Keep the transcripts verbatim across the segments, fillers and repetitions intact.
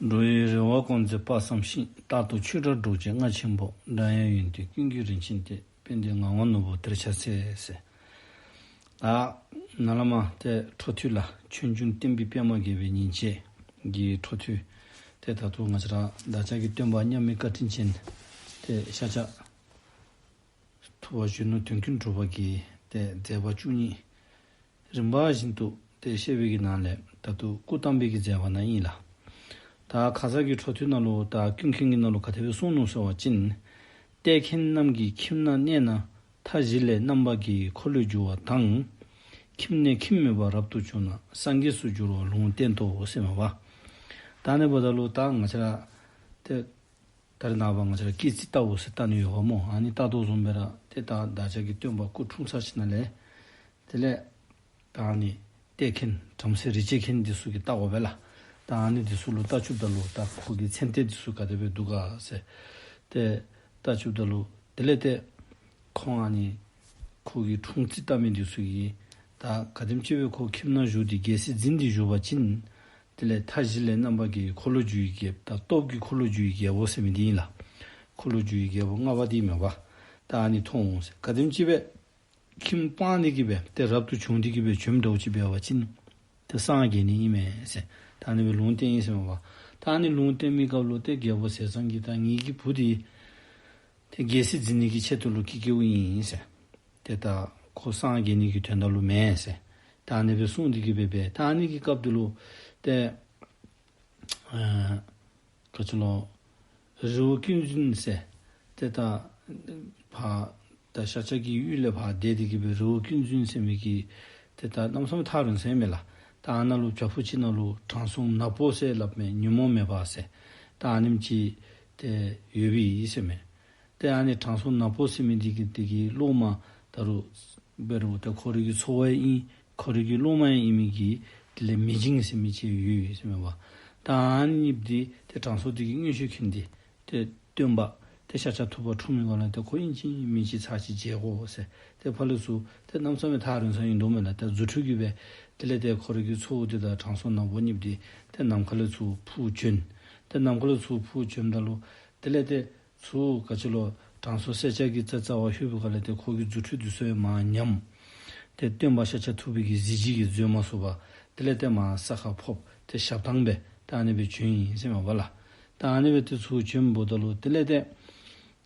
འགྲོ་བའི་རེ་བ་སྐོང་མཛད་དཔག་བསམ་ཤིང་། རྟག་ཏུ་ཆོས་སྒྲ་སྒྲོག་བྱེད་རྔ་ཆེན་པོ། སྒྲ་དབྱངས་ཡོན་ཏན་ཀུན་གྱི་རིན་ཆེན་གཏེར། དཔལ་ལྡན་ངག་དབང་ནོར་བུ་གཏེར་ཆགས་ཚེ་ཟེར། ད་ནཱ་ལས་མར་ཏེ་འཕྲོ་མཐུད་ལགས། ཆོས་འབྱུང་བསྟན་པའི་པདྨ་རྒྱས་པའི་ཉིན་བྱེད་ཀྱི་འཕྲོ་མཐུད། ཏེ་ད་ལྟོ་ང་བཅས་ར་བདག་ཅག་གི་སྟོན་པ་མཉམ་མེད་བཀའ་དྲིན་ཅན་ཏེ་ཤཱཀྱ་ཐུབ་པ་གཞོན་ནུ་དོན་ཀུན་གྲུབ་པ་གི་ཏེ་མཛད་པ་བཅུ་གཉིས་རིམ་པ་བཞིན་དུ་ཏེ་བཤད་པའི་གི་ནང་ལས་ད་ལྟོ་སྐུ་བལྟམས་པའི་གི་མཛད་པ་ནང་ཨིན་ལགས། ད་ཁ་ཙ་གི་འཕྲོ་མཐུད་ནང་ལུ་ད་ཀུན་མཁྱེན་གྱི་ནང་ལུ་ག་དེ་སྦེ་གསུངས་ནུག་ཟེར་བ་ཅིན། ལྟས་མཁན་རྣམས་ཀྱི་ཁྱིམ་ན་གནས་ན། མཐའ་བཞི་ལས་རྣམ་པར་རྒྱལ་བའི་འཁོར་ལོས་སྒྱུར་བ་དང་། ཁྱིམ་ནས་ཁྱིམ་མེད་པར་རབ་ཏུ་བྱུང་ན། སངས་རྒྱས་སུ་འགྱུར་བར་ལུང་བསྟན་ཏོ་ཟེར་མས་པ། ད་ཨ་ནི་འབདཝ་ད་ལུ་ད་ང་བཅས་ར་ཏེ་ད་རེས་ནངས་པ་ང་བཅས་ར་སྐྱེས་རྩིས་བལྟཝ་ཟེར་བལྟ་ནི་ཡོདཔ་སྨོ། ཨ་ནི་བལྟ་དོ་བཟུམ་སྦེ་ར་ཏེ་ད་བདག་ཅག་གི་སྟོན་པ་སྐུ་འཁྲུངས་ཚར་ཞིནམ་ལས་དེ་ལས་ད་ཨ་ནི་ལྟས་མཁན་བྲམ་ཟེ་རིག་བྱེད་མཁན་འདི་ཚུ་གིས་བལྟཝ་མས་ལགས། ད་ཨ་ནི་འདི་ཚུ་ལུ་བལྟ་བཅུགཔ་ད་ལུ་ད་ཁོ་གི་མཚན་ལྟས་འདི་ཚུ་ག་དེ་སྦེ་འདུག་ག་ཟེར་ཏེ་བལྟ་བཅུགཔ་ད་ལུ་དེ་ལས་ཏེ་ཁོང་ཨ་ནི་ཁོ་གི་འཁྲུངས་རྩིས་བལྟ་མི་འདི་ཚུ་གིས་ད་ག་དེམ་ཅིག་སྦེ་ཁོ་ཁྱིམ་ནང་བཞུགས་ཏེ་རྒྱལ་སྲིད་འཛིན་ཏེ་བཞུགས་པ་ཅིན་དེ་ལས་མཐའ་བཞི་ལས་རྣམ་པར་རྒྱལ་བའི་འཁོར་ལོས་སྒྱུར་བའི་རྒྱལཔོ་ད་སྟོབས་ཀྱི་འཁོར་ལོས་སྒྱུར་བའི་རྒྱལཔོ་ཟེར་མི་འདི་ཨིན་ལགས། འཁོར་ལོས་སྒྱུར་བའི་རྒྱལཔོ་ལྔ་པ་འདི་མས་པ། ད་ཨ་ནི་མཐོང་འོང་ཟེར། ག་དེམ་ཅིག་སྦེ་ཁྱིམ་སྤངས་ཏེ་གི་སྦེ་ཏེ་རབ་ཏུ་བྱུང་སྟེ་གི་སྦེ་བྱོནམ་འདྲཝ་ཅིག་འབད་བ་ཅིན་ཏེ་སངས་རྒྱས་ནི་ཨིན་མས་ཟེར། ད་ཨ་ནི་སྦེ་ལུང་བསྟན་ཡི་ཟེར་མས་པ། ད་ཨ་ནི་ལུང་བསྟན་མི་སྐབས་ལུ་ཏེ་རྒྱལ་པོ་ཟས་གཙང་གིས་ད་ངེ་གི་བུ་འདི་ཏེ་རྒྱལ་སྲིད་འཛིན་ནི་གི་ཆེད་དུ་ལུ་སྐྱེས་སྐྱེསཝ་ཨིན་ཟེར། ཏེ་ད་ཁོ་སངས་རྒྱས་ནི་གི་དོན་དག་ལུ་མེན་ཟེར། ད་ཨ་ནི་སྦེ་གསུངས་ཏེ་གི་སྦེ་སྦེ་ད་ཨ་ནི་གི་སྐབས་འདི་ལུ་ཏེ་ཨ་ག་ཅི་ལོ། རི་བོ་ཀུན་རྫོན་ཟེར། ཏེ་ད་ཕར་ད་ཤཱཀྱ་གི་ཡུལ་ལས་ཕར་འདས་ཏེ་གི་སྦེ་རི་བོ་ཀུན་རྫོན་ཟེར་མི་གི་ཏེ་ད་གནམ་མེད་ས་མེད་ཐག་རིང་ས་ཨིན་མས་ལགས། ད་ཨ་ནཱ་ལུ་བྱག་ཕུག་ཅིག་ནང་ལུ་དྲང་སྲོང་ནག་པོ་ཟེར་སླབ་མི་ཉོན་མོངས་མེད་པ་ཟེར། ད་ཨ་ནེམ་ཅིག་ཏེ་ཡོདཔ་ཨིན་ཟེར་མས། ཏེ་ཨ་ནི་དྲང་སྲོང་ནག་པོ་ཟེར་མི་འདི་གི་འདི་གི་སློབ་མ་ད་རུང་འབད་རུང་ཏེ་ཁོ་རའི་གི་ཚ་བོ་ཨིན། ཁོ་རའི་གི་སློབ་མ་ཡང་ཨིན་མི་གི་དེ་ལས་མི་འཇིགས་ཟེར་མི་ཅིག་ཡོད་ཟེར་མས་པ། ད་ཨ་ནི་འདི་ཏེ་དྲང་སྲོང་འདི་གིས་མངོན་ཤེས་མཁྱེན་ཏེ་ཏེ་སྟོན་པ་ཏེ་ཤཱཀྱ་ཐུབ་པ་འཁྲུངས་མི་ག་ལས་ཏེ་ཁོ་ཨིན་ཅི་མིན་ཅི་ཚར་ཅིག་མཇལ་དགོ་ཟེར། ཏེ་ཕར་ལས་ཚུར་ཏེ་གནམ་མེད་ས་མེད་ཐག་རིང་ས་ཨིན་དོ་མས་ལགས། ཏེ་རྫུ་འཕྲུལ་གྱིས་སྦེ་དེ་ལས་ཏེ་ཁོ་རའི་གི་ཚ་བོ་འདི་དང་དྲང་སྲོང་ནག་པོ་གཉིསཔོ་འདི་ཏེ་ནམ་མཁའ་ལས་ཚུར་འཕུར་བྱོན། ཏེ་ནམ་མཁའ་ལས་ཚུར་འཕུར་བྱོནམ་ད་ལུ་དེ་ལས་ཏེ་ཚུར་ག་ཅི་ལོ་དྲང་སྲོང་སེར་སྐྱ་གི་རྩ་རྩ་བར་ལྷོད་པའི་སྒང་ལས་ཏེ་ཁོ་གི་རྫུ་འཕྲུལ་འདི་ཚུ་ཡང་མར་ཉམས། ཏེ་སྟོན་པ་ཤཱཀྱ་ཐུབ་པའི་གི་གཟི་བརྗིད་ཀྱིས་བཟོད་མ་ཚུགས་པར་དེ་ལས་ཏེ་མར་ས་ཁར་ཕོབ་སྟེ་ཞབས་ཐང་སྦེ་ད་ཨ་ནི་སྦེ་བྱོན་ཡི་ཟེར་མས་པ་ལགས། ད་ཨ་ནི་སྦེ་ཏེ་ཚུར་བྱོནམ་ད་ལུ་དེ་ལས་ཏེ་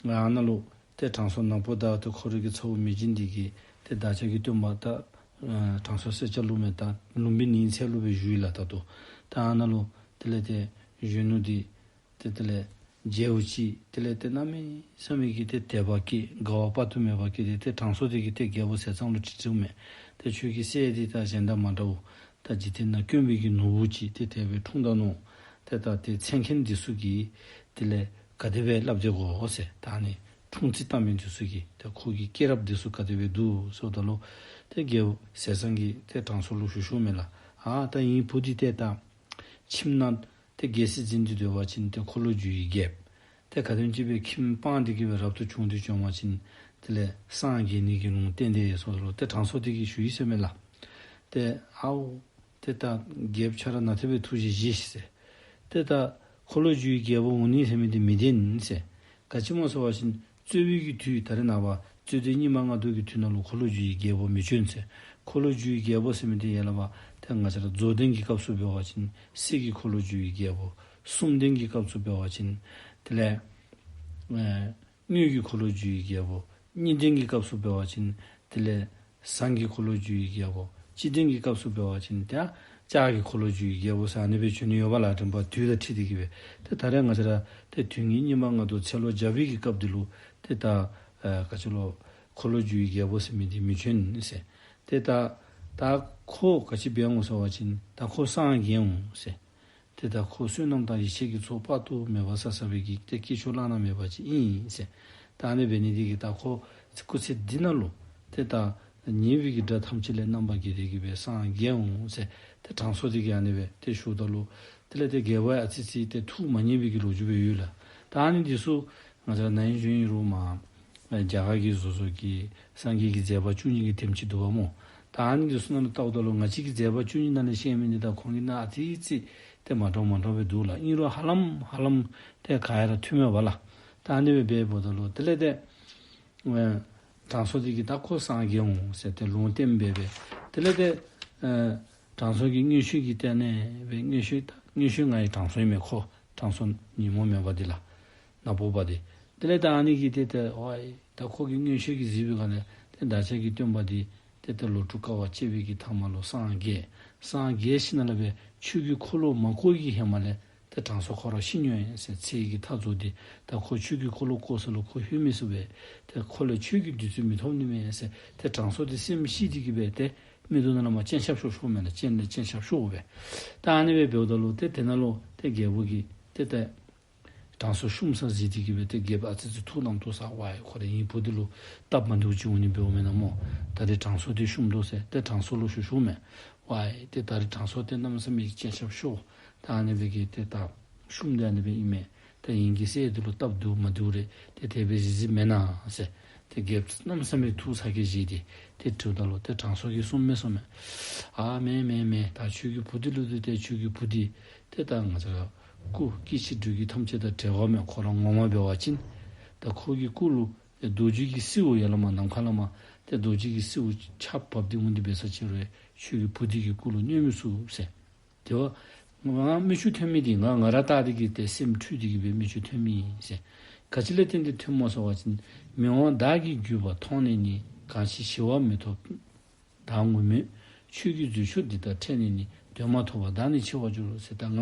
ཨ་ནཱ་ལུ་ཏེ་དྲང་སྲོང་ནག་པོ་དང་ཏེ་ཁོ་རའི་གི་ཚ་བོ་མི་འཇིགས་འདི་གིས་ཏེ་བདག་ཅག་གི་སྟོན་པ་ད་ཨ་དྲང་སྲོང་སེར་སྐྱ་ལུ་མེན་ད་ལུམ་བི་ནིའི་ཚལ་ལུ་སྦེ་བཞུགས་ཡི་ལགས། ད་ལྟོ་ད་ཨ་ནཱ་ལུ་དེ་ལས་ཏེ་གཞོན་ནུ་འདི་ཏེ་དེ་ལས་མཇལཝ་ཅིག་དེ་ལས་ཏེ་གནམ་མེད་ས་མེད་ཀྱི་ཏེ་དད་པ་སྐྱེས། དགའ་བ་དཔག་ཏུ་མེད་པ་སྐྱེས་ཏེ་ཏེ་དྲང་སྲོང་འདི་གིས་ཏེ་རྒྱལ་པོ་ཟས་གཙང་ལུ་དྲི་དྲིཝ་མས། ཏེ་ཁྱོད་ཀྱི་སྲས་འདི་ད་གཞན་དང་མ་འདྲཝ་ད་འཇིག་རྟེན་ན་དཀོན་པའི་གི་ནོར་བུ་ཅིག་ཏེ་དེ་སྦེ་འཁྲུངས་ད་ནུག། ཏེ་ད་ཏེ་མཚན་མཁན་འདི་ཚུ་གིས་དེ་ལས་ག་དེ་སྦེ་སླབ་སྟེ་གོ་ཟེར། ད་ཨ་ནི་འཁྲུངས་རྩིས་བལྟ་མི་འདི་ཚུ་གིས་ཏེ་ཁོ་གི་སྐྱེས་རབས་འདི་ཚུ་ག་དེ་སྦེ་འདུག་ཟེརཝ་ད་ལུ་ཏེ་རྒྱལ་པོ་ཟས་གཙང་གིས་ཏེ་དྲང་སྲོང་ལུ་ཞུ་ཞུཝ་མས་ལགས། ཨ་ད་ངེའི་བུ་འདི་ཏེ་ད་ཁྱིམ་ནང་ཏེ་རྒྱལ་སྲིད་འཛིན་ཏེ་སྡོད་པ་ཅིན་ཏེ་འཁོར་ལོས་སྒྱུར་བའི་རྒྱལཔོ། ཏེ་ག་དེམ་ཅིག་སྦེ་ཁྱིམ་སྤངས་ཏེ་གི་སྦེ་རབ་ཏུ་བྱུང་སྟེ་བྱོན་པ་ཅིན་དེ་ལས་སངས་རྒྱས་ནི་གི་ལུང་བསྟན་ཏེ་ཡོད་ཟེརཝ་ད་ལུ་ཏེ་དྲང་སྲོང་འདི་གིས་ཞུ་ཡི་ཟེར་མས་ལགས། ཏེ་ཨའོ་ཏེ་ད་རྒྱལཔོ་ཁྱོད་ར་ནཱ་ཏེ་སྦེ་ཐུགས་བཞེད་བཞེས་ཤིག་ཟེར། ཏེ་ད་འཁོར་ལོས་སྒྱུར་བའི་རྒྱལ་པོ་འོང་ནི་ཟེར་མི་འདི་མི་བདེན་ཟེར། ག་ཅི་སྨོ་ཟེར་བ་ཅིན་རྩོད་པའི་གི་དུས་ད་རེས་ནངས་པ་རྩོད་ལྡན་སྙིགས་མ་ལྔ་བདོ་གི་དུས་ནང་ལུ་འཁོར་ལོས་སྒྱུར་བའི་རྒྱལ་པོ་མི་བྱོན་ཟེར། འཁོར་ལོས་སྒྱུར་བའི་རྒྱལ་པོ་ཟེར་མི་འདི་ཡ་ལ་བ་ཏེ་ང་བཅས་ར་རྫོགས་ལྡན་གྱི་སྐབས་སུ་འབད་བ་ཅིན་གསེར་གྱི་འཁོར་ལོས་སྒྱུར་བའི་རྒྱལ་པོ། གསུམ་ལྡན་གྱི་སྐབས་སུ་འབད་བ་ཅིན་དེ་ལས་ཨེ་དངུལ་གྱི་འཁོར་ལོས་སྒྱུར་བའི་རྒྱལ་པོ། གཉིས་ལྡན་གྱི་སྐབས་སུ་འབད་བ་ཅིན་དེ་ལས་ཟངས་ཀྱི་འཁོར་ལོས་སྒྱུར་བའི་རྒྱལ་པོ། གཅིག་ལྡན་གྱི་སྐབས་སུ་འབད་བ་ཅིན་ཏེ་ལྕགས་ཀྱི་འཁོར་ལོས་སྒྱུར་བའི་རྒྱལ་པོ་ཟེར་ཨ་ནི་སྦེ་བྱོན་ནི་ཡོདཔ་ལགས། རིམ་པ་དུས་དང་འཁྲིལ་ཏེ་གི་སྦེ། ཏེ་ད་རེས་ང་བཅས་ར་ཏེ་དུས་ངན་སྙིགས་མ་ལྔ་བདོ་ཚེ་ལོ་བརྒྱ་པའི་གི་སྐབས་འདི་ལུ་ཏེ་ད་ཨ་ག་ཅི་ལོ་འཁོར་ལོས་སྒྱུར་བའི་རྒྱལ་པོ་ཟེར་མི་འདི་མི་བྱོན་ཟེར། ཏེ་ད་ད་ཁོ་ག་ཅི་འབད་འོང་ཟེར་བ་ཅིན་ད་ཁོ་སངས་རྒྱས་འོང་ཟེར། ཏེ་ད་ཁོ་བསོད་ནམས་དང་ཡེ་ཤེས་ཀྱི་ཚོགས་དཔག་ཏུ་མེད་པ་བསགས་བསགས་པའི་གི་ཏེ་སྐྱེས་མཆོག་བླ་ན་མེད་པ་ཅིག་ཨིན་ཟེར། ད་ཨ་ནི་འབད་ནི་འདི་གིས་ད་ཁོ་སྐུ་ཚེ་འདི་ནང་ལུ་ཏེ་ད་ཉེས་པའི་གི་དགྲ་ཐམས་ཅད་ལས་རྣམ་པར་རྒྱལ་ཏེ་གི་སྦེ་སངས་རྒྱས་འོང་ཟེར། ཏེ་དྲང་སྲོང་འདི་གིས་ཨ་ནི་སྦེ་ཏེ་ཞུཝ་ད་ལུ་དེ་ལས་ཏེ་རྒྱལ་པོ་ཡང་ཨ་ཙི་ཙི་ཏེ་ཐུགས་མ་མཉེས་པའི་གི་ལོ་རྒྱུས་སྦེ་ཡོད་ལགས། ད་ཨ་ནི་འདི་ཚུ་ང་བཅས་ར་ན་ཧིང་གཞེས་ནིང་རུང་མར་རྒྱ་གར་གྱི་བཟོ་བཟོ་གི་སངས་རྒྱས་ཀྱི་མཛད་པ་བཅུ་གཉིས་ཀྱི་དེམ་ཅིག་འདུག་པ་སྨོ། ད་ཨ་ནི་འདི་ཚུ་ནང་ལུ་བལྟཝ་ད་ལུ་ང་བཅས་ཀྱི་མཛད་པ་བཅུ་གཉིས་ནང་ལས་བཤད་མི་འདི་དང་ཁོང་གི་ནང་ཨ་ཙི་ཙི་ ཏེ་མ་འདྲཝ་མ་འདྲཝ་སྦེ་འདུག་ལགས། ཨིན་རུང་ཧ་ལམ་ཧ་ལམ་ཏེ་ག་ཡ་ར་མཐུནམ་མས་པ་ལགས། ད་ཨ་ནི་སྦེ་འབདཝ་ད་ལུ་དེ་ལས་ཏེ་ཨེ་དྲང་སྲོང་འདི་གིས་ད་ཁོ་སངས་རྒྱས་འོང་ཟེར་ཏེ་ལུང་བསྟན་འབད་སྦེ། དེ་ལས་ཏེ་ཨེ་དྲང་སྲོང་གིས་མངོན་ཤེས་ཀྱིས་བལྟས་ནས་སྦེ་མངོན་ཤེས་མངོན་ཤེས་ང་ཡི་དྲང་སྲོང་ཨིན་མས། ཁོ་དྲང་སྲོང་ཉོན་མོངས་མེད་པ་འདི་ལགས། ནག་པོ་པ་འདི། དེ་ལས་ད་ཨ་ནི་གིས་ཏེ་ཏེ་ཝའི་ད་ཁོ་གིས་མངོན་ཤེས་ཀྱིས་གཟིགས་པའི་སྒང་ལས་ཏེ་བདག་ཅག་གི་སྟོན་པ་འདི་ཏེ་ད་ལོ་དྲུག་དཀའ་བ་སྤྱད་པའི་གི་མཐའ་མ་ལུ་སངས་རྒྱས། སངས་རྒྱས་ཞིནམ་ལས་སྦེ་ཆོས་ཀྱི་འཁོར་ལོ་མ་བསྐོར་གྱི་ཧེ་མ་ལས་ཏེ་དྲང་སྲོང་ཁོ་ར་ཤི་ནི་ཨིན་ཟེར་ཚེ་གི་མཐའ་རྫོགས་ཏེ་ད་ཁོ་ཆོས་ཀྱི་འཁོར་ལོ་བསྐོར་ས་ལུ་ཁོ་ལྷོད་མི་ཚུགས་པས། ཏེ་ཁོ་ལས་ཆོས་ཀྱི་བདུད་རྩི་མི་ཐོབ་ནི་མས་ཟེར་ཏེ་དྲང་སྲོང་འདི་སེམས་ཤི་སྟེ་གི་སྦེ་ཏེ་མིག་ཏོ་ནང་ལས་མར་སྤྱན་ཆབ་ཤོར་ཤོརཝ་མས་ལགས། སྤྱན་ལས་སྤྱན་ཆབ་ཤོརཝ་མས། ད་ཨ་ནི་སྦེ་འབདཝ་ད་ལུ་ཏེ་དེ་ནང་ལུ་ཏེ་རྒྱལ་པོ་གིས་ཏེ་ཏེ་དྲང་སྲོང་བཤུམ་ས་གཟིགས་ཏེ་གི་སྦེ་ཏེ་རྒྱལ་པོ་ཨ་ཙི་ཙི་ཐུགས་ནམ་ཐུགས་ས་ཝའི་ཁོ་རའི་ཡིན་བུ་འདི་ལུ་སྟབས་མ་བདེཝ་ཅིག་འོང་ནི་འབདཝ་མེན་ན་སྨོ། ད་རེས་དྲང་སྲོང་འདི་བཤུམ་དོ་ཟེར་ཏེ་དྲང་སྲོང་ལུ་ཞུ་ཞུཝ་མས། ཝའི་ཏེ་ད་རེས་དྲང་སྲོང་འདི་གནམ་མེད་ས་མེད་ཀྱི་སྤྱན་ཆབ་ཤོར། ད་ཨ་ནི་སྦེ་གི་ཏེ་ད་བཤུམ་སྟེ་ཨ་ནི་སྦེ་ཨིན་མས། ད་ཡིན་གྱི་སྲས་འདི་ལུ་སྟབས་བདེཝ་མ་བདེཝ་རེ་ཏེ་དེ་སྦེ་གཟིགས་གཟིགསཔ་མེན་ན་ཟེར་ཏེ་རྒྱལཔོ་གནམ་མེད་ས་མེད་ཐུགས་ཚ་གྱང་བཞེས་ཏེ་ཏེ་དྲིཝ་ད་ལུ་ཏེ་དྲང་སྲོང་གིས་གསུངམ་མས་གསུངམ་མས། ཨ་མེན་མེན་མེན། ད་ཁྱོད་ཀྱི་བུ་འདི་ལུ་ཏེ་ཏེ་ཁྱོད་ཀྱི་བུ་འདི་ཏེ་ད་ང་བཅས་ར་སྐུ་སྐྱེ་འཆི་འགྲོ་རྒྱུད་ཐམས་ཅད་དང་བྲལ་བ་མས། ཁོ་ར་ངོ་མ་འབད་བ་ཅིན་ད་ཁོ་གི་སྐུ་ལུ་ཏེ་རྡོ་རྗེ་གི་སྲིའུ་ཡར་ལས་མར་ནམ་མཁའ་ལས་མར་ཏེ་རྡོ་རྗེ་གི་སྲིའུ་ཆརཔ་བབས་ཏེ་འོང་སྟེ་འབད་ས་ཅིག་རུང་ཁྱོད་ཀྱི་བུ་འདི་གི་སྐུ་ལུ་གནོད་མི་ཚུགས་ཟེར། དེ་བ་ང་མིག་ཆུ་ཐོན་མི་འདི་ང་ང་ར་བལྟ་སྟེ་གི་ཏེ་སེམས་འཁྲུལ་ཏེ་གི་སྦེ་མིག་ཆུ་ཐོན་མི་ཨིན་ཟེར། ག་ཅི་ལས་བརྟེན་ཏེ་ཐོནམ་སྨོ་ཟེར་བ་ཅིན་མི་དབང་བདག་གི་བརྒྱུད་པ་མཐོང་ནས་ནི། གང་ཕྱིར་ཞི་བ་མི་ཐོབ་བདག་ངུ་མོད། ཆོས་ཀྱི་རྫུ་འཕྲུལ་འདི་དག་ཕྲད་ནས་ནི། དོན་མ་ཐོབ་པར་བདག་ནི་འཆི་བར་འགྱུར་ཟེར། ད་ང་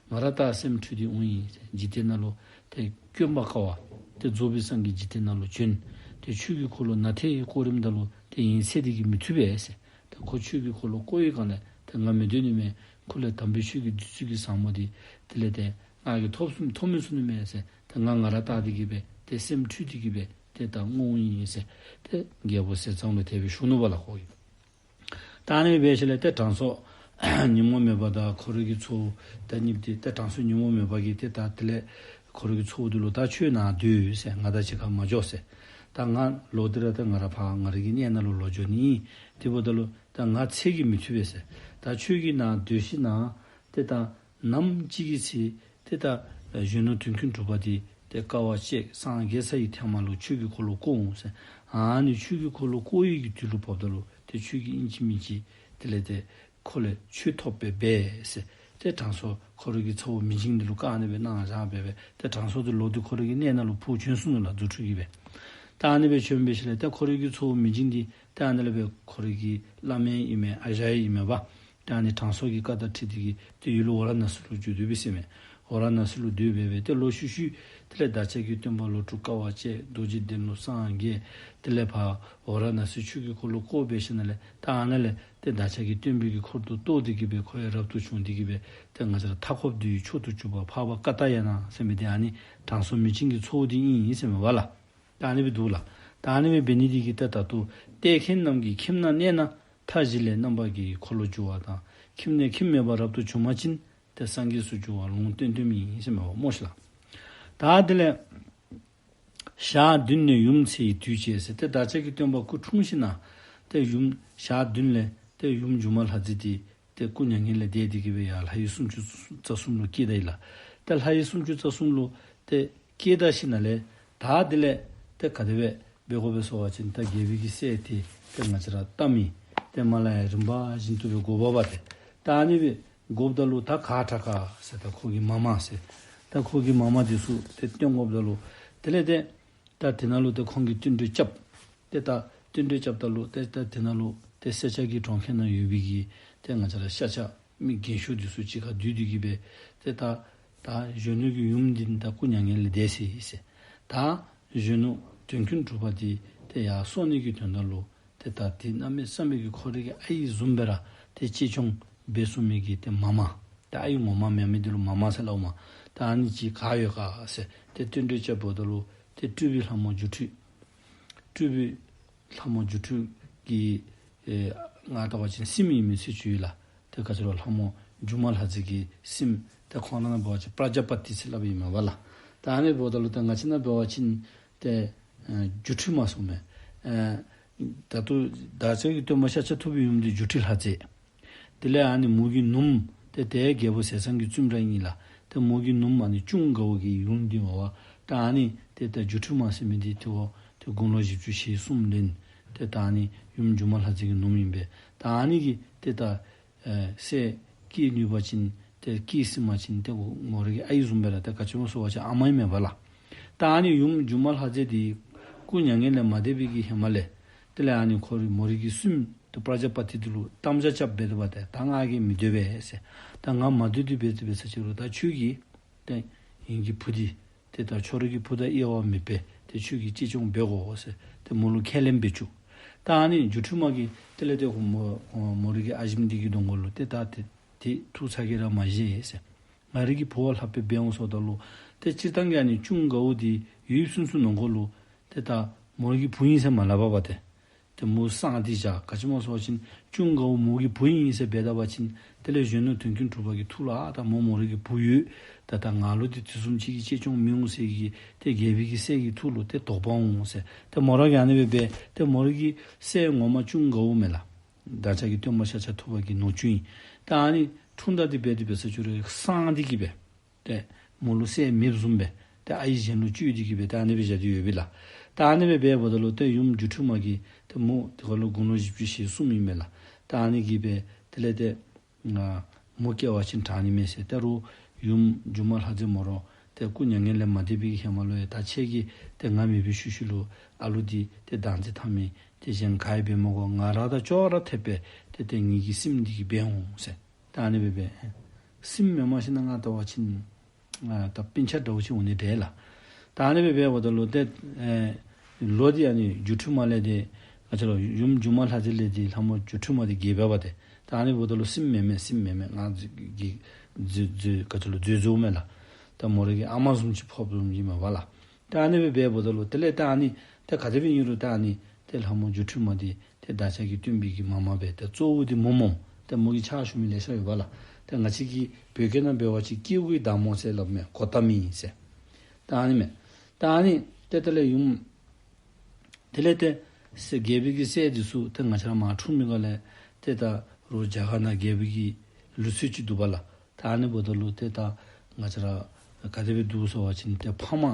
ང་ར་བལྟ་སེམས་འཁྲུལ་ཏེ་འོང་ཡི་ཟེར། འཇིག་རྟེན་ནང་ལུ་ཏེ་དཀོན་པ་དཀའ་བ་ཏེ་རྫོགས་པའི་སངས་རྒྱས་འཇིག་རྟེན་ནང་ལུ་བྱོན། ཏེ་ཆོས་ཀྱི་འཁོར་ལོ་ནཱ་ཐེ་བསྐོར་རནམ་ད་ལུ་ཏེ་ཡིད་ཚིམ་སྟེ་གི་མི་ཚུགས་པས་ཟེར། ད་ཁོ་ཆོས་ཀྱི་འཁོར་ལོ་བསྐོར་བའི་སྒང་ལས་ཏེ་ང་མི་སྡོད་ནི་མས། ཁོ་ལས་དམ་པའི་ཆོས་ཀྱི་བདུད་རྩི་གི་ཟབ་མོ་འདི་དེ་ལས་ཏེ་ང་གིས་ཐོབ་ཚུགས་ཐོབ་མི་ཚུགས་ནི་མས་ཟེར། ཏེ་ང་ང་ར་བལྟ་སྟེ་གི་སྦེ་ཏེ་སེམས་འཁྲུལ་ཏེ་གི་སྦེ་ཏེ་ད་ངུ་ཡི་ཟེར། ཏེ་རྒྱལ་པོ་ཟས་གཙང་ལུ་དེ་སྦེ་ཞུ་ནུག་པ་ལགས་ཁོ་གིས། ད་ཨ་ནི་སྦེ་ཞིནམ་ལས་ཏེ་དྲང་སྲོང་ཉོན་མོངས་མེད་པ་དང་ཁོ་རའི་གི་ཚ་བོ་ད་གཉིས་འདི་ཏེ་དྲང་སྲོང་ཉོན་མོངས་མེད་པ་གིས་ཏེ་ད་དེ་ལས་ཁོ་རའི་གི་ཚ་བོ་འདི་ལུ་ད་ཁྱོད་ནཱ་སྡོད་ཟེར། ང་དང་གཅིག་ཁར་མ་འགྱོ་ཟེར། ད་ང་ལོག་སྟེ་ར་ད་ང་ར་ཕར་ང་རའི་གི་གནས་ནང་ལུ་ལོག་འགྱོ་ནི་ཨིན། དེ་འབདཝ་ད་ལུ་ད་ང་ཚེ་གིས་མི་ཐུབ་པས་ཟེར། ད་ཁྱོད་ཀྱིས་ནཱ་སྡོད་ཞིནམ་ལས་ཏེ་ད་ནམ་ཅིག་གི་ཚེ་ཏེ་ད་གཞོན་ནུ་དོན་ཀུན་གྲུབ་པ་འདི་ཏེ་དཀའ་བ་སྤྱད་སངས་རྒྱས་ས་ཡི་ཐ་མ་ལུ་ཆོས་ཀྱི་འཁོར་ལོ་བསྐོར་འོང་ཟེར། ཨ་ནི་ཆོས་ཀྱི་འཁོར་ལོ་བསྐོར་བའི་གི་དུས་ལུ་བབ་ད་ལུ་ཏེ་ཁྱོད་ཀྱིས་ཨིན་ཅི་མིན་ཅི་དེ་ལས་ཏེ་ཁོ་ལས་ཆོས་ཐོབ་སྦེ་འབད་ཟེར། ཏེ་དྲང་སྲོང་ཁོ་རའི་གི་ཚ་བོ་མི་འཇིགས་འདི་ལུ་བཀའ་ཨ་ནི་སྦེ་གནང་བཞག་སྦེ་སྦེ་ཏེ་དྲང་སྲོང་འདི་ལོག་སྟེ་ཁོ་རའི་གི་གནས་ནང་ལུ་ཕར་བྱོན་སོ་ནུག་ལགས། རྫུ་འཕྲུལ་གྱིས་སྦེ། ད་ཨ་ནི་སྦེ་བྱོན་སྦེ་ཞིནམ་ལས་ཏེ་ཁོ་རའི་གི་ཚ་བོ་མི་འཇིགས་འདི་ཏེ་ཨ་ནི་ལས་སྦེ་ཁོ་རའི་གི་བླ་མ་ཨིན་མས། ཨ་ཞང་ཨིན་མས་པ། ཏེ་ཨ་ནི་དྲང་སྲོང་གི་བཀའ་དང་འཁྲིལ་ཏེ་གི་ཏེ་ཡུལ་ལུ་ཝ་ར་ཎཱ་སི་ལུ་འགྱོ་སྡོད་པས་ཟེར་མས། ཝ་ར་ཎཱ་སི་ལུ་སྡོད་སྦེ་སྦེ་ཏེ་ལོག་ཤུལ་ཤུལ་དེ་ལས་བདག་ཅག་གི་སྟོན་པ་ལོ་དྲུག་དཀའ་བ་སྤྱད་རྡོ་རྗེ་གདན་ལུ་སངས་རྒྱས། དེ་ལས་ཕར་ཝ་ར་ཎཱ་སི་ཆོས་ཀྱི་འཁོར་ལོ་བསྐོར་སྦེ་ཞིནམ་ལས་ད་ཨ་ནཱ་ལས་ཏེ་བདག་ཅག་གི་སྟོན་པའི་གི་འཁོར་དུ་གཏོགས་ཏེ་གི་སྦེ་ཁོ་ཡང་རབ་ཏུ་བྱུང་སྟེ་གི་སྦེ་ཏེ་ང་བཅས་ར་མཐའ་འཁོབ་འདུལ་བའི་མཆོག་ཏུ་གྱུར་པ་འཕགས་པ་ཀ་ཏ་ཡ་ན་ཟེར་མི་འདི་ཨ་ནི་དྲང་སྲོང་མི་འཇིགས་ཀྱི་ཚ་བོ་འདི་ཨིན་ཟེར་མས་པ་ལགས། ད་ཨ་ནི་སྦེ་འདུག་ལགས། ད་ཨ་ནི་སྦེ་འབད་ནི་འདི་གིས་ཏེ་ད་ལྟོ་ལྟས་མཁན་རྣམས་ཀྱི་ཁྱིམ་ན་གནས་ན། མཐའ་བཞི་ལས་རྣམ་པ་གི་འཁོར་ལོ་བསྒྱུར་བ་དང་། ཁྱིམ་ནས་ཁྱིམ་མེད་པར་རབ་ཏུ་བྱུང་བ་ཅིན། ཏེ་སངས་རྒྱས་སུ་འགྱུར་བ་ལུང་བསྟན་སྟོནམ་ཨིན་ཟེར་མས་པ་སྨོ་ཤིག་ལགས། ད་དེ་ལས་ཞག་བདུན་ནས་ཡུམ་ཚེ་ཡི་དུས་བྱས་ཟེར། ཏེ་བདག་ཅག་གི་སྟོན་པ་སྐུ་འཁྲུངས་ཞིནམ་ལས་ཏེ་ཡུམ་ཞག་བདུན་ལས་ཏེ་ཡུམ་སྒྱུ་མ་ལྷ་མཛེས་འདི་ཏེ་སྐུ་མྱ་ངན་ལས་འདས་ཏེ་གི་སྦེ་ཡར་ལྷ་ཡུལ་སུམ་ཅུ་རྩ་གསུམ་ལུ་སྐྱེས་ད་ཡི་ལགས། ཏེ་ལྷ་ཡུལ་སུམ་ཅུ་རྩ་གསུམ་ལུ་ཏེ་སྐྱེས་ད་ཞིནམ་ལས་ད་དེ་ལས་ཏེ་ག་དེ་སྦེ་འབད་དགོ་པས་ཟེར་བ་ཅིན་ད་རྒྱལ་པོའི་གི་སྲས་དེ་ཏེ་ང་བཅས་ར་བལྟ་མི་ཏེ་མ་ལ་ཡ་རིམ་པ་བཞིན་དུ་སྦེ་དགོ་པས་པ། ཏེ་ད་ཨ་ནི་སྦེ་དགོཔ་ད་ལུ་ད་ག་དྲག་ག་ཟེར་ད་ཁོ་གི་མ་མ་ཟེར། ད་ཁོ་གི་མ་མ་འདི་ཚུ་ཏེ་བསྟེན་དགོཔ་ད་ལུ་དེ་ལས་ཏེ་ད་དེ་ནང་ལུ་ཏེ་ཁོང་གིས་བསྟུན་གྲོས་རྐྱབ། ཏེ་ད་བསྟུན་གྲོས་རྐྱབ་ད་ལུ་ཏེ་ད་དེ་ནང་ལུ་ཏེ་སེར་སྐྱ་གི་གྲོང་ཁྱེར་ནང་ཡོད་པའི་གི་ཏེ་ང་བཅས་ར་ཤཱཀྱ་མི་རྒན་ཤོས་འདི་ཚུ་གཅིག་ཁར་བསྡུས་ཏེ་གི་སྦེ་ཏེ་ད་ད་གཞོན་ནུ་གི་ཡུམ་འདི་ད་སྐུ་མྱ་ངན་ལས་འདས་སོ་ཡི་ཟེར། ད་གཞོན་ནུ་དོན་ཀུན་གྲུབ་པ་འདི་ཏེ་ཡར་གསོ་ནི་གི་དོན་དག་ལུ་ཏེ་ད་འདི་གནམ་མེད་ས་མེད་ཀྱི་ཁོ་རའི་གི་ཨའི་བཟུམ་སྦེ་ར་ཏེ་གཅེས་སྐྱོང་འབད་ཚུགས་མི་གི་ཏེ་མ་མ། ཏེ་ཨའི་ངོ་མ་མེན་མི་འདི་ལུ་མ་མ་ཟེར་སླབ་མས། ད་ཨ་ནི་ཅིག་ག་ཡོད་ག་ཟེར་ཏེ་བསྟུན་གྲོས་རྐྱབ་འབདཝ་ད་ལུ་ཏེ་སྤྲུལ་པའི་ལྷ་མོ་སྒྱུ་འཕྲུལ། སྤྲུལ་པའི་ལྷ་མོ་སྒྱུ་འཕྲུལ་གྱི་ཨེ་ང་བལྟ་བ་ཅིན་སྲིངམོ་ཨིན་མི་ཚུལ་ཅིག་ཡོད་ལགས། ཏེ་ག་ཅི་ར་ལྷ་མོ་སྒྱུ་མ་ལྷ་མཛེས་ཀྱི་སྲིངམོ་ཏེ་ཁོང་ར་ནང་འབད་བ་ཅིན་པྲ་ཛཱ་པ་ཏི་ཟེར་སླབ་ཨིན་མས་པ་ལགས། ད་ཨ་ནི་འབདཝ་ད་ལུ་ཏེ་ང་བཅས་ནང་འབད་བ་ཅིན་ཏེ་ཨེ་སྒྱུ་འཕྲུལ་མ་གསུངས་མས། ཨེ་ད་ལྟོ་བདག་ཅག་གི་སྟོན་པ་ཤཱཀྱ་ཐུབ་པའི་ཡུམ་འདི་སྒྱུ་འཕྲུལ་ལྷ་མཛེས། དེ་ལས་ཨ་ནི་མོ་གི་ནུམོ་ ཏེ་ཏེ་རྒྱལ་པོ་ཟས་གཙང་གི་བཙུནམོ་ར་ཨིན་ལགས། ཏེ་མོ་གིས་ནུམ་མ་ནི་ཅུང་དགའ་བོ་གི་ཡུམ་འདི་མ་པ། ད་ཨ་ནི་ཏེ་ད་སྒྱུ་འཕྲུལ་མ་ཟེར་མི་འདི་ཏེ་འོ་ཏེ་དགུང་ལོ་བཞི་བཅུ་ཞེ་གསུམ་ལོན། ཏེ་ད་ཨ་ནི་ཡུམ་སྒྱུ་མ་ལྷ་མཛེས་ཀྱི་ནུམ་ཨིན་པས། ད་ཨ་ནི་གིས་ཏེ་ད་ཨེ་སྲས་སྐྱེ་ནུས་པ་ཅིན་ཏེ་སྐྱེ་ཟིན་པ་ཅིན་ཏེ་མོ་རའི་གི་ཨའི་བཟུམ་སྦེ་ར་ཏེ་ག་ཅི་སྨོ་ཟེར་བ་ཅིན་ཨ་མ་ཨིན་མས་པ་ལགས། ད་ཨ་ནི་ཡུམ་སྒྱུ་མ་ལྷ་མཛེས་འདི་སྐུ་མྱ་ངན་ལས་མ་འདས་པའི་གི་ཧེ་མ་ལས་དེ་ལས་ཨ་ནི་ཁོ་རའི་མོ་རའི་གི་བཙུནམོ་ཏེ་པྲ་ཛཱ་པ་ཏི་འདི་ལུ་དམ་བཅའ་རྐྱབ་སྦེ་སྡོདཔ་ད་ད་ང་གིས་མི་སྡོད་པས་ཟེར། ད་ང་མ་སྡོད་དེ་འབད་དེ་འབད་ས་ཅིག་རུང་ད་ཁྱོད་ཀྱིས་ཏེ་ངེ་གི་བུ་འདི་ཏེ་ད་ཁྱོད་རའི་གི་བུ་དང་དབྱེ་བ་མེད་པར་ཏེ་ཁྱོད་ཀྱིས་གཅེས་སྐྱོང་འབད་དགོ་ཟེར་ཏེ་མོ་ལུ་ཁས་ལེན་འབད་བཅུག། ད་ཨ་ནི་སྒྱུ་འཕྲུལ་མ་གིས་དེ་ལས་ཏེ་ཁོ་མོ་མོ་རའི་གི་ཨ་ཞེམོ་འདི་གི་གདོང་ཁ་ལུ་ཏེ་ད་ཏེ་ཏེ་ཐུགས་ཚ་གྱང་ར་མ་བཞེས་ཟེར། ང་རའི་གི་བུ་བ་ལྷག་པའི་འབད་འོང་ཟེརཝ་ད་ལུ་ཏེ་སྤྱིར་བཏང་གི་ཨ་ནི་ཅུང་དགའ་བོ་འདི་ཡུདཔ་ཚུན་ཚོད་ནང་འཁོད་ལུ་ཏེ་ད་མོ་རའི་གི་བུ་ཨིན་ཟེར་མ་སླབ་པས་པ་ཏེ། ཏེ་མོ་གསང་སྟེ་བཞག། ག་ཅི་སྨོ་ཟེར་བ་ཅིན་ཅུང་དགའ་བོ་མོ་གི་བུ་ཨིན་ཟེར་འབད་ད་པ་ཅིན་དེ་ལས་གཞོན་ནུ་དོན་ཀུན་གྲུབ་པ་གི་ཐུགས་ལུ་ཨ་ད་མོ་མོ་རའི་གི་བུ་ཡོད། ད་ད་ང་ལུ་ཏེ་དེ་བཟུམ་ཅིག་གི་གཅེས་སྐྱོང་མི་འོང་ཟེར་གི་ཏེ་རྒྱལ་པོའི་གི་སྲས་ཀྱི་ཐུགས་ལུ་ཏེ་དོགས་པ་འོང་ཟེར། ཏེ་མོ་ར་གིས་ཨ་ནི་སྦེ་འབད་ཏེ་མོ་རའི་གི་སྲས་ངོ་མ་ཅུང་དགའ་བོ་མས་ལགས། བདག་ཅག་གི་སྟོན་པ་ཤཱཀྱ་ཐུབ་པ་གི་ནུ་གཅུང་ཨིན། ད་ཨ་ནི་འཁྲུངས་ཟླ་འདི་འབད་དེ་འབད་ས་ཅིག་རུང་གསང་སྟེ་གི་སྦེ་ཏེ་མོ་ལུ་སྲས་མེདཔ་བཟུམ་སྦེ་ཏེ་ཨའི་གཞན་ལུ་སྤྱོད་དེ་གི་སྦེ་ཏེ་ཨ་ནི་སྦེ་བཞག་སྟེ་ཡོད་པས་ལགས། ཏེ་ཨ་ནི་སྦེ་འབདཝ་ད་ལུ་ཏེ་ཡུམ་སྒྱུ་འཕྲུལ་མ་གིས་ཏེ་མོ་དེ་ཁར་ལུ་དགུང་ལོ་བཞི་བཅུ་ཞེ་གསུམ་ཨིན་མས་ལགས། ཏེ་ཨ་ནི་གིས་སྦེ་དེ་ལས་ཏེ་ང་མོ་སྐྱེ་བ་ཅིན་དྲག་ནི་མས་ཟེར། ད་རུང་ཡུམ་སྒྱུ་མ་ལྷ་མཛེས་མོ་ར་ཏེ་སྐུ་མྱ་ངན་ལས་མ་འདས་པའི་ཧེ་མ་ལུ་ཡང་ད་ཁྱེད་ཀྱིས་ཏེ་ང་མེད་པའི་ཤུལ་ཤུལ་ལུ་ཨ་ལུ་འདི་ཏེ་བདག་འཛིན་འཐབ་མི་ཏེ་གཞན་ག་ཡང་འབད་མི་དགོ། ང་ར་དང་ཅོག་ར་འཐདཔ་སྦེ་ཏེ་ཏེ་ངེ་གི་སྲསམོ་འདི་གིས་འབད་འོང་ཟེར། ད་ཨ་ནི་སྦེ་འབད། སྲསམོ་མེན་མ་ཤེས་ན་ང་ལྟ་བ་ཅིན་ཨ་ད་སྤུན་ཆ་འདྲཝ་ཅིག་འོང་ནི་འདྲས་ལགས། ད་ཨ་ནི་སྦེ་འབདཝ་ད་ལུ་ཏེ་ཨེ་ལོ་འདི་ཨ་ནི་སྒྱུ་འཕྲུལ་མ་ལས་ཏེ་ང་བཅས་ར་ཡུམ་སྒྱུ་མ་ལྷ་མཛེས་ལས་ཏེ་ལྷ་མོ་སྒྱུ་འཕྲུལ་མ་འདི་རྒས་འབདཝ་ད་ཏེ་ད་ཨ་ནི་འབདཝ་ད་ལུ་སྲསམོ་མེན་མས་སྲསམོ་མེན་མས། ང་གི་འཛོལ་འཛོལ་ག་ཅི་ལོ་འཛོལ་འཛོལཝ་མས་ལགས། ད་མོ་རའི་གི་ཨ་མ་བཟུམ་ཅིག་ཕོགཔ་བཟུམ་ཅིག་མས་པ་ལགས། ད་ཨ་ནི་སྦེ་འབདཝ་ད་ལུ་དེ་ལས་ད་ཨ་ནི་ད་ག་དེ་སྦེ་ཨིན་རུང་ད་ཨ་ནི་ཏེ་ལྷ་མོ་སྒྱུ་འཕྲུལ་མ་འདི་ཏེ་བདག་ཅག་གི་སྟོན་པའི་གི་མ་མ་སྦེ་ཏེ་གཙོ་བོ་འདི་མོ་སྨོ། ཏེ་མོ་གི་ཕྱག་ཞུ་མི་ལེ་ཤ་ཡོད་པ་ལགས། ཏེ་ང་བཅས་ཀྱི་བོད་སྐད་ནང་འབད་བ་ཅིན་སྐྱེ་དགུའི་བདག་མོ་ཟེར་སླབ་མས། གོ་ཏ་མི་ཟེར། ད་ཨ་ནི་མས། ད་ཨ་ནི་ཏེ་དེ་ལས་ཡུམ་དེ་ལས་ཏེ་སྲས་རྒྱལ་པོའི་གི་སྲས་འདི་ཚུ་ཏེ་ང་བཅས་ར་མར་འཁྲུངས་མི་ག་ལས་ཏེ་ད་རུང་རྒྱ་གར་ནང་རྒྱལ་པོའི་གི་ལུགས་སྲོལ་ཅིག་འདུག་པ་ལགས། ད་ཨ་ནི་འབདཝ་ད་ལུ་ཏེ་ད་ང་བཅས་ར་ག་དེ་སྦེ་འདུག་ཟེར་བ་ཅིན་ཏེ་ཕ་མ་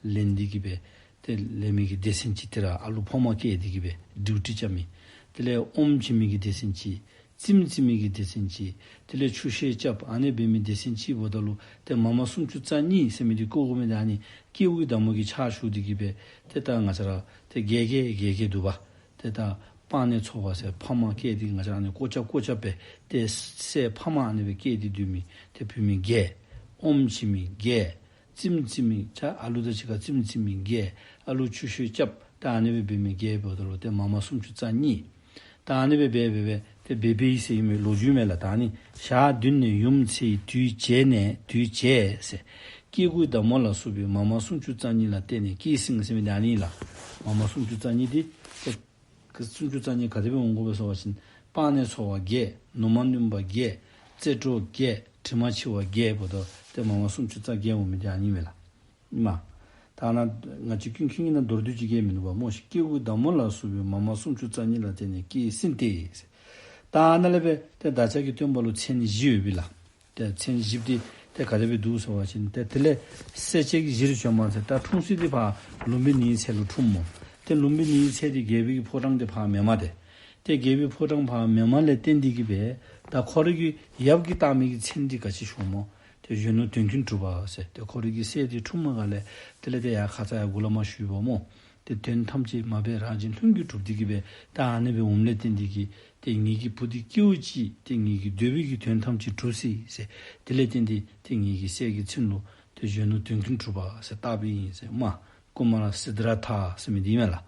ལེན་ཏེ་གི་སྦེ་ཏེ་ལེན་མི་གི་སྡེ་ཚན་ཅིག་ཏེ་ར་ཨ་ལུ་ཕོ་མོ་སྐྱེས་ཏེ་གི་སྦེ་ཌིའུ་ཊི་རྐྱབ་མི། དེ་ལས་ཨོམ་བྱིན་མི་གི་སྡེ་ཚན་ཅིག། རྩེདམོ་རྩེ་མི་གི་སྡེ་ཚན་ཅིག། དེ་ལས་ཆུ་ཤེལ་རྐྱབ་ཨ་ནི་འབད་མི་སྡེ་ཚན་ཅིག་འབདཝ་ད་ལུ་ཏེ་མ་མ་སུམ་ཅུ་རྩ་གཉིས་ཟེར་མི་འདི་བཀོད་དགོ་མི་འདི་ཨ་ནི་སྐྱེ་དགུའི་བདག་མོ་གི་ཕྱག་ཞུ་སྟེ་གི་སྦེ་ཏེ་ད་ང་བཅས་ར་ཏེ་རྒས་རྒས་རྒས་རྒས་འདུག་པ། ཏེ་ད་སྤང་ནེ་ཚོར་བ་ཟེར་ཕ་མ་སྐྱེས་ཏེ་ང་བཅས་ར་ཨ་ནི་ཀོ་ཅོག་ཀོ་ཅོག་སྦེ་ཏེ་སྲས་ཕ་མ་ཨ་ནི་སྦེ་སྐྱེས་ཏེ་སྡོད་མི་ཏེ་བུད་མེད་བརྒྱད། ཨོམ་བྱིན་མི་བརྒྱད། རྩེདམོ་རྩེ་མི་ཆ་ཨ་ལུ་དང་གཅིག་ཁར་རྩེདམོ་རྩེ་མི་བརྒྱད། ཨ་ལུ་ཆུ་ཤེལ་རྐྱབ་ད་ཨ་ནི་སྦེ་འབད་མི་བརྒྱད་འབདཝ་ད་ལུ་ཏེ་མ་མ་སུམ་ཅུ་རྩ་གཉིས། ད་ཨ་ནི་སྦེ་འབད་འབད་འབད་ཏེ་འབད་འབད་ཡི་ཟེར་ཨིན་མས། ལོ་རྒྱུས་མས་ལགས། ད་ཨ་ནི་ཞག་བདུན་ནས་ཡུམ་ཚེའི་དུས་བྱས་ནས་དུས་བྱས་ཟེར། སྐྱེ་དགུའི་བདག་མོ་ལ་སོགས་པའི་མ་མ་སུམ་ཅུ་རྩ་གཉིས་ལ་བརྟེན་ནས་སྐྱེས་ཟིན་ཟེར་མི་འདི་ཨ་ནི་ལགས། མ་མ་སུམ་ཅུ་རྩ་གཉིས་འདི་ཏེ་ཀི་སུམ་ཅུ་རྩ་གཉིས་ག་དེ་སྦེ་འོང་དགོ་པས་ཟེར་བ་ཅིན་སྤང་ནེ་ཚོར་བ་བརྒྱད། ནུ་མ་བསྣུན་པ་བརྒྱད། རྩེད་འགྲོ་བརྒྱད། དྲི་མ་འཆི་བ་བརྒྱད་འབདཝ་ད་ཏེ་མ་མ་སུམ་ཅུ་རྩ་བརྒྱད་འོང་མི་འདི་ཨ་ནི་མས་ལགས། ཨིན་མས། ད་ནཱ་ང་བཅས་ཀུན་མཁྱེན་གྱི་ནང་མདོར་བསྡུས་ཅིག་གིས་མི་ནུས་པ་སྨོ་ཤིག། སྐྱེ་དགུའི་བདག་མོ་ལ་སོགས་པའི་མ་མ་སུམ་ཅུ་རྩ་གཉིས་ལ་བརྟེན་ནས་སྐྱེས་ཟིན་ཏེ། ད་ནཱ་ལས་འབད་ཏེ་བདག་ཅག་གི་སྟོན་པ་ལུ་མཚན་བཞི་ཡོད་པས་ལགས། ཏེ་མཚན་བཞི་འདི་ཏེ་ག་དེ་སྦེ་འདུག་ཟེར་བ་ཅིན་ཏེ་དེ་ལས་སྲས་བཅས་ཀྱི་གཞིར་བྱོན་མ་ཟེར། ད་འཁྲུངས་ས་འདི་ཕར་ལུམྦི་ནིའི་ཚལ་ལུ་འཁྲུངསམ་སྨོ། ཏེ་ལུམྦི་ནིའི་ཚལ་འདི་རྒྱལ་པོའི་གི་ཕོ་བྲང་འདི་ཕར་མེན་མས་ཏེ། ཏེ་རྒྱལ་པོའི་ཕོ་བྲང་ཕར་མེན་མ་ལས་བརྟེན་ཏེ་གི་སྦེ་ད་ཁོ་རའི་གི་ཡབ་ཀྱིས་བཏགས་མི་གི་མཚན་འདི་ག་ཅི་ཞུཝ་སྨོ། ཏེ་གཞོན་ནུ་དོན་ཀུན་གྲུབ་པ་ཟེར། ཏེ་ཁོ་རའི་གི་སྲས་འདི་འཁྲུངས་མ་ག་ལས་དེ་ལས་ཏེ་ཡར་ཁ་ཙ་ཡར་མགུ་ལས་མར་ཞུ་ཡི་པ་སྨོ། ཏེ་དོན་ཐམས་ཅད་མ་འབད་རང་བཞིན་ལྷུན་གྱིས་གྲུབ་སྟེ་གི་སྦེ་ད་ཨ་ནི་སྦེ་འོངམ་ལས་བརྟེན་ཏེ་གི་ཏེ་ངེ་གི་བུ་འདི་སྐྱེཝ་ཅིག་ཏེ་ངེ་གི་འདོད་པའི་གི་དོན་ཐམས་ཅད་གྲུབ་ཅི་ཟེར། དེ་ལས་བརྟེན་ཏེ་ཏེ་ངེ་གི་སྲས་ཀྱི་མཚན་ལུ་ཏེ་གཞོན་ནུ་དོན་ཀུན་གྲུབ་པ་ཟེར་བཏགས་པའི་ཨིན་ཟེར་མས། ཀུ་མ་ར་སིདྡྷི་ར་ཐ་ཟེར་མི་འདི་མས་ལགས།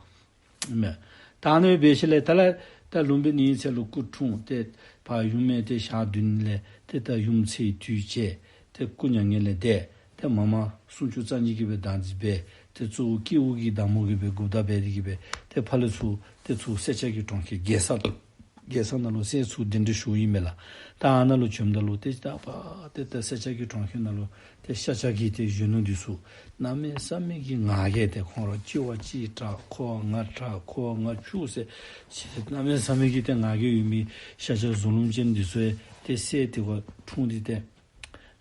མས། ད་ཨ་ནི་སྦེ་འབད་ཞིནམ་ལས་ད་ལས་ད་ལུམྦི་ནིའི་ཚལ་ལུ་སྐུ་འཁྲུངས་ཏེ་ཕར་ཡུམ་མེད་དེ་ཞག་བདུན་ལས་ཏེ་ད་ཡུམ་ཚེའི་དུས་བྱས། ཏེ་སྐུ་མྱ་ངན་ལས་འདས། ཏེ་མ་མ་སུམ་ཅུ་རྩ་གཉིས་ཀྱིས་སྦེ་བདག་འཛིན་འབད། ཏེ་གཙོ་བོ་སྐྱེ་དགུ་གི་བདག་མོ་གིས་སྦེ་འགོ་བདག་འབད་དེ་གི་སྦེ་ཏེ་ཕར་ལས་ཚུར་ཏེ་ཚུར་སེར་སྐྱ་གི་གྲོང་ཁྱེར་རྒྱལ་ས་ལུ་ རྒྱལ་ས་ནང་ལུ་སྲས་ཚུ་གདན་འདྲེན་ཞུཝ་ཨིན་མས་ལགས། ད་ཨ་ནཱ་ལུ་བྱོནམ་ད་ལུ་ཏེ་ད་པ་ཏེ་ད་སེར་སྐྱ་གི་གྲོང་ཁྱེར་ནང་ལུ་ཏེ་ཤཱཀྱ་གི་ཏེ་གཞོན་ནུ་འདི་ཚུ་གནམ་མེད་ས་མེད་ཀྱི་ང་རྒྱལ་ཏེ་ཁོང་ར་གཅིག་བ་གཅིག་དྲག་ཁོ་བ་ང་དྲག་ཁོ་བ་ང་སྐྱུག་ཟེར་གནམ་མེད་ས་མེད་ཀྱི་ཏེ་ང་རྒྱལ་ཡོད་མི་ཤཱཀྱ་གཟུ་ལུམ་ཅན་འདི་ཚུ་ཡང་ཏེ་སྲས་འདི་གུ་འཁྲུངས་ཏེ་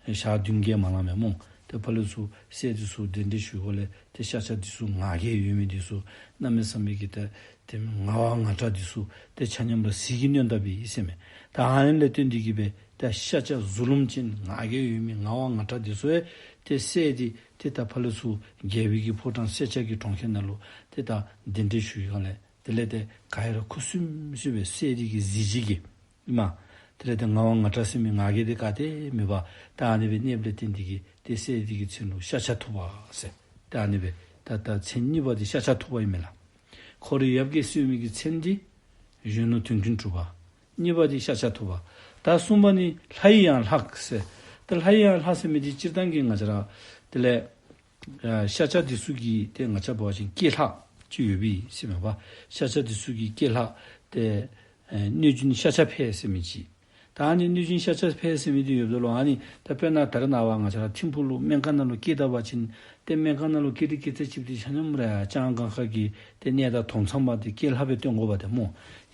ཏེ་ཞག་བདུན་བརྒྱད་མ་ལང་མས་སྨོ། ཏེ་ཕར་ལས་ཚུར་སྲས་འདི་ཚུ་གདན་འདྲེན་ཞུ་དགོཔ་ལས་ཏེ་ཤཱཀྱ་འདི་ཚུ་ང་རྒྱལ་ཡོད་མི་འདི་ཚུ་གནམ་མེད་ས་མེད་ཀྱི་ཏེ་ཏེ་ང་བ་ང་དྲག་འདི་ཚུ་ཏེ་ཆ་མཉམ་ར་ཟིལ་གྱིས་གནོན་ད་པས་ཟེར་མས། ད་ཨ་ནི་ལས་བརྟེན་ཏེ་གིས་སྦེ་ཏེ་ཤཱཀྱ་གཟུ་ལུམ་ཅན་ང་རྒྱལ་ཡོད་མི་ང་བ་ང་དྲག་འདི་ཚུ་ཡང་ཏེ་སྲས་འདི་ཏེ་ད་ཕར་ལས་ཚུར་རྒྱལ་པོའི་གི་ཕོ་བྲང་སེར་སྐྱ་གི་གྲོང་ཁྱེར་ནང་ལུ་ཏེ་ད་གདན་འདྲེན་ཞུ་བའི་སྒང་ལས་དེ་ལས་ཏེ་ག་ར་ཁུ་སིམ་སིམ་སྦེ་སྲས་འདི་གི་གཟི་བརྗིད་ཀྱིས་ཨིན་མས། དེ་ལས་ཏེ་ང་བ་ང་དྲག་ཟེར་མི་ང་རྒྱལ་འདི་ག་ཏེ་མེད་པར་ད་ཨ་ནི་སྦེ་གནསཔ་ལས་བརྟེན་ཏེ་གིས་ཏེ་སྲས་འདི་གི་མཚན་ལུ་ཤཱཀྱ་ཐུབ་པ་ཟེར། ད་ཨ་ནི་སྦེ་ད་ད་མཚན་གཉིས་པ་འདི་ཤཱཀྱ་ཐུབ་པ་ཨིན་མས་ལགས། ཁོ་རའི་ཡབ་རྒྱལ་སྲས་ཡོད་མི་གི་མཚན་འདི་གཞོན་ནུ་དོན་ཀུན་གྲུབ་པ། གཉིས་པ་འདི་ཤཱཀྱ་ཐུབ་པ། ད་གསུམ་པ་ནི་ལྷ་ཡི་ཡང་ལྷ་ཟེར། ད་ལྷ་ཡི་ཡང་ལྷ་ཟེར་མི་འདི་སྤྱིར་བཏང་གི་ང་བཅས་ར་དེ་ལས་ཨ་ཤཱཀྱ་འདི་ཚུ་གིས་ཏེ་ང་བཅས་འབད་བ་ཅིན་སྐྱེས་ལྷ་ཅིག་ཡོད་པས་ཟེར་མས་པ། ཤཱཀྱ་འདི་ཚུ་གི་སྐྱེས་ལྷ་ཏེ་ཨེ་གནོད་སྦྱིན་ཤཱཀྱ་འཕེལ་ཟེར་མི་ཅིག། ད་ཨ་ནི་གནོད་སྦྱིན་ཤཱཀྱ་འཕེལ་ཟེར་མི་འདི་ཡོདཔ་ད་ལུ་ཨ་ནི་ད་དཔེར་ན་ད་རེས་ནངས་པ་ང་བཅས་ར་ཐིམ་ཕུག་ལུ་སྨན་ཁང་ནང་ལུ་སྐྱེས་ད་པ་ཅིན་ཏེ་སྨན་ཁང་ནང་ལུ་སྐྱེས་ཏེ་སྐྱེས་ཚད་ཅིག་འདི་ཆ་མཉམ་ར་ལྕང་སྒང་ཁ་གི་ཏེ་གནས་བདག་དོམ་མཚམས་པ་འདི་སྐྱེས་ལྷ་སྦེ་སྟོན་དགོ་པ་ཏེ་སྨོ།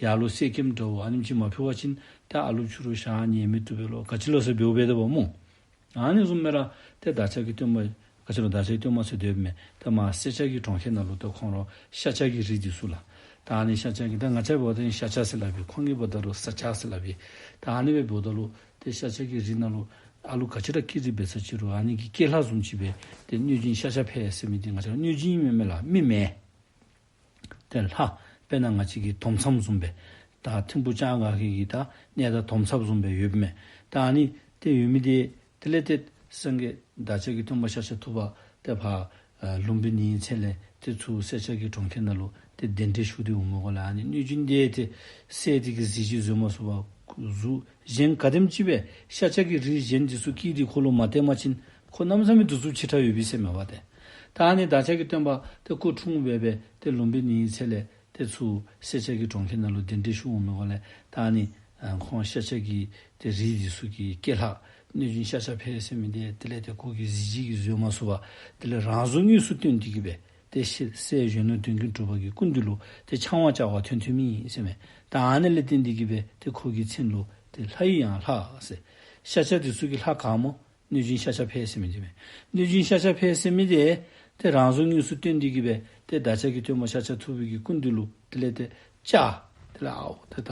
ཡར་ལུ་གསེར་སྐྱེམས་འདྲཝ་ཨ་ནེམ་ཅིག་མ་ཕུལ་བ་ཅིན་ཏེ་ཨ་ལུ་ཕྱི་རུ་ཞག་ཉལ་མི་བཏུབ་པས་ལོ་ག་ཅི་ལོ་ཟེར་འབདཝ་འབད་དོ་བ་སྨོ། ཨ་ནི་བཟུམ་སྦེ་ར་ཏེ་བདག་ཅག་གི་སྟོན་པ་ག་ཅི་ལོ་བདག་ཅག་གི་སྟོན་པ་ཟེར་སྡོདཔ་མས། ཏེ་མར་སེར་སྐྱ་གི་གྲོང་ཁྱེར་ནང་ལུ་ཏེ་ཁོང་ར་ཤཱཀྱ་གི་རིགས་འདི་ཚུ་ལགས། ད་ཨ་ནི་ཤཱཀྱ་གི་ད་ང་བཅས་འབདཝ་ད་ཤཱཀྱ་ཟེར་སླབ་པས། ཁོང་གིས་འབདཝ་ད་ལུ་ས་སྐྱ་ཟེར་སླབ་པས། ད་ཨ་ནི་སྦེ་འབདཝ་ད་ལུ་ཏེ་ཤཱཀྱ་གི་རིགས་ནང་ལུ་ཨ་ལུ་ག་ཅི་ར་སྐྱེས་རིགས་འབད་ས་ཅིག་རུང་ཨ་ནི་གི་སྐྱེས་ལྷ་བཟུམ་ཅིག་སྦེ་ཏེ་གནོད་སྦྱིན་ཤཱཀྱ་འཕེལ་ཟེར་མི་འདི་ང་བཅས་གནོད་སྦྱིན་ཨིན་མས་ལགས། མི་མེན། ཏེ་ལྷ་དཔེར་ན་ང་བཅས་ཀྱི་དོམ་མཚམས་བཟུམ་སྦེ་ད་ཐིམ་ཕུག་ལྕང་སྒང་ཁ་གི་ད་གནས་བདག་དོམ་མཚམས་བཟུམ་སྦེ་ཡོདཔ་མས། ད་ཨ་ནི་ཏེ་ཡོད་མི་འདི་དེ་ལས་ཏེ་སངས་རྒྱས་བདག་ཅག་གི་སྟོན་པ་ཤཱཀྱ་ཐུབ་པ་ཏེ་ཕར་ཨ་ལུམྦི་ནིའི་ཚལ་ལས་ཏེ་ཚུར་སེར་སྐྱ་གི་གྲོང་ཁྱེར་ནང་ལུ་ཏེ་གདན་འདྲེན་ཞུ་སྟེ་འོང་མི་གོ་ལགས། ཨ་ནི་གནོད་སྦྱིན་འདི་ཏེ་སྲས་འདི་གི་གཟི་བརྗིད་བཟོད་མ་ཚུགས་པར་གཟུགས་གཞན་ག་དེམ་ཅིག་སྦེ་ཤཱཀྱ་གི་རིགས་གཞན་འདི་ཚུ་སྐྱེས་ཏེ་ཁོ་ལུ་མ་བལྟ་བ་ཅིན་ཁོ་གནམ་མེད་ས་མེད་གདུག་རྩུབ་ཆེ་དྲགས་ཡོད་པས་ཟེར་མས་པ་ཏེ། ད་ཨ་ནི་བདག་ཅག་གི་སྟོན་པ་ཏེ་སྐུ་འཁྲུངས་སྦེ་སྦེ་ཏེ་ལུམྦི་ནིའི་ཚལ་ལས་ཏེ་ཚུར་སེར་སྐྱ་གི་གྲོང་ཁྱེར་ནང་ལུ་གདན་འདྲེན་ཞུ་འོང་མི་གོ་ལགས། ད་ཨ་ནི་ཨ་ཁོང་ཤཱཀྱ་གི་ཏེ་རིགས་འདི་ཚུ་གི་སྐྱེས་ལྷ་གནོད་སྦྱིན་ཤཱཀྱ་འཕེལ་ཟེར་མི་འདི་དེ་ལས་ཏེ་ཁོ་གི་གཟི་བརྗིད་ཀྱིས་བཟོད་མ་ཚུགས་པར་དེ་ལས་རང་གཟུགས་དངོས་སུ་སྟོན་ཏེ་གིས་སྦེ་ཏེ་ཤི་སྲས་གཞོན་ནུ་དོན་ཀུན་གྲུབ་པ་གི་སྐུ་མདུན་ལུ་ཏེ་འཆང་བ་བཅའ་བར་ཐོན་ཐོནམ་ཨིན་ཟེར་མས། ད་ཨ་ནི་ལས་བརྟེན་ཏེ་གིས་སྦེ་ཏེ་ཁོ་གི་མཚན་ལུ་ཏེ་ལྷ་ཡི་ཡང་ལྷ་ཟེར། ཤཱཀྱ་འདི་ཚུ་གི་ལྷ་ག་སྨོ། གནོད་སྦྱིན་ཤཱཀྱ་འཕེལ་ཟེར་མི་འདི་མས། གནོད་སྦྱིན་ཤཱཀྱ་འཕེལ་ཟེར་མི་འདི་ཏེ་རང་གཟུགས་དངོས་སུ་སྟོན་ཏེ་གིས་སྦེ་ཏེ་བདག་ཅག་གི་སྟོན་པ་ཤཱཀྱ་ཐུབ་པའི་གི་སྐུ་མདུན་ལུ་དེ་ལས་ཏེ་བཅའ། དེ་ལས་ཨའོ་ཏེ་ད་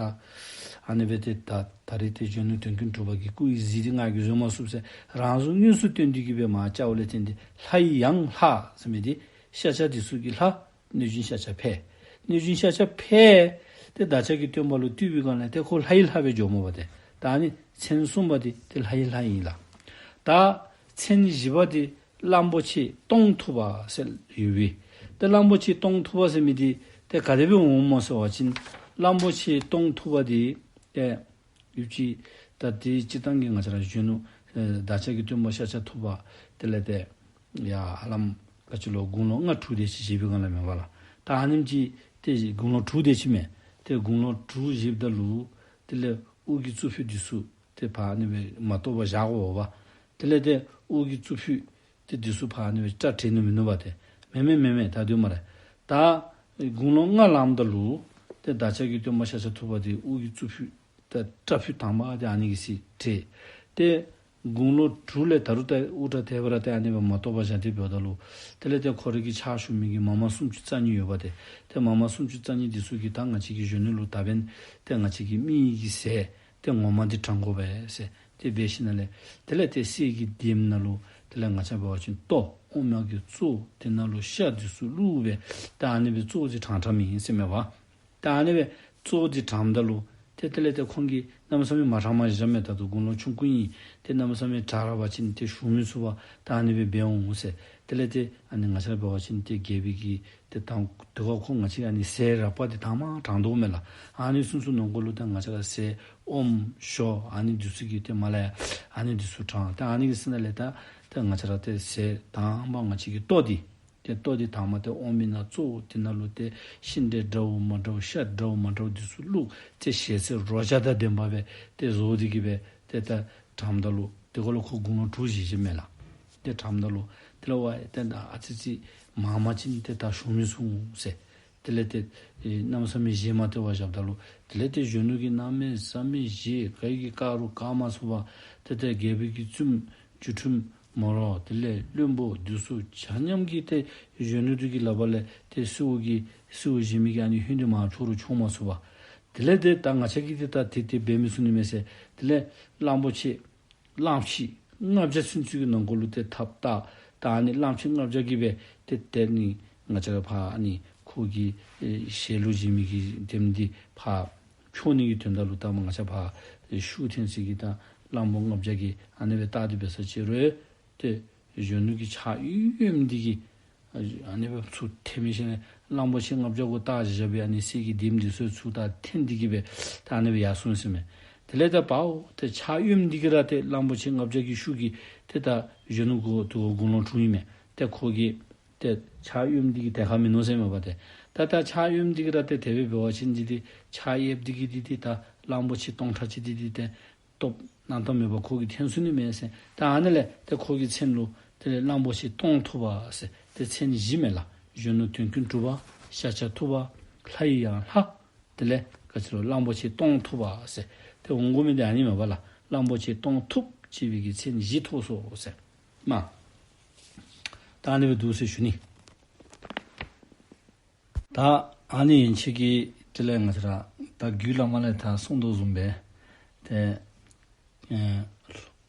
ཨ་ནི་སྦེ་ཏེ་ད་ད་རེས་ཏེ་གཞོན་ནུ་དོན་ཀུན་གྲུབ་པ་གི་སྐུ་ཡི་གཟི་འདི་ང་གིས་བཟོད་མ་ཚུགས་ཟེར་རང་གཟུགས་དངོས་སུ་སྟོན་ཏེ་གིས་སྦེ་མར་བཅའ་བ་ལས་བརྟེན་ཏེ་ལྷ་ཡི་ཡང་ལྷ་ཟེར་མི་འདི་ཤཱཀྱ་འདི་ཚུ་གི་ལྷ་གནོད་སྦྱིན་ཤཱཀྱ་འཕེལ། གནོད་སྦྱིན་ཤཱཀྱ་འཕེལ་ཏེ་བདག་ཅག་གི་སྟོན་པ་ལུ་བཏུལ་བའི་སྒང་ལས་ཏེ་ཁོ་ལྷ་ཡི་ལྷ་སྦེ་འགྱོཝ་མས་པ་ཏེ། ད་ཨ་ནི་མཚན་གསུམ་པ་འདི་ཏེ་ལྷ་ཡི་ལྷ་ཨིན་ལགས། ད་མཚན་བཞི་པ་འདི་གླང་པོ་ཆེ་སྟོང་ཐུབ་པ་ཟེར་ཡོད་པས། ཏེ་གླང་པོ་ཆེ་སྟོང་ཐུབ་པ་ཟེར་མི་འདི་ཏེ་ག་དེ་སྦེ་འོངམ་སྨོ་ཟེར་བ་ཅིན་གླང་པོ་ཆེ་སྟོང་ཐུབ་པ་འདི་ཏེ་ཡུལ་གྱི་ད་དེ་སྤྱིར་བཏང་གི་ང་བཅས་ར་གཞོན་ནུ་ཨེ་བདག་ཅག་གི་སྟོན་པ་ཤཱཀྱ་ཐུབ་པ་དེ་ལས་ཏེ་ཡ་ཧ་ལམ་ག་ཅི་ལོ་དགུང་ལོ་ལྔ་དྲུག་དེ་ཅིག་བཞེས་པའི་སྒང་ལས་མས་པ་ལགས། ད་ཨ་ནེམ་ཅིག་ཏེ་དགུང་ལོ་དྲུག་དེ་ཅིག་མས། ཏེ་དགུང་ལོ་དྲུག་བཞེསཔ་ད་ལུ་དེ་ལས་དབུ་གི་གཙུག་ཕུད་འདི་ཚུ་ཏེ་ཕར་ཨ་ནི་སྦེ་མ་གཏོགས་པར་བཞག་དགོ་པ། དེ་ལས་ཏེ་དབུ་གི་གཙུག་ཕུད་ཏེ་འདི་ཚུ་ཕར་ཨ་ནི་སྦེ་སྐྲ་བྲེག་ནི་མིན་ནུག་པ་ཏེ། མེན་མེན་མེན་མེན། ད་དེ་སྦེ་མ་རེད། ད་དགུང་ལོ་ལྔ་ལངམ་ད་ལུ་ཏེ་བདག་ཅག་གི་སྟོན་པ་ཤཱཀྱ་ཐུབ་པ་འདི་དབུ་གི་གཙུག་ཕུད་ད་སྐྲ་ཕུད་དང་པ་འདི་ཨ་ནི་གིས་ཟེར་བྲེག། ཏེ་དགུང་ལོ་དྲུག་ལས་ད་རུང་ད་དབུ་སྐྲ་དེ་སྦེ་ར་ཏེ་ཨ་ནི་སྦེ་མ་གཏོགས་པར་བཞག་སྟེ་འབདཝ་ད་ལུ་དེ་ལས་ཏེ་ཁོ་རའི་གི་ཕྱག་ཞུ་མི་གི་མ་མ་སུམ་ཅུ་རྩ་གཉིས་ཡོད་པ་ཏེ། ཏེ་མ་མ་སུམ་ཅུ་རྩ་གཉིས་འདི་ཚུ་གིས་ད་ང་བཅས་ཀྱི་གཞོན་ནུ་ལུ་ད་འབདན་ཏེ་ང་བཅས་ཀྱི་མི་ཡི་གི་ཟས་ཏེ་ངོ་མ་འདི་དྲང་དགོ་པས་ཟེར། ཏེ་འབད་ཞིནམ་ལས་དེ་ལས་ཏེ་གསེར་གྱི་ལྡེམ་ནང་ལུ་དེ་ལས་ང་བཅས་འབད་བ་ཅིན་ལྟོ་འོ་མ་གི་བཙོ་དེ་ནང་ལུ་ཤ་འདི་ཚུ་བླུགས་སྦེ་ད་ཨ་ནི་སྦེ་བཙོ་འདི་དྲང་དྲངམ་ཨིན་ཟེར་མས་པ། ད་ཨ་ནི་སྦེ་བཙོ་འདི་དྲངམ་ད་ལུ་ཏེ་དེ་ལས་ཏེ་ཁོང་གིས་གནམ་མེད་ས་མེད་མ་དྲངམ་བཞག་མས། ད་ལྟོ་དགུང་ལོ་ཆུང་ཀུ་ཨིན། ཏེ་གནམ་མེད་ས་མེད་དྲག་ར་བ་ཅིན་ཏེ་ཞུ་མི་ཚུགས་པར་ད་ཨ་ནི་སྦེ་འབད་འོང་ཟེར། དེ་ལས་ཏེ་ཨ་ནི་ང་བཅས་འབད་བ་ཅིན་ཏེ་རྒྱལ་པོའི་གི་ཏེ་དང་དེ་ཁར་ཁོ་ང་བཅས་ཨ་ནི་ཟས་རགས་པ་འདི་དང་པ་དྲང་དོ་མས་ལགས། ཨ་ནི་སོ་སོ་ནང་འཁོད་ལུ་ཏེ་ང་བཅས་ར་ཟས་ཨོམ་ཞོ་ཨ་ནི་འདི་ཚུ་གི་ཏེ་མ་ལ་ཡ་ཨ་ནི་འདི་ཚུ་དྲང་། ཏེ་ཨ་ནི་གི་ཟེར་ན་ལས་ད་ཏེ་ང་བཅས་ར་ཏེ་ཟས་དང་པ་ང་བཅས་ཀྱི་ལྟོ་འདི་ ཏེ་ལྟོ་འདི་དང་པ་ཏེ་འོང་མི་ནང་གཙོ་བོ་དེ་ནང་ལུ་ཏེ་ཤིང་འབྲས་འདྲཝ་མ་འདྲཝ་ཤ་འདྲཝ་མ་འདྲཝ་འདི་ཚུ་བླུགས། ཏེ་ཞལ་ཟས་རོ་བརྒྱ་དང་ལྡན་པ་སྦེ་ཏེ་བཟོ་སྟེ་གི་སྦེ་ཏེ་ད་དྲངམ་ད་ལུ་དེ་ཁར་ལུ་ཁོ་དགུང་ལོ་དྲུག་བཞེས་བཞེསཔ་མས་ལགས། ཏེ་དྲངམ་ད་ལུ་དེ་ལས་ཝའེ་ཏེ་ད་ཨ་ཙི་ཙི་མང་མང་ཅིག་ནི་ཏེ་ད་ཞུ་མི་ཚུགས་ཟེར། དེ་ལས་ཏེ་ཨེ་གནམ་མེད་ས་མེད་བཞེས་མ་སྟེར་བར་བཞགཔ་ད་ལུ་དེ་ལས་ཏེ་གཞོན་ནུ་གིས་གནམ་མེད་ས་མེད་བཞེས། ག་གིས་བཀག་རུང་བཀག་མ་ཚུགས་པར་ཏེ་ཏེ་རྒྱལ་པོའི་གི་བཙུནམོ་རྒྱུད་ཁྲིམས་མོ་ར་དེ་ལས་བློན་པོ་འདི་ཚུ་ཆ་མཉམ་གྱིས་ཏེ་གཞོན་ནུ་འདི་གི་ལག་པ་ལས་ཏེ་གསོལཝ་གི་གསོལཝ་བཞེས་མི་གི་ཨ་ནི་ཧུན་འདི་མར་འཕྱོག་རུང་འཕྱོག་མ་ཚུགས་པར། དེ་ལས་ཏེ་ད་ང་བཅས་ཀྱིས་ཏེ་ད་དེ་དེ་འབད་མི་ཚུགས་ནི་མས་ཟེར། དེ་ལས་གླང་པོ་ཆེ་གླང་ཆེན་ལྔ་བརྒྱ་ཚུན་ཚོད་ཀྱི་ནང་འཁོད་ལུ་ཏེ་ཐགཔ་བཏགས། ད་ཨ་ནི་གླང་ཆེན་ལྔ་བརྒྱ་གིས་སྦེ་ཏེ་དེ་ནི་ང་བཅས་ར་ཕར་ཨ་ནི་ཁོ་གི་ཨེ་ཞལ་ལུ་བཞེས་མི་གི་དེམ་འདི་ཕར་འཕྱོག་ནི་གི་དོན་དག་ལུ་ད་མ་ང་བཅས་ཕར་ཨེ་ཤུགས་འཐེན་ས་གི་ད་གླང་པོ་ལྔ་བརྒྱ་གིས་ཨ་ནི་སྦེ་བཏགས་ཏེ་འབད་ས་ཅིག་རུང་ཏེ་གཞོན་ནུ་གི་ཕྱག་གཡོནམ་འདི་གིས་ཨ་ཨ་ནི་སྦེ་ཚུར་འཐེན་མི་ཤེས་ནས་གླང་པོ་ཆེ་ལྔ་བརྒྱ་གུ་བཏགས་བཞག་པའི་ཨ་ནི་གསེར་གྱི་ལྡེམ་འདི་ཚུ་ཚུར་ད་འཐེན་ཏེ་གི་སྦེ་ད་ཨ་ནི་སྦེ་ཡར་སོང་ཟེར་མས། དེ་ལས་ད་པའོ་ཏེ་ཕྱག་གཡོནམ་འདི་གིས་ར་ཏེ་གླང་པོ་ཆེ་ལྔ་བརྒྱ་གི་ཤུགས་ཀྱིས་ཏེ་ད་གཞོན་ནུ་གུ་དུ་དགུང་ལོ་དྲུག་ཨིན་མས། ཏེ་ཁོ་གིས་ཏེ་ཕྱག་གཡོནམ་འདི་གིས་དེ་ཁར་མིན་ནུག་ཟེར་མས་པ་ཏེ། ད་ད་ཕྱག་གཡོནམ་འདི་གིས་ར་ཏེ་དེ་སྦེ་འབད་བ་ཅིན་འདི་ཏེ་ཕྱག་གཡསཔ་འདི་གིས་འདི་ཏེ་ད་གླང་པོ་ཆེ་སྟོང་ཕྲག་གཅིག་འདི་ཏེ་ཏེ་སྟོབས་རྣམ་དག་མེད་པར་ཁོ་གིས་འཐེན་ཚུགས་ནི་མས་ཟེར། ད་ཨ་ནི་ལས་ཏེ་ཁོ་གི་མཚན་ལུ་དེ་ལས་གླང་པོ་ཆེ་སྟོང་ཐུབ་པ་ཟེར་ཏེ་མཚན་བཞི་མས་ལགས། གཞོན་ནུ་དོན་ཀུན་གྲུབ་པ། ཤཱཀྱ་ཐུབ་པ། ལྷ་ཡི་ཡང་ལྷ། དེ་ལས་ག་ཅི་ལོ་གླང་པོ་ཆེ་སྟོང་ཐུབ་པ་ཟེར་ཏེ་འོང་དགོ་མི་འདི་ཨ་ནི་མས་པ་ལགས། གླང་པོ་ཆེ་སྟོང་ཐུབ་ཅེས་པའི་གི་མཚན་བཞི་ཐོབ་སོ་ཟེར། མ་ད་ཨ་ནི་སྦེ་འདུག་ཟེར་ཞུ་ནི། ད་ཨ་ནི་ཡན་ཆད་ཀྱི་དེ་ལས་ང་བཅས་ར་ད་རྒྱུད་བླ་མ་ལས་ད་གསུངས་དོ་བཟུམ་སྦེ་ཏེ་ཨེ་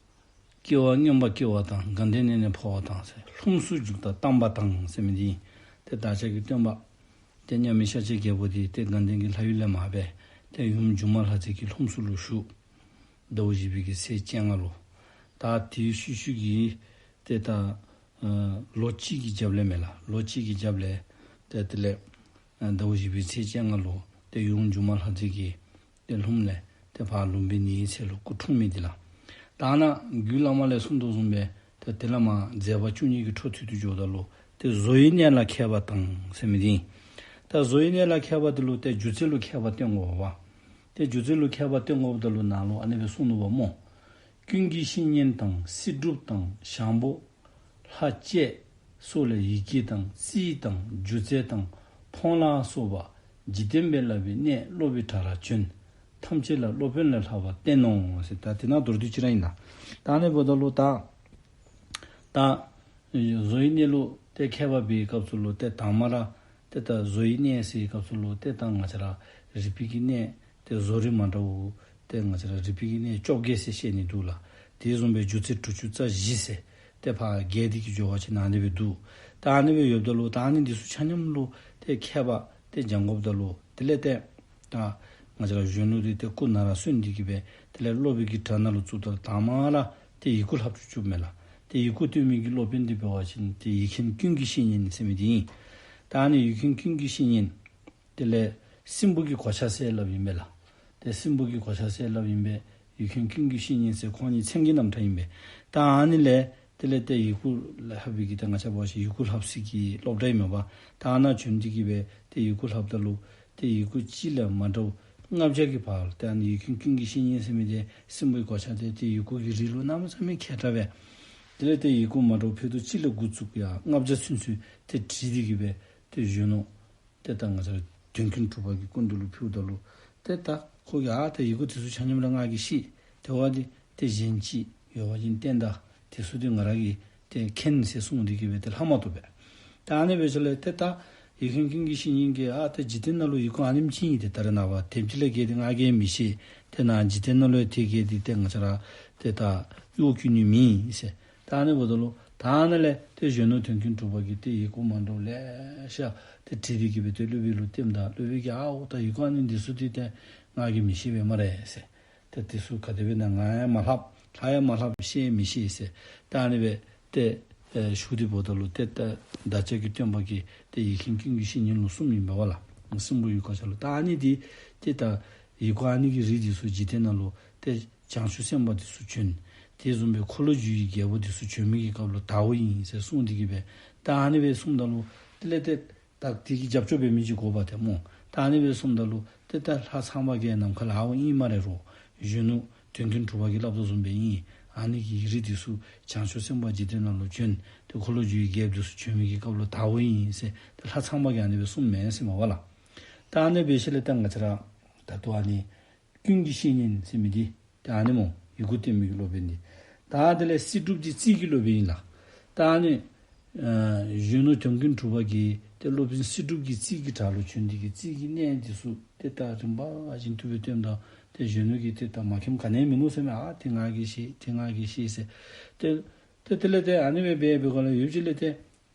སྐྱེ་བ་སྔོན་པ་སྐྱེ་བ་དང་། དགའ་ལྡན་ནས་ནི་འཕོ་བ་དང་ཟེར། ལྷུམས་སུ་འཇུག་དང་བལྟམས་པ་དང་ཟེར་མི་འདི་ཏེ་བདག་ཅག་གི་སྟོན་པ་ཏེ་མཉམ་མེད་ཤཱཀྱའི་རྒྱལ་པོ་འདི་ཏེ་དགའ་ལྡན་གྱི་ལྷ་ཡུལ་ལས་མར་སྦེ་ཏེ་ཡུམ་སྒྱུ་མ་ལྷ་མཛེས་ཀྱི་ལྷུམས་སུ་ལུ་ཞུགས། ཟླཝ་བཞི་པའི་གི་ཚེས་བཅོ་ལྔ་ལུ། ད་དེའི་ཤུལ་ཤུལ་གྱི་ཏེ་ད་ཨ་ལོ་གཅིག་གི་རྒྱབ་ལས་མས་ལགས། ལོ་གཅིག་གི་རྒྱབ་ལས་ཏེ་དེ་ལས་ཨ་ཟླཝ་བཞི་པའི་ཚེས་བཅོ་ལྔ་ལུ་ཏེ་ཡུམ་སྒྱུ་མ་ལྷ་མཛེས་ཀྱི་ཏེ་ལྷུམས་ལས་ཏེ་ཕར་ལུམ་བི་ནིའི་ཚལ་ལུ་སྐུ་འཁྲུངས་མི་འདི་ལགས། ད་ནཱ་རྒྱུད་བླ་མ་ལས་གསུངས་དོ་བཟུམ་སྦེ་ཏེ་དེ་ལས་མར་མཛད་པ་བཅུ་གཉིས་ཀྱི་འཕྲོ་མཐུད་དེ་འགྱོཝ་ད་ལུ་ཏེ་བཟོ་ཡི་གནས་ལ་མཁས་པ་དང་ཟེར་མི་འདི་ཨིན། ད་བཟོ་ཡི་གནས་ལ་མཁས་པ་འདི་ལུ་ཏེ་སྒྱུ་རྩལ་ལུ་མཁས་པ་སྟོན་དགོ་པ། ཏེ་སྒྱུ་རྩལ་ལུ་མཁས་པ་སྟོན་དགོཔ་ད་ལུ་ནཱ་ལུ་ཨ་ནི་སྦེ་གསུངས་ནུག་པ་སྨོ། ཀུན་གྱི་བཤེས་གཉེན་དང་། སྲིད་སྒྲུབ་དང་། ཞང་པོ་ལྷ་བཅས་སོགས་ལས། ཡི་གེ་དང་། རྩིས་དང་། སྒྱུ་རྩལ་དང་། འཕོང་ལ་སོགས་པ། འཇིག་རྟེན་པའི་བསླབ་པའི་གནས། སློབ་པའི་གྲྭ་ལ་བྱོན། ཐམས་ཅད་ལ་སློབ་དཔོན་ལས་ལྷག་པ་བསྟེན་ནོ་ཟེར། ད་དེ་ནང་མདོར་བསྡུས་ཅིག་ར་ཨིན་ལགས། ད་ཨ་ནི་འབདཝ་ད་ལུ་ད་ད་བཟོ་ཡི་གནས་ལུ་ཏེ་མཁས་པ་འབད་བའི་སྐབས་སུ་ལུ་ཏེ་དང་པ་ར་ཏེ་ད་བཟོ་ཡི་གནས་ཟེར་བའི་སྐབས་སུ་ལུ་ཏེ་ད་ང་བཅས་ར་རིག་པའི་གི་གནས་ཏེ་བཟོ་རིག་མ་འདྲཝ་ཏེ་ང་བཅས་ར་རིག་པའི་གི་གནས་བཅོ་བརྒྱད་ཟེར་བཤད་ནི་འདུག་ལགས། དེ་བཟུམ་སྦེ་སྒྱུ་རྩལ་དྲུག་ཅུ་རྩ་བཞི་ཟེར་ཏེ་ཕར་རྒྱས་ཏེ་གི་འགྱོ་བ་ཅིན་ཨ་ནི་སྦེ་འདུག། ད་ཨ་ནི་སྦེ་ཡོདཔ་ད་ལུ་ད་ཨ་ནི་འདི་ཚུ་ཆ་མཉམ་ལུ་ཏེ་མཁས་པ་ཏེ་སྦྱང་དགོཔ་ད་ལུ་དེ་ལས་ཏེ་ད་ང་བཅས་ར་གཞོན་ནུ་འདི་ཏེ་སྐུ་ནང་ར་སོན་ཏེ་གི་སྦེ་དེ་ལས་སློབ་པའི་གི་གྲྭ་ནང་ལུ་བཙུགསཔ་ད་ལུ་དང་པ་ར་ཏེ་ཡི་གུ་ལྷབ་བཅུག་བཅུགཔ་མས་ལགས། ཏེ་ཡི་གུ་སྟོན་མི་གི་སློབ་དཔོན་འདི་འབད་བ་ཅིན་ཏེ་ཡིག་མཁན་ཀུན་གྱི་བཤེས་གཉེན་ཟེར་མི་འདི་ཨིན། ད་ཨ་ནི་ཡིག་མཁན་ཀུན་གྱི་བཤེས་གཉེན་དེ་ལས་སྲིན་པོ་གི་གོ་ཆ་ཟེར་སླབ་ཨིན་པས་ལགས། ཏེ་སྲིན་པོ་གི་གོ་ཆ་ཟེར་སླབ་ཨིན་པས། ཡིག་མཁན་ཀུན་གྱི་བཤེས་གཉེན་ཟེར་ཁོང་གཉིས་མཚན་གྱི་རྣམ་གྲངས་ཨིན་པས། ད་ཨ་ནི་ལས་དེ་ལས་ཏེ་ཡི་གུ་ལྷབ་པའི་གི་ཏེ་ང་བཅས་འབད་བ་ཅིན་ཡི་གུ་ལྷབ་ས་གི་སློབ་གྲྭ་ཨིན་མས་པ། ད་ཨ་ནཱ་བྱོན་ཏེ་གི་སྦེ་ཏེ་ཡི་གུ་ལྷབ་ད་ལུ་ཏེ་ཡི་གུ་གཅིག་ལས་མ་འདྲཝ་ལྔ་བརྒྱ་གི་བར་ལུ་ཏེ་ཨ་ནི་ཡིག་མཁན་ཀུན་གྱི་བཤེས་གཉེན་ཟེར་མི་འདི་སྲིན་པོའི་གོ་ཆ་འདི་ཏེ་ཡི་གུ་གི་རིགས་ལུ་གནམ་མེད་ས་མེད་མཁས་དྲགས་པས། དེ་ལས་ཏེ་ཡི་གུ་མ་འདྲཝ་ཕུད་རྡོག་གཅིག་ལས་འགོ་བཙུགས་ཡར་ལྔ་བརྒྱ་ཚུན་ཚོད་ཏེ་བྲིས་ཏེ་གི་སྦེ་ཏེ་གཞོན་ནུ་ཏེ་ད་ང་བཅས་དོན་ཀུན་གྲུབ་པ་གི་སྐུ་མདུན་ལུ་ཕུལཝ་ད་ལུ་ཏེ་ད་ཁོ་གིས་ཨ་ད་ཡི་གུ་འདི་ཚུ་ཆ་མཉམ་ར་ང་གིས་ཤེས། དེ་བ་འདི་ཏེ་གཞན་ཅིག་ཡོད་པ་ཅིན་བསྟན་ད། འདི་ཚུ་འདི་ང་ར་གིས་ཏེ་མཁྱེན་ཟེར་གསུངས་ཏེ་གི་སྦེ་ཏེ་ལྷག་མ་བཏུབ་པས། ད་ཨ་ནི་སྦེ་ཟེར་ལས་ཏེ་ད་ཡིག་མཁན་ཀུན་གྱི་བཤེས་གཉེན་གྱིས་ཨ་ད་འཇིག་རྟེན་ནང་ལུ་ཡི་གུ་ཨ་ནེམ་ཅིག་ཨིན། ཏེ་ད་རེས་ནངས་པ་དེམ་ཅིག་ལས་བརྒལ་ཏེ་ང་གིས་མི་ཤེས། ཏེ་ནཱ་འཇིག་རྟེན་ནང་ལུ་ཡང་ཏེ་བརྒལ་ཏེ་ཏེ་ང་བཅས་ར་ཏེ་ད་གཡོག་བཀོལ་ནི་མེད་ཟེར། ད་ཨ་ནི་འབདཝ་ད་ལུ་ད་ཨ་ནཱ་ལས་ཏེ་གཞོན་ནུ་དོན་ཀུན་གྲུབ་པ་གིས་ཏེ་ཡི་གུ་མ་འདྲཝ་ལེ་ཤ་ཏེ་བྲིས་ཏེ་གི་སྦེ་ཏེ་སློབ་དཔོན་ལུ་སྟོནམ་ད་སློབ་དཔོན་གྱིས་ཨའོ་ད་ཡི་གུ་ཨ་ནི་འདི་ཚུ་འདི་ཏེ་ང་གིས་མི་ཤེས་པས་སྨ་རེ་ཟེར། ཏེ་འདི་ཚུ་ག་དེ་སྦེ་ན་ང་ཡང་མ་ལྷབ་ལྷབ་ཡང་མ་ལྷབ་ཤེས་མི་ཤེས་ཟེར། ད་ཨ་ནི་སྦེ་ཏེ་ཨེ་ཞུ་སྟེ་འབདཝ་ད་ལུ་ཏེ་ད་བདག་ཅག་གི་སྟོན་པ་གིས་ཏེ་ཡིག་མཁན་ཀུན་གྱི་བཤེས་གཉེན་ལུ་གསུངམ་ཨིན་པས་ལགས། སྲིན་པོ་ཡི་གོ་ཆ་ལུ། ད་ཨ་ནི་འདི་ཏེ་ད་ཡི་གུ་ཨ་ནི་གི་རིགས་འདི་ཚུ་འཇིག་རྟེན་ནང་ལུ་ཏེ་བྱང་ཆུབ་སེམས་དཔའ་འདི་ཚུ་བྱོན། དེ་བཟུམ་སྦེ་འཁོར་ལོས་སྒྱུར་བའི་རྒྱལ་པོ་འདི་ཚུ་བྱོན་མི་གི་སྐབས་ལུ་དརཝ་ཨིན་ཟེར་གསུངས་ཏེ་གི་སྦེ། ད་ཨ་ནི་སྦེ་གསུངམ་ད་ལུ་དེ་ལས་ཏེ་ད་དེ་གི་རྒྱབ་སྐྱོར་འབད་མི་ཅིག་དགོ་པས་ཏེ་སྨོ། ད་ཨ་ནི་སྦེ་གསུངམ་ད་ལུ་ཏེ་ད་ལྷ་ཚངས་པ་གིས་ནམ་མཁའ་ལུ་ཨའོ་ཨིན་སྨ་རེ་རོ། གཞོན་ནུ་དོན་ཀུན་གྲུབ་པ་གིས་སླབ་དོ་བཟུམ་སྦེ་ཨིན། ཨ་ནི་གི་ཡིག་རིགས་འདི་ཚུ་བྱང་ཆུབ་སེམས་དཔའ་འཇིག་རྟེན་ནང་ལུ་བྱོན། ཏེ་འཁོར་ལོས་སྒྱུར་བའི་རྒྱལཔོ་འདི་ཚུ་བྱོན་མི་གི་སྐབས་ལུ་དརཝ་ཨིན་ཟེར་ཏེ་ལྷ་ཚངས་པ་གིས་ཨ་ནི་སྦེ་གསུངམ་མས་ཟེར་མས་པ་ལགས། ད་ཨ་ནི་སྦེ་ཞིནམ་ལས་ད་ང་བཅས་ར་ད་ལྟོ་ཨ་ནི་ཀུན་གྱི་བཤེས་གཉེན་ཟེར་མི་འདི་ཏེ་ཨ་ནི་སྨོ། ཡི་གུ་བསྟན་མི་གི་སློབ་དཔོན་འདི། ད་དེ་ལས་སྲིད་སྒྲུབ་འདི་རྩིས་ཀྱི་སློབ་དཔོན་ཨིན་ལགས། ད་ཨ་ནི་ཨ་གཞོན་ནུ་དོན་ཀུན་གྲུབ་པ་གིས་ཏེ་སློབ་དཔོན་སྲིད་སྒྲུབ་ཀྱི་རྩིས་ཀྱི་གྲྭ་ལུ་བྱོན་ཏེ་གི་རྩིས་ཀྱི་གནས་འདི་ཚུ་ཏེ་ད་རིམ་པ་བཞིན་དུ་སྦེ་སྟོནམ་ད་ཏེ་གཞོན་ནུ་གིས་ཏེ་ད་མ་མཁྱེནམ་ག་ནི་ཡང་མིན་ནུག་ཟེར་མས། ཨ་དེ་ང་གིས་ཤེས། དེ་ང་གིས་ཤེས་ཟེར། ཏེ་ཏེ་དེ་ལས་ཏེ་ཨ་ནི་སྦེ་འབད་འབད་སྒང་ལས་ཡུདཔ་ཅིག་ལས་ཏེ་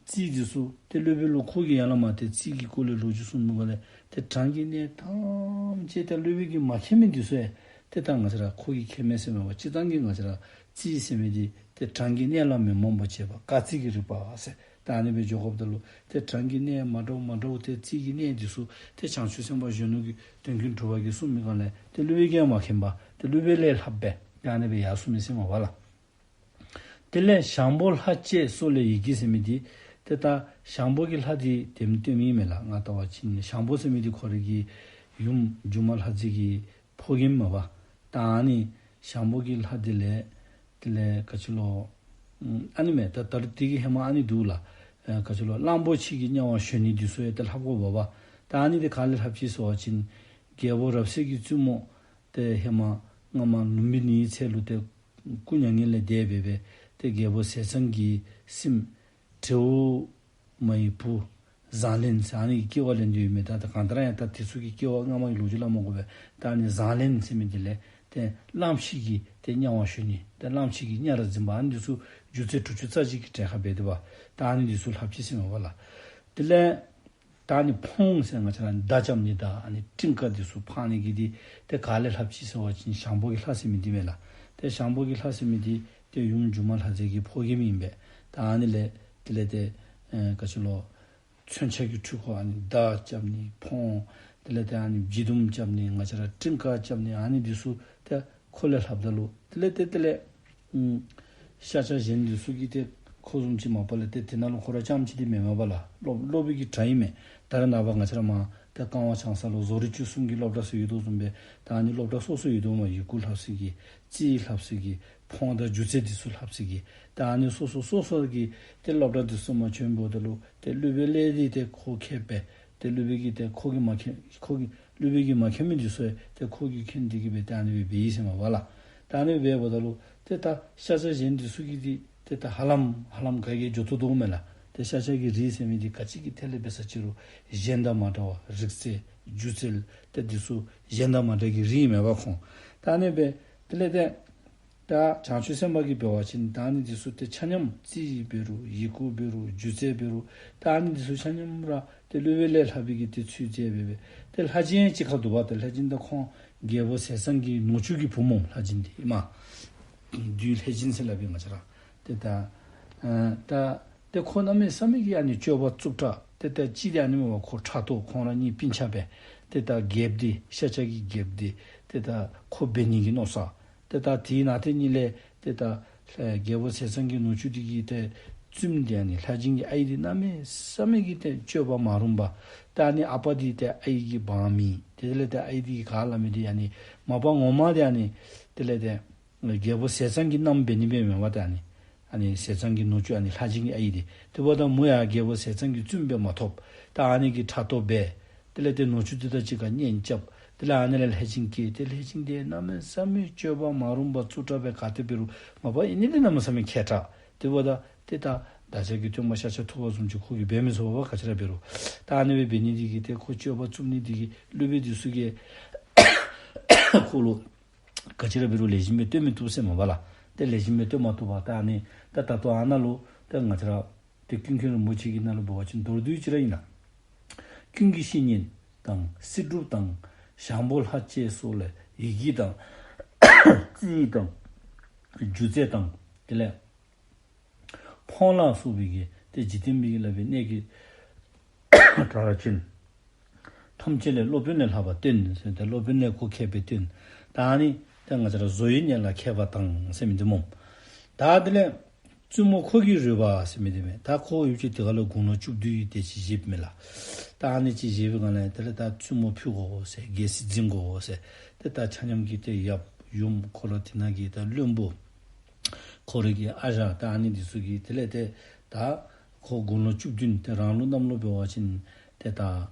རྩིས་འདི་ཚུ་ཏེ་སློབ་དཔོན་ལུ་ཁོ་གིས་ཡར་ལས་མར་ཏེ་རྩིས་ཀྱི་སྐོར་ལས་ལོ་རྒྱུས་གསུངམ་སྒང་ལས་ཏེ་གྲངས་ཀྱི་གནས་ཐམས་ཅད་ཏེ་སློབ་དཔོན་གྱིས་མ་མཁྱེན་མི་འདི་ཚུ་ཡང་ཏེ་ད་ང་བཅས་ར་ཁོ་གིས་མཁྱེན་མས་ཟེར་མས་པ། སྤྱིར་བཏང་གི་ང་བཅས་ར་རྩིས་ཟེར་མི་འདི་ཏེ་གྲངས་ཀྱི་གནས་ལ་མི་རྨོངས་པར་བྱེད་པ་སྐར་རྩིས་ཀྱི་རིག་པ་ཟེར། ད་ཨ་ནི་སྦེ་འགྱོ་དགོཔ་ད་ལུ་ཏེ་གྲངས་ཀྱི་གནས་མ་འདྲཝ་མ་འདྲཝ་ཏེ་རྩིས་ཀྱི་གནས་འདི་ཚུ་ཏེ་བྱང་ཆུབ་སེམས་དཔའ་གཞོན་ནུ་གིས་དོན་ཀུན་གྲུབ་པ་གིས་གསུངས་མི་སྒང་ལས་ཏེ་སློབ་དཔོན་གྱིས་ཡང་མ་མཁྱེན་པར་ཏེ་སློབ་དཔོན་ལས་ལྷགཔ་སྦེ་ཏེ་ཨ་ནི་སྦེ་ཡར་སོང་མི་ཟེར་མས་པ་ལགས། དེ་ལས་ཞང་པོ་ལྷ་བཅས་སོགས་ལས་ཡི་གེ་ཟེར་མི་འདི་ཏེ་ད་ཞང་པོ་གི་ལྷ་འདི་དེམ་སྟོནམ་ཨིན་མས་ལགས། ང་བལྟ་བ་ཅིན་ཞང་པོ་ཟེར་མི་འདི་ཁོ་རའི་གི་ཡུམ་སྒྱུ་མ་ལྷ་མཛེས་ཀྱི་ཕོ་རྒནམ་མས་པ། ད་ཨ་ནི་ཞང་པོ་གི་ལྷ་འདི་ལས་དེ་ལས་ག་ཅི་ལོ། ཨ་ནི་མས། ད་ད་རུང་དེ་གི་ཧེ་མ་ཨ་ནི་འདུག་ལགས། ཨ་ག་ཅི་ལོ། གླང་པོ་ཆེ་གི་དམྱལ་བ་གཞོན་ནུ་འདི་ཚུ་ཡང་ཏེ་ལྷག་དགོ་པས་པ། ད་ཨ་ནི་འདི་ག་ལས་ལྷགཔ་ཅི་ཟེར་བ་ཅིན་རྒྱལ་པོ་རབ་གསལ་གྱི་བཙུན་མོ་ཏེ་ཧེ་མ་སྔ་མ་ལུམྦི་ནིའི་ཚལ་ལུ་ཏེ་སྐུ་མྱ་ངན་ལས་འདས་སྦེ་སྦེ་ཏེ་རྒྱལ་པོ་ཟས་གཙང་གི་སྲིངམོ་དྲེའུ་མ་ཡི་བུ་བཟང་ལན་ཟེར་ཨ་ནི་གི་སྐྱེ་བ་ལེན་དོ་ཡོད་མས། ད་ད་གང་ལྟར་ཡང་ད་དེ་ཚུ་གི་སྐྱེ་བ་སྔ་མ་གི་ལོ་རྒྱུས་སླབ་མ་དགོ་པས། ད་ཨ་ནི་བཟང་ལན་ཟེར་མི་འདི་ལས་ཏེ་གླངམོ་ཆེ་གི་ཏེ་དམྱལ་བ་གཞོན་ནུ་ཏེ་གླངམོ་ཆེ་གི་དམྱལ་བར་འཛིན་པ་ཨ་ནི་འདི་ཚུ་སྒྱུ་རྩལ་དྲུག་ཅུ་རྩ་གཅིག་གི་གྲལ་ཁར་འབད་དེ་པ། ད་ཨ་ནི་འདི་ཚུ་ལྷགཔ་ཅི་ཟེར་མས་པ་ལགས། དེ་ལས་ད་ཨ་ནི་ཕོངས་ཟེར་ང་བཅས་ར་མདའ་རྐྱབ་ནི་དང་ཨ་ནི་ཊིང་ཀ་འདི་ཚུ་འཕང་ནི་གི་འདི་ཏེ་ག་ལས་ལྷགཔ་ཅི་ཟེར་བ་ཅིན་ཞང་པོ་གི་ལྷ་ཟེར་མི་འདི་མས་ལགས། ཏེ་ཞང་པོ་གི་ལྷ་ཟེར་མི་འདི་ཏེ་ཡུམ་སྒྱུ་མ་ལྷ་མཛེས་ཀྱི་ཕོ་རྒནམ་ཨིན་པས། ད་ཨ་ནི་ལས་དེ་ལས་ཏེ་ཨ་ག་ཅི་ལོ། མཚོན་ཆ་གི་འཕྲུལ་འཁོར་ཨ་ནི་མདའ་རྐྱབ་ནི་ཕོངས་དེ་ལས་ཏེ་ཨ་ནི་འབྱིག་མདུང་རྐྱབ་ནི་ང་བཅས་ར་ཊིང་ཀ་རྐྱབ་ནི་ཨ་ནི་འདི་ཚུ་ཏེ་ཁོ་ལས་ལྷགཔ་ད་ལུ་དེ་ལས་ཏེ་དེ་ལས་ཨུམ་ཤཱཀྱ་གཞན་འདི་ཚུ་གིས་ཏེ་ཁོ་བཟུམ་ཅིག་མ་པ་ལས་ཏེ་དེ་ནང་ལུ་ཁོ་ར་རྐྱངམ་ཅིག་འདི་མེན་མས་པ་ལགས། སློབ་སློབ་དཔོན་གྱི་གྲྭ་ཨིན་མས། ད་རེས་ནངས་པ་ང་བཅས་ར་མར་ཏེ་ཀ་ཝང་ཆང་ས་ལུ་རྫོགས་རིམ་བཅུ་གསུམ་གྱི་སློབ་གྲྭ་ཚུ་ཡོད་དོ་བཟུམ་སྦེ་ད་ཨ་ནི་སློབ་གྲྭ་སོ་སོ་ཡོད་དོ་མས། ཡི་གུ་ལྷབ་ས་གི་རྩིས་ལྷབ་ས་གི་ཕོངས་དང་སྒྱུ་རྩལ་འདི་ཚུ་ལྷབ་ས་གི། ད་ཨ་ནི་སོ་སོ་སོ་སོ་གི་ཏེ་སློབ་གྲྭ་འདི་ཚུ་མར་བྱོནམ་ད་ལུ་ཏེ་སློབ་དཔོན་ལས་འདི་ཏེ་ཁོ་མཁསཔ་སྦེ་ཏེ་སློབ་དཔོན་གྱིས་ཏེ་ཁོ་གིས་མ་མཁྱེན་ཁོ་གིས་སློབ་དཔོན་གྱིས་མ་མཁྱེན་མི་འདི་ཚུ་ཡང་ཏེ་ཁོ་གིས་མཁྱེན་ཏེ་གི་སྦེ་ཏེ་ཨ་ནི་སྦེ་འབད་ཡི་ཟེར་མས་པ་ལགས། ད་ཨ་ནི་སྦེ་འབདཝ་ད་ལུ་ཏེ་ད་ཤཱཀྱ་གཞན་འདི་ཚུ་གིས་འདི་ཏེ་ད་ཧ་ལམ་ཧ་ལམ་ག་གིས་འགྱོ་བཏུབ་དོ་མས་ལགས། ཏེ་ཤཱཀྱ་གི་རིགས་ཟེར་མི་འདི་ག་ཅི་གི་ཐད་ལས་འབད་ས་ཅི་རུང་གཞན་དང་མ་འདྲ་བ་རིག་རྩལ་སྒྱུ་རྩལ་ཏེ་འདི་ཚུ་གཞན་དང་མ་འདྲ་གི་རིགས་མས་པ་ཁོང་། ད་ཨ་ནི་སྦེ་དེ་ལས་ཏེ་ད་བྱང་ཆུབ་སེམས་དཔའ་གིས་འབད་བ་ཅིན་ད་ཨ་ནི་འདི་ཚུ་ཏེ་ཆ་མཉམ་རྩིས་འབད་རུང་ཡི་གུ་འབད་རུང་སྒྱུ་རྩལ་འབད་རུང་ད་ཨ་ནི་འདི་ཚུ་ཆ་མཉམ་ར་ཏེ་སློབ་དཔོན་ལས་ལྷག་པའི་གི་ཏེ་ཚུལ་མཛད་སྦེ་སྦེ་ཏེ་ལྷས་སྦྱིན་གཅིག་ཁར་འདུག་པ། ཏེ་ལྷས་སྦྱིན་དང་ཁོང་རྒྱལ་པོ་ཟས་གཙང་གི་ནུ་གཅུང་གི་བུ་མོ་ལྷས་སྦྱིན་འདི་ཨིན་མས། བདུད་ལྷས་སྦྱིན་ཟེར་སླབ་པས་ང་བཅས་ར། ཏེ་ད་ཨ་ད་ཏེ་ཁོ་གནམ་མེད་ས་མེད་ཀྱི་ཨ་ནི་སྤྱོད་པ་རྩུབ་དྲགས། ཏེ་ད་གཅིག་འདི་ཨ་ནི་མས་པ། ཁོ་ཕྲག་དོག་ཁོང་ར་གཉིས་སྤུན་ཆ་སྦེ་ཏེ་ད་རྒྱལཔོ་འདི་ཤཱཀྱ་གི་རྒྱལཔོ་འདི་ཏེ་ད་ཁོ་འབད་ནི་གི་མནོ་བསམ། ཏེ་ད་དེ་ནང་དེ་གཉིས་ལས་ཏེ་ད་རྒྱལ་པོ་ཟས་གཙང་གི་ནུ་གཅུང་འདི་གི་ཏེ་བཙུནམོ་འདི་ཨ་ནི་ལྷས་སྦྱིན་གྱི་ཨའི་འདི་གནམ་མེད་ས་མེད་ཀྱི་ཏེ་སྤྱོད་པ་མ་རུངམ། ད་ཨ་ནི་ཨ་པ་འདི་ཏེ་ཨའི་གི་འབངས་མི། དེ་ལས་ཏེ་ཨའི་འདི་གིས་ག་སླབ་མི་འདི་ཨ་ནི་མ་པ་ངོ་མ་འདི་ཨ་ནི་དེ་ལས་ཏེ་རྒྱལ་པོ་ཟས་གཙང་གི་མནའམ་འབད་ནི་སྦེ་མེན་པ། ཏེ་ཨ་ནི་ཨ་ནི་ཟས་གཙང་གི་ནུ་གཅུང་ཨ་ནི་ལྷས་སྦྱིན་གྱི་ཨའི་འདི་དེ་འབདཝ་ད་མོ་ཡང་རྒྱལ་པོ་ཟས་གཙང་གི་བཙུནམོ་སྦེ་མ་ཐོབ། ད་ཨ་ནི་གིས་ཕྲག་དོག་འབད། དེ་ལས་ཏེ་ནུ་གཅུང་འདི་དང་གཅིག་ཁར་གཉེན་རྐྱབ། དེ་ལས་ཨ་ནི་ལས་ལྷས་སྦྱིན་སྐྱེས། ཏེ་ལྷས་སྦྱིན་འདི་གནམ་མེད་ས་མེད་སྤྱོད་པ་མ་རུངམ་རྩུབ་དྲགས་སྦེ་ག་ཏེ་འབད་རུང་མ་པ་ཨ་ནི་འདི་གནམ་མེད་ས་མེད་མཁས་དྲགས། དེ་འབདཝ་ད་ཏེ་ད་བདག་ཅག་གི་སྟོན་པ་ཤཱཀྱ་ཐུབ་པ་བཟུམ་ཅིག་ཁོ་གིས་འབད་མི་ཚུགས་པས་ག་ཅི་ར་འབད་རུང་། ད་ཨ་ནི་སྦེ་འབད་ནི་འདི་གིས་ཏེ་ཁོ་སྤྱོད་པ་རྩུབ་ནི་འདི་གིས་སློབ་དཔོན་འདི་ཚུ་གིས་ཁོ་ལུ་ག་ཅི་ར་འབད་རུང་ལེགས་ཤོམ་སྦེ་སྟོན་མི་བཏུབ་ཟེར་མས་པ་ལགས། ཏེ་ལེགས་ཤོམ་སྦེ་སྟོན་མ་བཏུབ་པར་ད་ཨ་ནི་ད་ད་ལྟོ་ཨ་ནཱ་ལུ་ཏེ་ང་བཅས་ར་ཏེ་ཀུན་མཁྱེན་རིན་པོ་ཆེ་གི་ནང་ལུ་འབད་བ་ཅིན་མདོར་བསྡུས་ཅིག་ར་ཨིན་ལགས། ཀུན་གྱི་བཤེས་གཉེན་དང་སྲིད་སྒྲུབ་དང་ཞང་པོ་ལྷ་བཅས་སོགས་ལས་ཡི་གེ་དང་རྩིས་དང་སྒྱུ་རྩལ་དང་དེ་ལས་ཕོངས་ལ་སོགས་པའི་གི་ཏེ་འཇིག་རྟེན་པའི་གི་སླབ་པའི་གནད་ཀྱི་གྲྭ་ཆེན་ཐམས་ཅད་ལས་སློབ་དཔོན་ལས་ལྷག་པར་སྟོན་ཟེར། ཏེ་སློབ་དཔོན་ལས་ཁོ་མཁས་པས་སྟོན། ད་ཨ་ནི་ཏེ་ང་བཅས་ར་བཟོ་ཡི་གནས་ལ་མཁས་པ་དང་ཟེར་མི་འདི་སྨོ། ད་དེ་ལས་བཙུན་མོ་འཁོར་གྱི་རོལ་པ་ཟེར་མི་དེ་མས། ད་ཁོ་ཡུལ་གྱི་དེ་ག་ལུ་དགུང་ལོ་བཅུ་བདུན་ཡི་དེ་ཅིག་བཞེསཔ་མས་ལགས། ད་ཨ་ནི་ཅིག་བཞེས་པའི་སྒང་ལས་དེ་ལས་ད་བཙུན་མོ་ཕུལ་དགོ་ཟེར། རྒྱལ་སྲིད་འཛིན་དགོ་ཟེར། ཏེ་ད་ཆ་མཉམ་གྱི་ཏེ་ཡབ་ཡུམ་འཁོར་ལོ་དེ་ནང་གི་ད་བློན་པོ་འཁོར་གྱི་ཨ་ཞང་ད་ཨ་ནི་འདི་ཚུ་གིས་དེ་ལས་ཏེ་ད་ཁོ་དགུང་ལོ་བཅུ་བདུན་ཏེ་རང་ལུགས་གནམ་ལོ་འབད་བ་ཅིན་ཏེ་ད་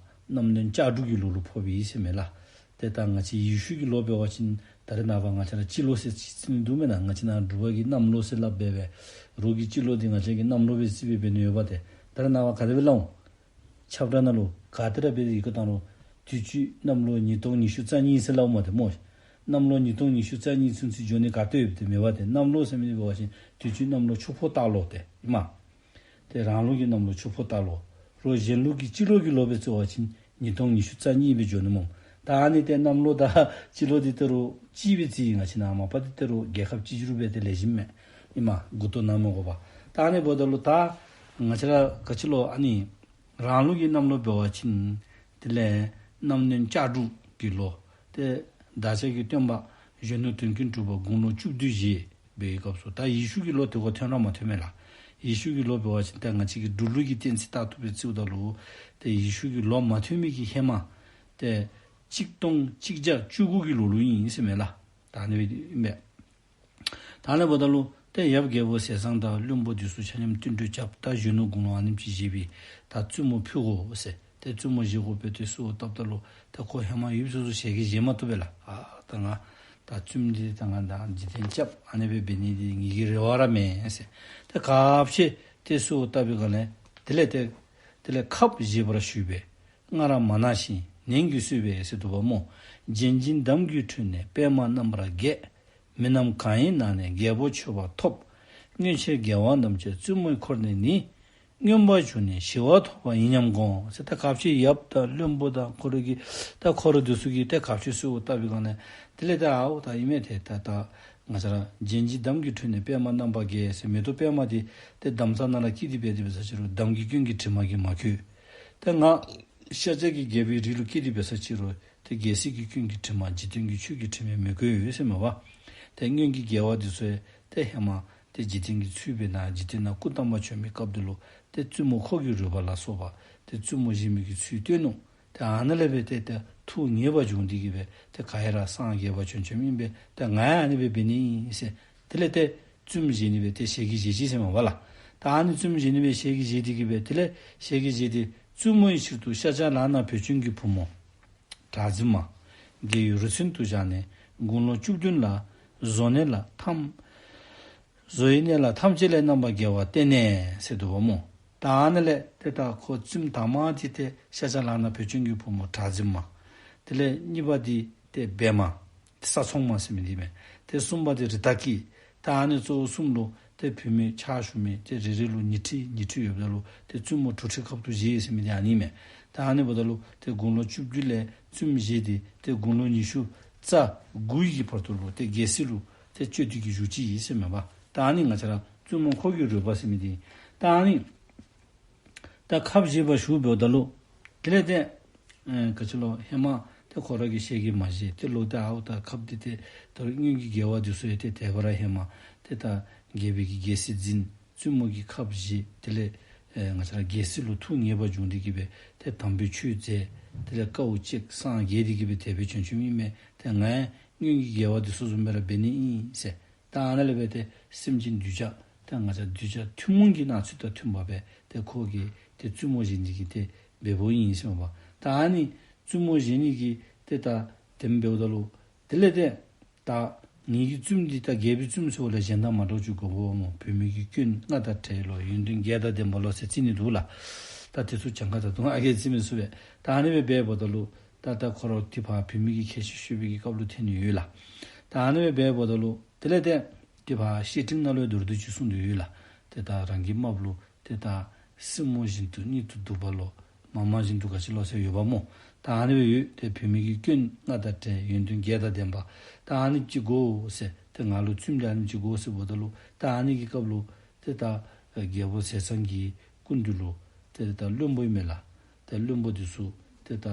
གནམ་སྟོན་ལྕགས་འབྲུག་གི་ལོ་ལུ་ཕོགཔ་ཨིན་ཟེར་མས་ལགས། ཏེ་ད་ང་བཅས་ཡེ་ཤུ་གི་ལོ་འབད་བ་ཅིན་ད་རེས་ནངས་པ་ང་བཅས་ར་སྤྱི་ལོ་ཟེར་ཅིག་རྩི་ནི་འདུག་མེན་ན། ང་བཅས་ནཱ་འབྲུག་པ་གིས་གནམ་ལོ་ཟེར་སླབ་སྦེ་སྦེ་རོགས་ཀྱིས་སྤྱི་ལོ་འདི་ང་བཅས་ཀྱིས་གནམ་ལོ་སྦེ་རྩིས་སྦེ་འབད་ནི་ཡོདཔ་ཏེ། ད་རེས་ནངས་པ་ག་དེ་སྦེ་སླབ་འོང་། ཁྱབ་བསྒྲགས་ནང་ལུ་ག་ཏེ་ར་འབད་དེ་ཡི་གུ་བཏང་རུང་དུས་ཅི་གནམ་ལོ་ཉིས་སྟོང་ཉི་ཤུ་རྩ་གཉིས་ཟེར་སླབ་འོང་མས་ཏེ་སྨོ། གནམ་ལོ་ཉིས་སྟོང་ཉི་ཤུ་རྩ་གཉིས་ཚུན་ཚོད་འགྱོ་ནི་ག་ཏེ་ཡོདཔ་ཏེ་མེད་པ་ཏེ། གནམ་ལོ་ཟེར་མི་འདི་འབད་བ་ཅིན་དུས་ཅི་གནམ་ལོ་ཆུ་ཕོ་སྟག་ལོ་ཏེ་ཨིན་མས། ཏེ་རང་ལུགས་ཀྱི་གནམ་ལོ་ཆུ་ཕོ་སྟག་ལོ། རོགས་གཞན་ལུགས་ཀྱི་སྤྱི་ལོ་གི་ལོ་སྦེ་རྩི་བ་ཅིན་ཉིས་སྟོང་ཉི་ཤུ་རྩ་གཉིས་སྦེ་འགྱོ་ནི་སྨོ། ད་ཨ་ནི་ཏེ་གནམ་ལོ་དང་སྤྱི་ལོ་འདི་ད་རུང་གཅིག་སྦེ་རྩིས་ཡི། ང་བཅས་ནཱ་མ་པ་འདི་ད་རུང་རྒྱལ་ཁབ་གཅིག་གྱུར་སྦེ་ཏེ་ལེགས་ཤོམ་མས། ཨིན་མས། མགུ་ཏོ་ན་མི་དགོ་པར། ད་ཨ་ནི་འབདཝ་ད་ལུ་ད་ང་བཅས་ར་ག་ཅི་ལོ་ཨ་ནི་རང་ལུགས་ཀྱི་གནམ་ལོ་འབད་བ་ཅིན་དེ་ལས་གནམ་སྟོན་ལྕགས་འབྲུག་གི་ལོ། ཏེ་བདག་ཅག་གི་སྟོན་པ་གཞོན་ནུ་དོན་ཀུན་གྲུབ་པ་དགུང་ལོ་བཅུ་བདུན་བཞེས་པའི་སྐབས་སུ་ད་ཡེ་ཤུ་གི་ལོ་དེ་གུ་ཐོན་ར་མ་ཐོན་མས་ལགས། ཡེ་ཤུ་གི་ལོ་འབད་བ་ཅིན་ད་ང་བཅས་ཀྱི་འབྲུག་ལོ་གི་གཏན་ཚིགས་ལྟར་དུ་སྦེ་རྩིཝ་ད་ལུ་ཏེ་ཡེ་ཤུ་གི་ལོ་མ་ཐོན་མི་གི་ཧེ་མ་ཏེ་གཅིག་སྟོང་གཅིག་བརྒྱ་བཅུ་དགུ་གི་ལོ་ལུ་ཨིན་ཟེར་མས་ལགས། ད་ཨ་ནི་སྦེ་ཨིན་པས། ད་ཨ་ནི་འབདཝ་ད་ལུ་ཏེ་ཡབ་རྒྱལ་པོ་ཟས་གཙང་དང་བློན་པོ་འདི་ཚུ་ཆ་མཉམ་བསྟུན་གྲོས་རྐྱབ། ད་གཞོན་ནུ་དགུང་ལོ་ཨ་ནེམ་ཅིག་བཞེས་པའི་ད་བཙུན་མོ་ཕུལ་དགོ་ཟེར། ཏེ་བཙུན་མོ་བཞེས་དགོ་པས་ཏེ་གསོལཝ་བཏབ་ད་ལུ་ཏེ་ཁོ་ཧེ་མ་ཡུདཔ་ཐོན་སུ་ཞལ་གྱིས་བཞེས་མ་བཏུབ་པས་ལགས། ཨ་ད་ང་ད་བཙུནམོ་འདི་ད་ང་ད་འཇིག་རྟེན་སྐྱབས་ཨ་ནི་སྦེ་འབད་ནི་འདི་ངེ་གི་རེ་བ་ར་མེན་ཟེར། ཏེ་ཁ་བཤད་ཏེ་གསོལཝ་བཏབ་པའི་སྒང་ལས་དེ་ལས་ཏེ་དེ་ལས་ཁབ་བཞེས་པར་ཞུས་པས། སྔར་མ་ན་ཞིང་ནན་གྱིས་གསོལ་བས་ཟེར་འདུག་པ་སྨོ། ལྗན་ལྗིན་འདམ་གྱི་ཁྲོད་ནས་པདྨ་རྣམ་པར་རྒྱས། མི་རྣམས་གང་ཡིན་ནང་ནས་རྒྱལ་པོ་མཆོད་པ་ཐོབ། སྔོན་ཆད་རྒྱལ་བ་རྣམས་ཀྱང་བཙུན་མོའི་འཁོར་ནས་ནི། མངོན་པར་གྱུར་ནས་ཞི་བ་ཐོབ་པ་ཡིན་སྙམ་དགོངས་ཟེར། ད་ཁ་བཤད་ཡབ་དང་བློན་པོ་དང་ཁོ་ར་གི་ད་ཁོ་ར་འདི་ཚུ་གིས་ད་ཁ་བཤད་གསོལཝ་བཏབ་པའི་སྒང་ལས་དེ་ལས་ད་ཨའོ་ད་ཨིན་མས། ཏེ་ད་ད་ང་བཅས་ར་ལྗན་ལྗིན་འདམ་གྱི་ཁྲོད་ནས་པདྨ་རྣམ་པར་རྒྱས་ཟེར་མེ་ཏོག་པདྨ་འདི་ཏེ་འདམ་རྩ་ནང་ལུ་སྐྱེས་ཏེ་འབད་དེ་འབད་ས་ཅིག་རུང་འདམ་གྱི་སྐྱོན་གྱིས་དྲི་མ་གིས་མ་གོས། ཏེ་ང་ཤཱཀྱ་གི་རྒྱལ་པོའི་རིགས་ལུ་སྐྱེས་ཏེ་འབད་ས་ཅིག་རུང་ཏེ་རྒྱལ་སྲིད་ཀྱི་སྐྱོན་གྱིས་དྲི་མ་འཇིག་རྟེན་གྱི་ཆོས་ཀྱི་དྲི་མས་མི་གོས་ཡོད་ཟེར་མས་པ། ཏེ་སྔོན་གྱི་རྒྱལ་བ་འདི་ཚུ་ཡང་ཏེ་ཧེ་མ་ཏེ་འཇིག་རྟེན་གྱི་ཚུལ་འབད་ནཱ་འཇིག་རྟེན་ནང་སྐུ་བལྟམས་པར་བྱོན་མི་སྐབས་འདི་ལུ་ཏེ་བཙུན་མོ་འཁོར་གྱི་རོལ་པ་ལ་སོགས་པ་ཏེ་བཙུན་མོ་བཞེས་མི་གི་ཚུལ་སྟོན་ནུག། ཏེ་ཨ་ནཱ་ལས་འབད་ཏེ་ཏེ་ཐུགས་ངེས་པར་བྱུང་སྟེ་གིས་འབད་ཏེ་ག་ར་སངས་རྒྱས་པར་བྱོན་བྱོནམ་ཨིན་པས། ཏེ་ང་ཡང་ཨ་ནི་སྦེ་འབད་ནི་ཨིན་ཟེར། དེ་ལས་ཏེ་བཙུནམོ་བཞེས་ནི་སྦེ་ཏེ་ཞལ་གྱིས་བཞེས་ཅི་ཟེར་མས་པ་ལགས། ད་ཨ་ནི་བཙུནམོ་བཞེས་ནི་སྦེ་ཞལ་གྱིས་བཞེས་ཏེ་གིས་འབད་དེ་ལས་ཞལ་གྱིས་བཞེས་ཏེ་བཙུན་མོའི་ཕྱིར་དུ་ཤཱཀྱ་ལག་ན་བེ་ཅོན་གྱི་བུ་མོ་གྲགས་འཛིན་མ་རྒྱལ་བའི་རུ་མཚོན་དུ་བཞག་ནས་དགུང་ལོ་བཅུ་བདུན་ལ་བཟོ་གནས་ལ་ཐམས་བཟོ་ཡི་གནས་ལ་ཐམས་ཅད་ལས་རྣམ་པར་རྒྱལ་བ་བསྟན་ནས་ཟེར་འདུག་པ་སྨོ། ད་ཨ་ནཱ་ལས་ཏེ་ད་ཁོ་བཙུནམོ་དང་པ་འདི་ཏེ་ཤཱཀྱ་ལག་ན་བེ་ཅོན་གྱི་བུ་མོ་གྲགས་འཛིན་མ། དེ་ལས་གཉིས་པ་འདི་ཏེ་བེ་མ་ས་ཚོང་མ་ཟེར་མི་འདི་མས། ཏེ་གསུམ་པ་འདི་རི་དྭགས་ཀྱི། ད་ཨ་ནི་གཙོ་བོ་གསུམ་ལུ་ཏེ་བུད་མེད་ཕྱག་ཞུ་མི་ཏེ་རེ་རེ་ལུ་ཉི་ཁྲི་ཉི་ཁྲི་ཡོདཔ་ད་ལུ་ཏེ་བཙུན་མོ་དྲུག་ཁྲི་ཁབ་ཏུ་བཞེས་ཟེར་མི་འདི་ཨ་ནི་མས། ད་ཨ་ནི་འབདཝ་ད་ལུ་ཏེ་དགུང་ལོ་བཅུ་བདུན་ལས་བཙུནམོ་བཞེས་ཏེ་ཏེ་དགུང་ལོ་ཉི་ཤུ་རྩ་དགུ་ཡི་གི་བར་དུ་ལུ་ཏེ་རྒྱལ་སྲིད་ལུ་ཏེ་སྤྱོད་དེ་གིས་བཞུགས་ཅི་ཨིན་ཟེར་མས་པ། ད་ཨ་ནི་ང་བཅས་ར་བཙུན་མོ་འཁོར་གྱི་རོལ་པ་ཟེར་མི་འདི་ད་ཨ་ནི་ད་ཁབ་བཞེས་པར་ཞུ་འབདཝ་ད་ལུ་དེ་ལས་ཏེ་ཨེ་ག་ཅི་ལོ་ཧེ་མ་ཏེ་ཁོ་ར་གིས་ཞལ་གྱིས་མ་བཞེས། ཏེ་ལོག་སྟེ་ཨའོ་ད་ཁབ་འདི་ཏེ་ད་སྔོན་གྱི་རྒྱལ་བ་འདི་ཚུ་ཡང་ཏེ་དེ་སྦེ་ར་ཧེ་མ་ཏེ་ད་རྒྱལ་པོའི་གི་རྒྱལ་སྲིད་འཛིན་བཙུན་མོ་གིས་ཁབ་བཞེས། དེ་ལས་ཨེ་ང་བཅས་ར་རྒྱལ་སྲིད་ལུ་ཐུགས་ངེས་པར་བྱུང་སྟེ་གིས་འབད་ཏེ་དམ་པའི་ཆོས་མཛད། དེ་ལས་དཀའཝ་སྤྱད་སངས་རྒྱས་ཏེ་གིས་འབད་དེ་སྦེ་བྱོན་བྱོནམ་ཨིན་མས། ཏེ་ང་ཡང་སྔོན་གྱི་རྒྱལ་བ་འདི་ཚུ་བཟུམ་སྦེ་ར་འབད་ནི་ཨིན་ཟེར། ད་ཨ་ནཱ་ལས་འབད་ཏེ་སེམས་ཅན་གདུལ་བྱ་ཏེ་ང་བཅས་གདུལ་བྱ་ཐུན་མོང་གི་སྣང་ཚུལ་དང་མཐུན་པ་སྦེ་ཏེ་ཁོ་གིས་ཏེ་བཙུན་མོ་བཞེས་ནི་གི་ཏེ་འབདཝ་ཨིན་ཟེར་མས་པ། ད་ཨ་ནི་བཙུན་མོ་བཞེས་ནི་གི་ཏེ་ད་དེམ་འབདཝ་ད་ལུ་དེ་ལས་ཏེ་ད་ངེ་གི་བཙུནམོ་འདི་ད་རྒྱལ་པོའི་བཙུནམོ་ཟེརཝ་ལས་གཞན་དང་མ་འདྲཝ་ཅིག་དགོ་པ་སྨོ། བུད་མེད་ཀྱི་སྐྱོན་ལྔ་དང་བྲལ་ལོ། ཡོན་ཏན་བརྒྱད་དང་ལྡན་པ་ལོ་ཟེར་རྩིས་ནི་འདུག་ལགས། ད་དེ་ཚུ་གྱངས་ཁ་ད་དུང་ཨ་རྒས་རྩིས་མི་ཚུགས་པས། ད་ཨ་ནི་སྦེ་འབདཝ་ད་ལུ་ད་ད་ཁོ་ར་ཏེ་ཕར་བུད་མེད་ཀྱི་ཁྱད་ཆོས་ཤོད་པའི་གི་སྐབས་ལུ་ཐོན་ནི་ཡོད་ལགས། ད་ཨ་ནི་སྦེ་འབདཝ་ད་ལུ་དེ་ལས་ཏེ་ཏེ་ཕར་བཤེས་སྤྲིང་ནང་ལུ་མདོར་བསྡུས་ཅིག་གསུངས་ཏེ་ཡོད་ལགས། ཏེ་ད་རང་གི་རྨགཔ་ལུ་ཏེ་ད་སྲིང་མོ་བཞིན་དུ་གཉིད་དུ་སྡུག་པ་ལོ། མ་མ་བཞིན་དུ་ག་ཅི་ལོ་ཟེར་ཡོདཔ་སྨོ། ད་ཨ་ནི་སྦེ་ཡོད། ཏེ་བུད་མེད་ཀྱི་སྐྱོན་ལྔ་དང་བྲལ། ཡོན་ཏན་བརྒྱད་དང་ལྡན་པ། ད་ཨ་ནི་ཅིག་དགོ་ཟེར། ཏེ་ང་ལུ་བཙུནམོ་འདི་ཨ་ནི་ཅིག་དགོ་ཟེརཝ་ད་ལུ་ད་ཨ་ནི་གི་སྐབས་ལུ་ཏེ་ད་རྒྱལ་པོ་ཟས་གཙང་གི་སྐུ་མདུན་ལུ་ཏེ་ད་བློན་པོ་ཨིན་མས་ལགས། ཏེ་བློན་པོ་འདི་ཚུ་ཏེ་ད་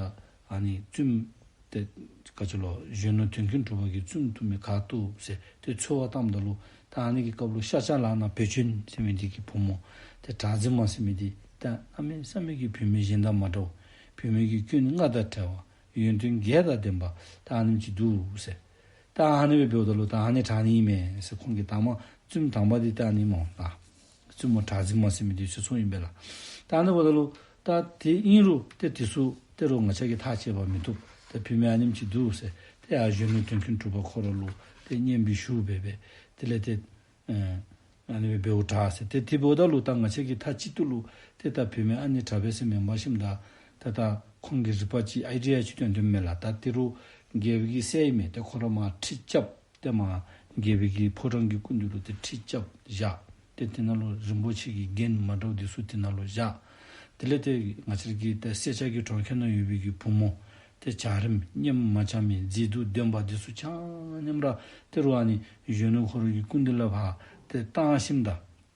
ཨ་ནི་བཙུནམོ་ཏེ་ ག་ཅི་ལོ་གཞོན་ནུ་དོན་ཀུན་གྲུབ་པ་གིས་བཙུནམོ་བཏུབ་མི་ག་བཏུབ་ཟེར་ཏེ་འཚོལ་བར་བཏངམ་ད་ལུ་ད་ཨ་ནི་གི་སྐབས་ལུ་ཤཱཀྱ་ལག་ན་བེ་ཅོན་ཟེར་མི་འདི་གི་བུམོ་ཏེ་གྲགས་འཛིན་མ་ཟེར་མི་འདི་ད་གནམ་མེད་ས་མེད་ཀྱི་བུད་མེད་གཞན་དང་མ་འདྲཝ། བུད་མེད་ཀྱི་སྐྱོན་ལྔ་དང་བྲལ་བ། ཡོན་ཏན་བརྒྱད་དང་ལྡན་པ་ད་ཨ་ནེམ་ཅིག་འདུག་ཟེར། ད་ཨ་ནི་སྦེ་འབདཝ་ད་ལུ་ད་ཨ་ནི་དྲག་ནི་ཨིན་མས་ཟེར་ཁོང་གིས་དང་པ་བཙུནམོ་དང་པ་འདི་ད་ཨ་ནི་སྨོ་ད། བཙུནམོ་གྲགས་འཛིན་མ་ཟེར་མི་འདི་ཚུ་ཚུ་ཨིན་པས་ལགས། ད་ཨ་ནི་འབདཝ་ད་ལུ་ད་དེ་ཨིན་རུང་ཏེ་དེ་ཚུ་ད་རུང་ང་བཅས་ཀྱིས་ཐག་བཅད་པ་མི་བཏུབ། ད་བུད་མེད་ཨ་ནེམ་ཅིག་འདུག་ཟེར་ཏེ་ཡར་གཞོན་ནུ་དོན་ཀུན་གྲུབ་པ་ཁོ་ར་ལུ་ཏེ་སྙན་འབུལ་ཞུ་འབད་འབད་དེ་ལས་ཏེ་ཨ་ཨ་ནི་སྦེ་འབདཝ་དྲག་ཟེར། ཏེ་དེ་འབདཝ་ད་ལུ་ད་ང་བཅས་ཀྱིས་མཐའ་གཅིག་ཏུ་ལུ་ཏེ་ད་བུད་མེད་ཨ་ནི་དྲག་པས་ཟེར་མེན་པར་ཞིནམ་ད་ད་ད་ཁོང་གིས་རིག་པ་ཅིག་ཨའི་ཌི་ཡ་ཅིག་སྟོན་སྟོནམ་མས་ལགས། ད་ཏི་རུ་རྒྱལ་པོའི་གི་སྲས་ཨིན་མས། ཏེ་ཁོ་ར་མར་ཁྲི་རྐྱབ་ཏེ་མར་རྒྱལ་པོའི་གི་ཕོ་བྲང་གི་སྐུ་མདུན་ལུ་ཏེ་ཁྲི་རྐྱབ་བཞག། ཏེ་དེ་ནང་ལུ་རིན་པོ་ཆེ་གི་རྒྱན་མ་འདྲཝ་འདི་ཚུ་དེ་ནང་ལུ་བཞག། དེ་ལས་ཏེ་ང་བཅས་ཀྱི་ཏེ་སེར་སྐྱ་གི་གྲོང་ཁྱེར་ནང་ཡོད་པའི་གི་བུམོ་ཏེ་འཇའ་རིསམོ་སྙེམས་མ་འཇམ་མི་མཛེས་སྡུག་ལྡན་པ་འདི་ཚུ་ཆ་མཉམ་ར་ཏེ་རུང་ཨ་ནི་གཞོན་ནུ་ཁོ་ར་གི་སྐུ་མདུན་ལུ་ཕར་ཏེ་བཏང་ཞིནམ་ད་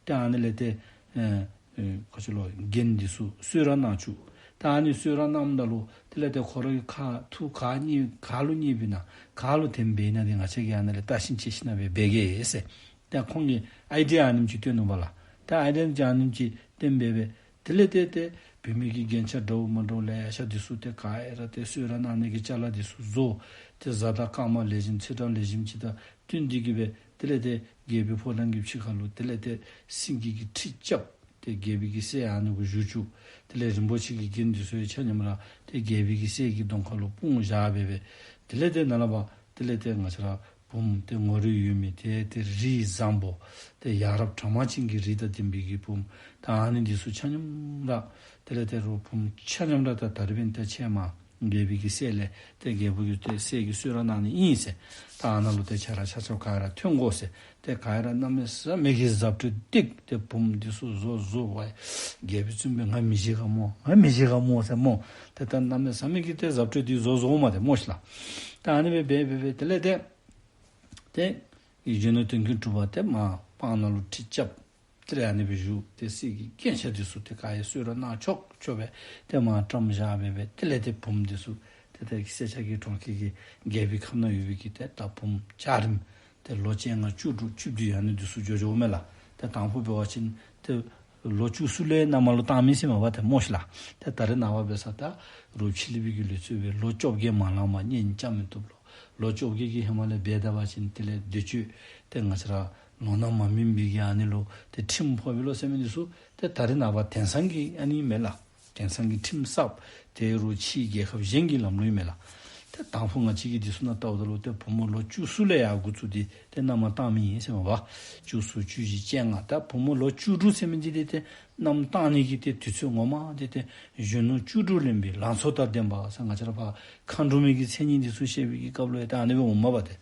ཏེ་ཨ་ནི་ལས་ཏེ་ཨེ་ཨེ་ག་ཅི་ལོ་རྒྱན་འདི་ཚུ་གསོལ་རས་གནང་བཅུག། ད་ཨ་ནི་གསོལ་རས་གནངམ་ད་ལུ་དེ་ལས་ཏེ་ཁོ་ར་གི་ཁ་ཐུག་ག་རྙེད་ག་ལུ་རྙེད་པས་ན་ག་ལུ་དེམ་འབད་ན་ཏེ་ང་བཅས་ཀྱིས་ཨ་ནི་ལས་བལྟ་ཞིནམ་དཔྱད་ཞིནམ་སྦེ་འབད་གེ་ཟེར། ད་ཁོང་གིས་ཨའི་ཌི་ཡ་ཨ་ནེམ་ཅིག་སྟོན་ནུག་པ་ལགས། ད་ཨའི་ཌི་ཡ་ཨ་ནེམ་ཅིག་སྟོན་འབད་འབད་དེ་ལས་ཏེ་ཏེ་བུད་མེད་ཀྱི་རྒྱན་ཆ་འདྲཝ་མ་འདྲཝ་ལེ་ཤ་འདི་ཚུ་ཏེ་ག་ར་ཏེ་གསོལ་རས་གནང་ནི་གི་ཅ་ལ་འདི་ཚུ་བཟོ། ཏེ་གཟའ་དང་སྐར་མ་ལེགས་ཤོམ་ཚེས་གྲངས་ལེགས་ཤོམ་ཅིག་དང་བསྟུན་ཏེ་གི་སྦེ་དེ་ལས་ཏེ་རྒྱལ་པོའི་ཕོ་བྲང་གི་ཕྱི་ཁ་ལུ་དེ་ལས་ཏེ་སེང་གེ་གི་ཁྲི་རྐྱབ། ཏེ་རྒྱལ་པོའི་གི་སྲས་ཨ་ནི་གུ་བཞུགས་བཅུག། དེ་ལས་རིན་པོ་ཆེ་གི་རྒྱན་འདི་ཚུ་ཡང་ཆ་མཉམ་ར་ཏེ་རྒྱལ་པོའི་གི་སྲས་ཀྱི་གདོང་ཁ་ལུ་སྤུངས་བཞག་འབད་འབད་དེ་ལས་ཏེ་ནཱ་ལས་ཕར་དེ་ལས་ཏེ་ང་བཅས་ར་བུམོ་ཏེ་ངོ་རིས་ཡོད་མི་ཏེ་ཏེ་རིགས་བཟང་པོ་ཏེ་ཡ་རབས་གྲངས་མང་ཅན་གྱི་རིགས་དང་ལྡན་པའི་གི་བུམོ་ད་ཨ་ནི་འདི་ཚུ་ཆ་མཉམ་ར་དེ་ལས་ཏེ་རུང་བུམོ་ཆ་མཉམ་ར་ད་ད་རིས་འབདན་ཏེ་ཕྱེ་མར་རྒྱལ་པོའི་གི་སྲས་ལས་ཏེ་རྒྱལ་པོ་གི་ཏེ་སྲས་ཀྱིས་གསོལ་རས་གནང་ནི་ཨིན་ཟེར། ད་ཨ་ནཱ་ལུ་ཏེ་ཁྱེད་ར་ཆ་ཁྱབ་ག་ར་ཐོན་དགོ་ཟེར། ཏེ་ག་ར་གནམ་མེད་ས་མེད་ཀྱི་གཟབ་སྤྲོས་ཏིག་ཏེ་བུམོ་འདི་ཚུ་བཟོ་བཟོཝ་རྒྱལ་པོའི་བཙུནམོ་སྦེ་ང་མི་བཞེས་ག་སྨོ་ང་མི་བཞེས་ག་སྨོ་ཟེར་སྨོ། ཏེ་ད་གནམ་མེད་ས་མེད་ཀྱི་ཏེ་གཟབ་སྤྲོས་འདི་བཟོ་བཟོཝ་མས་ཏེ་སྨོ་ཤིག་ལགས། ད་ཨ་ནི་སྦེ་འབད་འབད་འབད་དེ་ལས་ཏེ་ཏེ་གཞོན་ནུ་དོན་ཀུན་གྲུབ་པ་ཏེ་མར་སྤང་ནང་ལུ་ཁྲི་རྐྱབ། དེ་ལས་ཨ་ནི་སྦེ་བཞུགས། ཏེ་སྲས་ཀྱི་རྒྱན་ཆ་འདི་ཚུ་ཏེ་ག་ཡང་གསོལ་རས་གནང་ཆོག་ཆོག་སྦེ་ཏེ་མར་བཀྲམ་བཞག་འབད་འབད་དེ་ལས་ཏེ་བུམོ་འདི་ཚུ་ཏེ་ཏེ་སེར་སྐྱ་གི་གྲོང་ཁྱེར་གྱི་རྒྱལ་པོའི་ཁབ་ནང་ཡོད་པའི་གི་ཏེ་ད་བུམོ་འཇའ་རིསམོ་ཏེ་ལོ་བཅོ་ལྔ་བཅུ་དྲུག་བཅུ་བདུན་ཨ་ནི་འདི་ཚུ་འགྱོ་འགྱོཝ་མས་ལགས། ཏེ་དང་ཕུ་འབད་བ་ཅིན་ཏེ་ལོ་བཅུ་གསུམ་ལས་མནའ་མ་ལུ་བཏང་མི་ཟེར་མས་པ་ཏེ་སྨོ་ཤིག་ལགས། ཏེ་ད་རེས་ནངས་པ་འབད་ས་ད་རོགས་ཕྱི་གླིང་པའི་གི་ལུགས་སྲོལ་སྦེ་ལོ་བཅོ་བརྒྱད་མ་ལང་པར་གཉེན་རྐྱབ་མི་བཏུབ་ལོ། ལོ་བཅོ་བརྒྱད་ཀྱི་ཧེ་མ་ལས་འབད་ད་པ་ཅིན་དེ་ལས་འདོད་སྤྱོད་ཏེ་ང་བཅས་ར་ལོ་ན་མ་སྨིན་པའི་གི་ཨ་ནི་ལུ་ཏེ་ཁྲིམས་ཕོག་པས་ལོ་ཟེར་མི་འདི་ཚུ་ཏེ་ད་རེས་ནངས་པ་དེང་སང་གི་ཨ་ནི་མས་ལགས། དེང་སང་གི་ཁྲིམས་གསརཔ་དེ་རུང་ཕྱིའི་རྒྱལ་ཁབ་གཞན་གྱི་ལམ་ལུགས་མས་ལགས། ཏེ་དང་ཕུ་ང་བཅས་ཀྱི་འདི་ཚུ་ནང་བལྟཝ་ད་ལུ་ཏེ་བུམོ་ལོ་བཅུ་གསུམ་ལས་ཡར་འགོ་བཙུགས་ཏེ་ཏེ་མནའ་མ་བཏང་མི་ཨིན་ཟེར་མས་པ། བཅུ་གསུམ་བཅུ་བཞི་བཅོ་ལྔ་ད་བུམོ་ལོ་བཅུ་དྲུག་ཟེར་མི་འདི་ཏེ་ཏེ་མནའམ་བཏང་ནི་གི་ཏེ་དུས་ཚོད་ངོ་མ་འདི་ཏེ་གཞོན་ནུ་བཅུ་དྲུག་ལེན་པའི་ལང་ཚོ་དང་ལྡན་པ་ཟེར་ང་བཅས་ར་ཕར་མཁའ་འགྲོ་མའི་གི་མཚན་ཉིད་འདི་ཚུ་བཤད་པའི་གི་སྐབས་ལུ་ཡང་ཏེ་ཨ་ནི་སྦེ་འོངམ་མས་པ་ཏེ།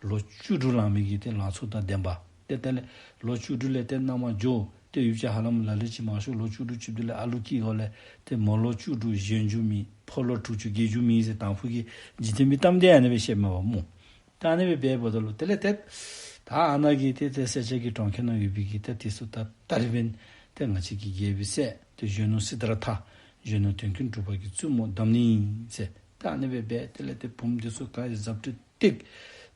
ལོ་བཅུ་དྲུག་ལང་མི་གི་ཏེ་ལང་ཚོ་དང་ལྡན་པ། ཏེ་དེ་ལས་ལོ་བཅུ་དྲུག་ལས་ཏེ་མནའ་མ་འགྱོ། ཏེ་ཡུལ་གྱི་ཧ་ལམ་ལ་ལུ་ཅིག་མང་ཤོས་ལོ་བཅུ་དྲུག་བཅུ་བདུན་ལས་ཨ་ལུ་སྐྱེས་འགྱོཝ་ལས་ཏེ་མོ་ལོ་བཅུ་དྲུག་གཞོན་འགྱུར་མེད། ཕོ་ལོ་དྲུག་ཅུ་རྒས་འགྱུར་མེད་ཟེར་དང་ཕུ་གི་འཇིག་རྟེན་པའི་གཏམ་འདི་ཨ་ནི་སྦེ་བཤདཔ་མས་པ་སྨོ། ད་ཨ་ནི་སྦེ་འབད་འབདཝ་ད་ལུ་དེ་ལས་ཏེ་ད་ཨ་ནཱ་གི་ཏེ་ཏེ་སེར་སྐྱ་གི་གྲོང་ཁྱེར་ནང་ཡོད་པའི་གི་ཏེ་དེ་ཚུ་ད་ད་རིས་འབདན་ཏེ་ང་བཅས་ཀྱི་རྒྱལ་པོའི་སྲས་ཏེ་གཞོན་ནུ་སིདྡྷི་ར་ཐ་གཞོན་ནུ་དོན་ཀུན་གྲུབ་པ་གི་བཙུན་མོ་བདམ་ནི་ཨིན་ཟེར། ད་ཨ་ནི་སྦེ་འབད་དེ་ལས་ཏེ་བུམོ་འདི་ཚུ་ག་ཡང་གཟབ་སྤྲོས་ཏིག།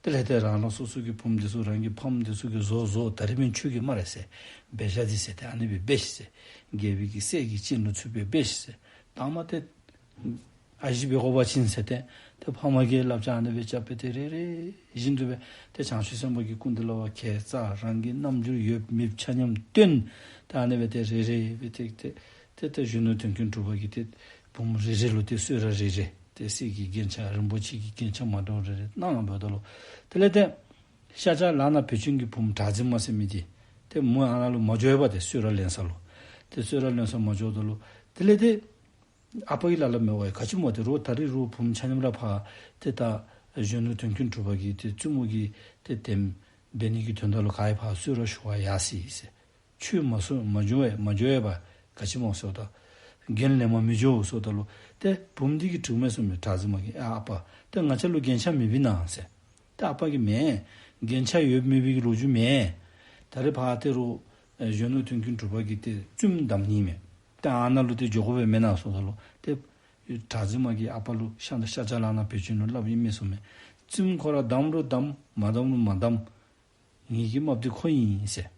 དེ་ལས་ཏེ་རང་རང་སོ་སོ་གི་བུམོ་འདི་ཚུ་རང་གི་ཕམ་འདི་ཚུ་གིས་བཟོ་བཟོ་ད་རིས་འབདན་ཁྱོད་ཀྱིས་སྨ་རེ་ཟེར། འབད་བཞག་འདི་ཟེར་ཏེ་ཨ་ནི་སྦེ་འབད་ཤིག་ཟེར། རྒྱལ་པོའི་གི་སྲས་ཀྱི་སྤྱན་ལུ་ཚུད་སྦེ་འབད་ཤིག་ཟེར། དང་པ་ཏེ་ཨ་ཞེ་འབད་དགོ་པ་ཅིན་ཟེར་ཏེ་ཏེ་ཕམ་གིས་བསླབ་བྱ་ཨ་ནི་སྦེ་རྐྱབ་སྦེ་ཏེ་རེ་རེ་བཞིན་དུ་སྦེ་ཏེ་བྱང་ཆུབ་སེམས་དཔའ་གི་སྐུ་མདུན་ལུ་ཕར་ཁ་ཙ་རང་གི་རྣམ་འགྱུར་ཡོདཔ་མེདཔ་ཆ་མཉམ་སྟོན། ཏེ་ཨ་ནི་སྦེ་ཏེ་རེ་རེ་སྦེ་ཏེ་ཏེ་ཏེ་ཏེ་གཞོན་ནུ་དོན་ཀུན་གྲུབ་པ་གིས་ཏེ་བུམོ་རེ་རེ་ལུ་ཏེ་གསོལ་རས་རེ་རེ་ཏེ་གསེར་གྱི་རྒྱན་ཆ་རིན་པོ་ཆེ་གི་རྒྱན་ཆ་མ་འདྲཝ་རེ་རེ་གནང་། འབདཝ་ད་ལུ་དེ་ལས་ཏེ་ཤཱཀྱ་ལག་ན་བེ་ཅོན་གྱི་བུམོ་གྲགས་འཛིན་མ་ཟེར་མི་འདི་ཏེ་མོ་ཨ་ནཱ་ལུ་མ་འགྱོ་བས་པ། ཏེ་གསོལ་རས་ལེན་ས་ལུ་ཏེ་གསོལ་རས་ལེན་ས་མ་འགྱོཝ་ད་ལུ་དེ་ལས་ཏེ་ཨ་པ་གིས་ལ་ལ་མེད་པར་ག་ཅི་སྨོ། ཏེ་རོགས་ད་རིས་རོགས་བུམོ་ཆ་མཉམ་ར་ཕར་ཏེ་ད་གཞོན་ནུ་དོན་ཀུན་གྲུབ་པ་གི་ཏེ་བཙུན་མོ་གི་ཏེ་དེམ་འབད་ནི་གི་དོན་དག་ལུ་ག་ཡང་ཕར་གསོལ་རས་ཞུ་བར་ཡར་སོ་ཡི་ཟེར། ཁྱོད་མ་གསོལ་མ་འགྱོ་བས་མ་འགྱོ་བས་པ་ག་ཅི་སྨོ་ཟེརཝ་ད་རྒྱན་ལེན་པར་མི་འགྱོ་ཟེརཝ་ད་ལུ་ཏེ་བུམོ་འདི་གིས་དྲིཝ་མས་ཟེར་མས། གྲགས་འཛིན་མ་གིས་ཨ་ཨ་པ་ཏེ་ང་བཅས་ལུ་རྒྱན་ཆ་མེད་པས་ན་ཟེར། ཏེ་ཨ་པ་གིས་མེན། རྒྱན་ཆ་ཡོད་མེད་པའི་གི་ལོ་རྒྱུས་མེན། ད་རེས་ཕར་ཏེ་རོགས་གཞོན་ནུ་དོན་ཀུན་གྲུབ་པ་གིས་ཏེ་བཙུནམོ་བདམ་ནི་མས། ཏེ་ཨ་ནཱ་ལུ་ཏེ་འགྱོ་དགོ་པས་མེན་ན་ཟེརཝ་ད་ལུ་ཏེ་ གྲགས་འཛིན་མ་གིས་ཨ་པ་ལུ་ཤ་ཤ་ལྕགས་ལག་ནང་བེད་སྤྱོད་ནུག་སླབ་ཨིན་མས་གསུངམ་མས། བཙུནམོ་ཁོ་ར་བསྡམ་རུང་བསྡམ་མ་བསྡམ་རུང་མ་བསྡམ། ངེ་གི་རྨགཔ་འདི་ཁོ་ཨིན་ཟེར།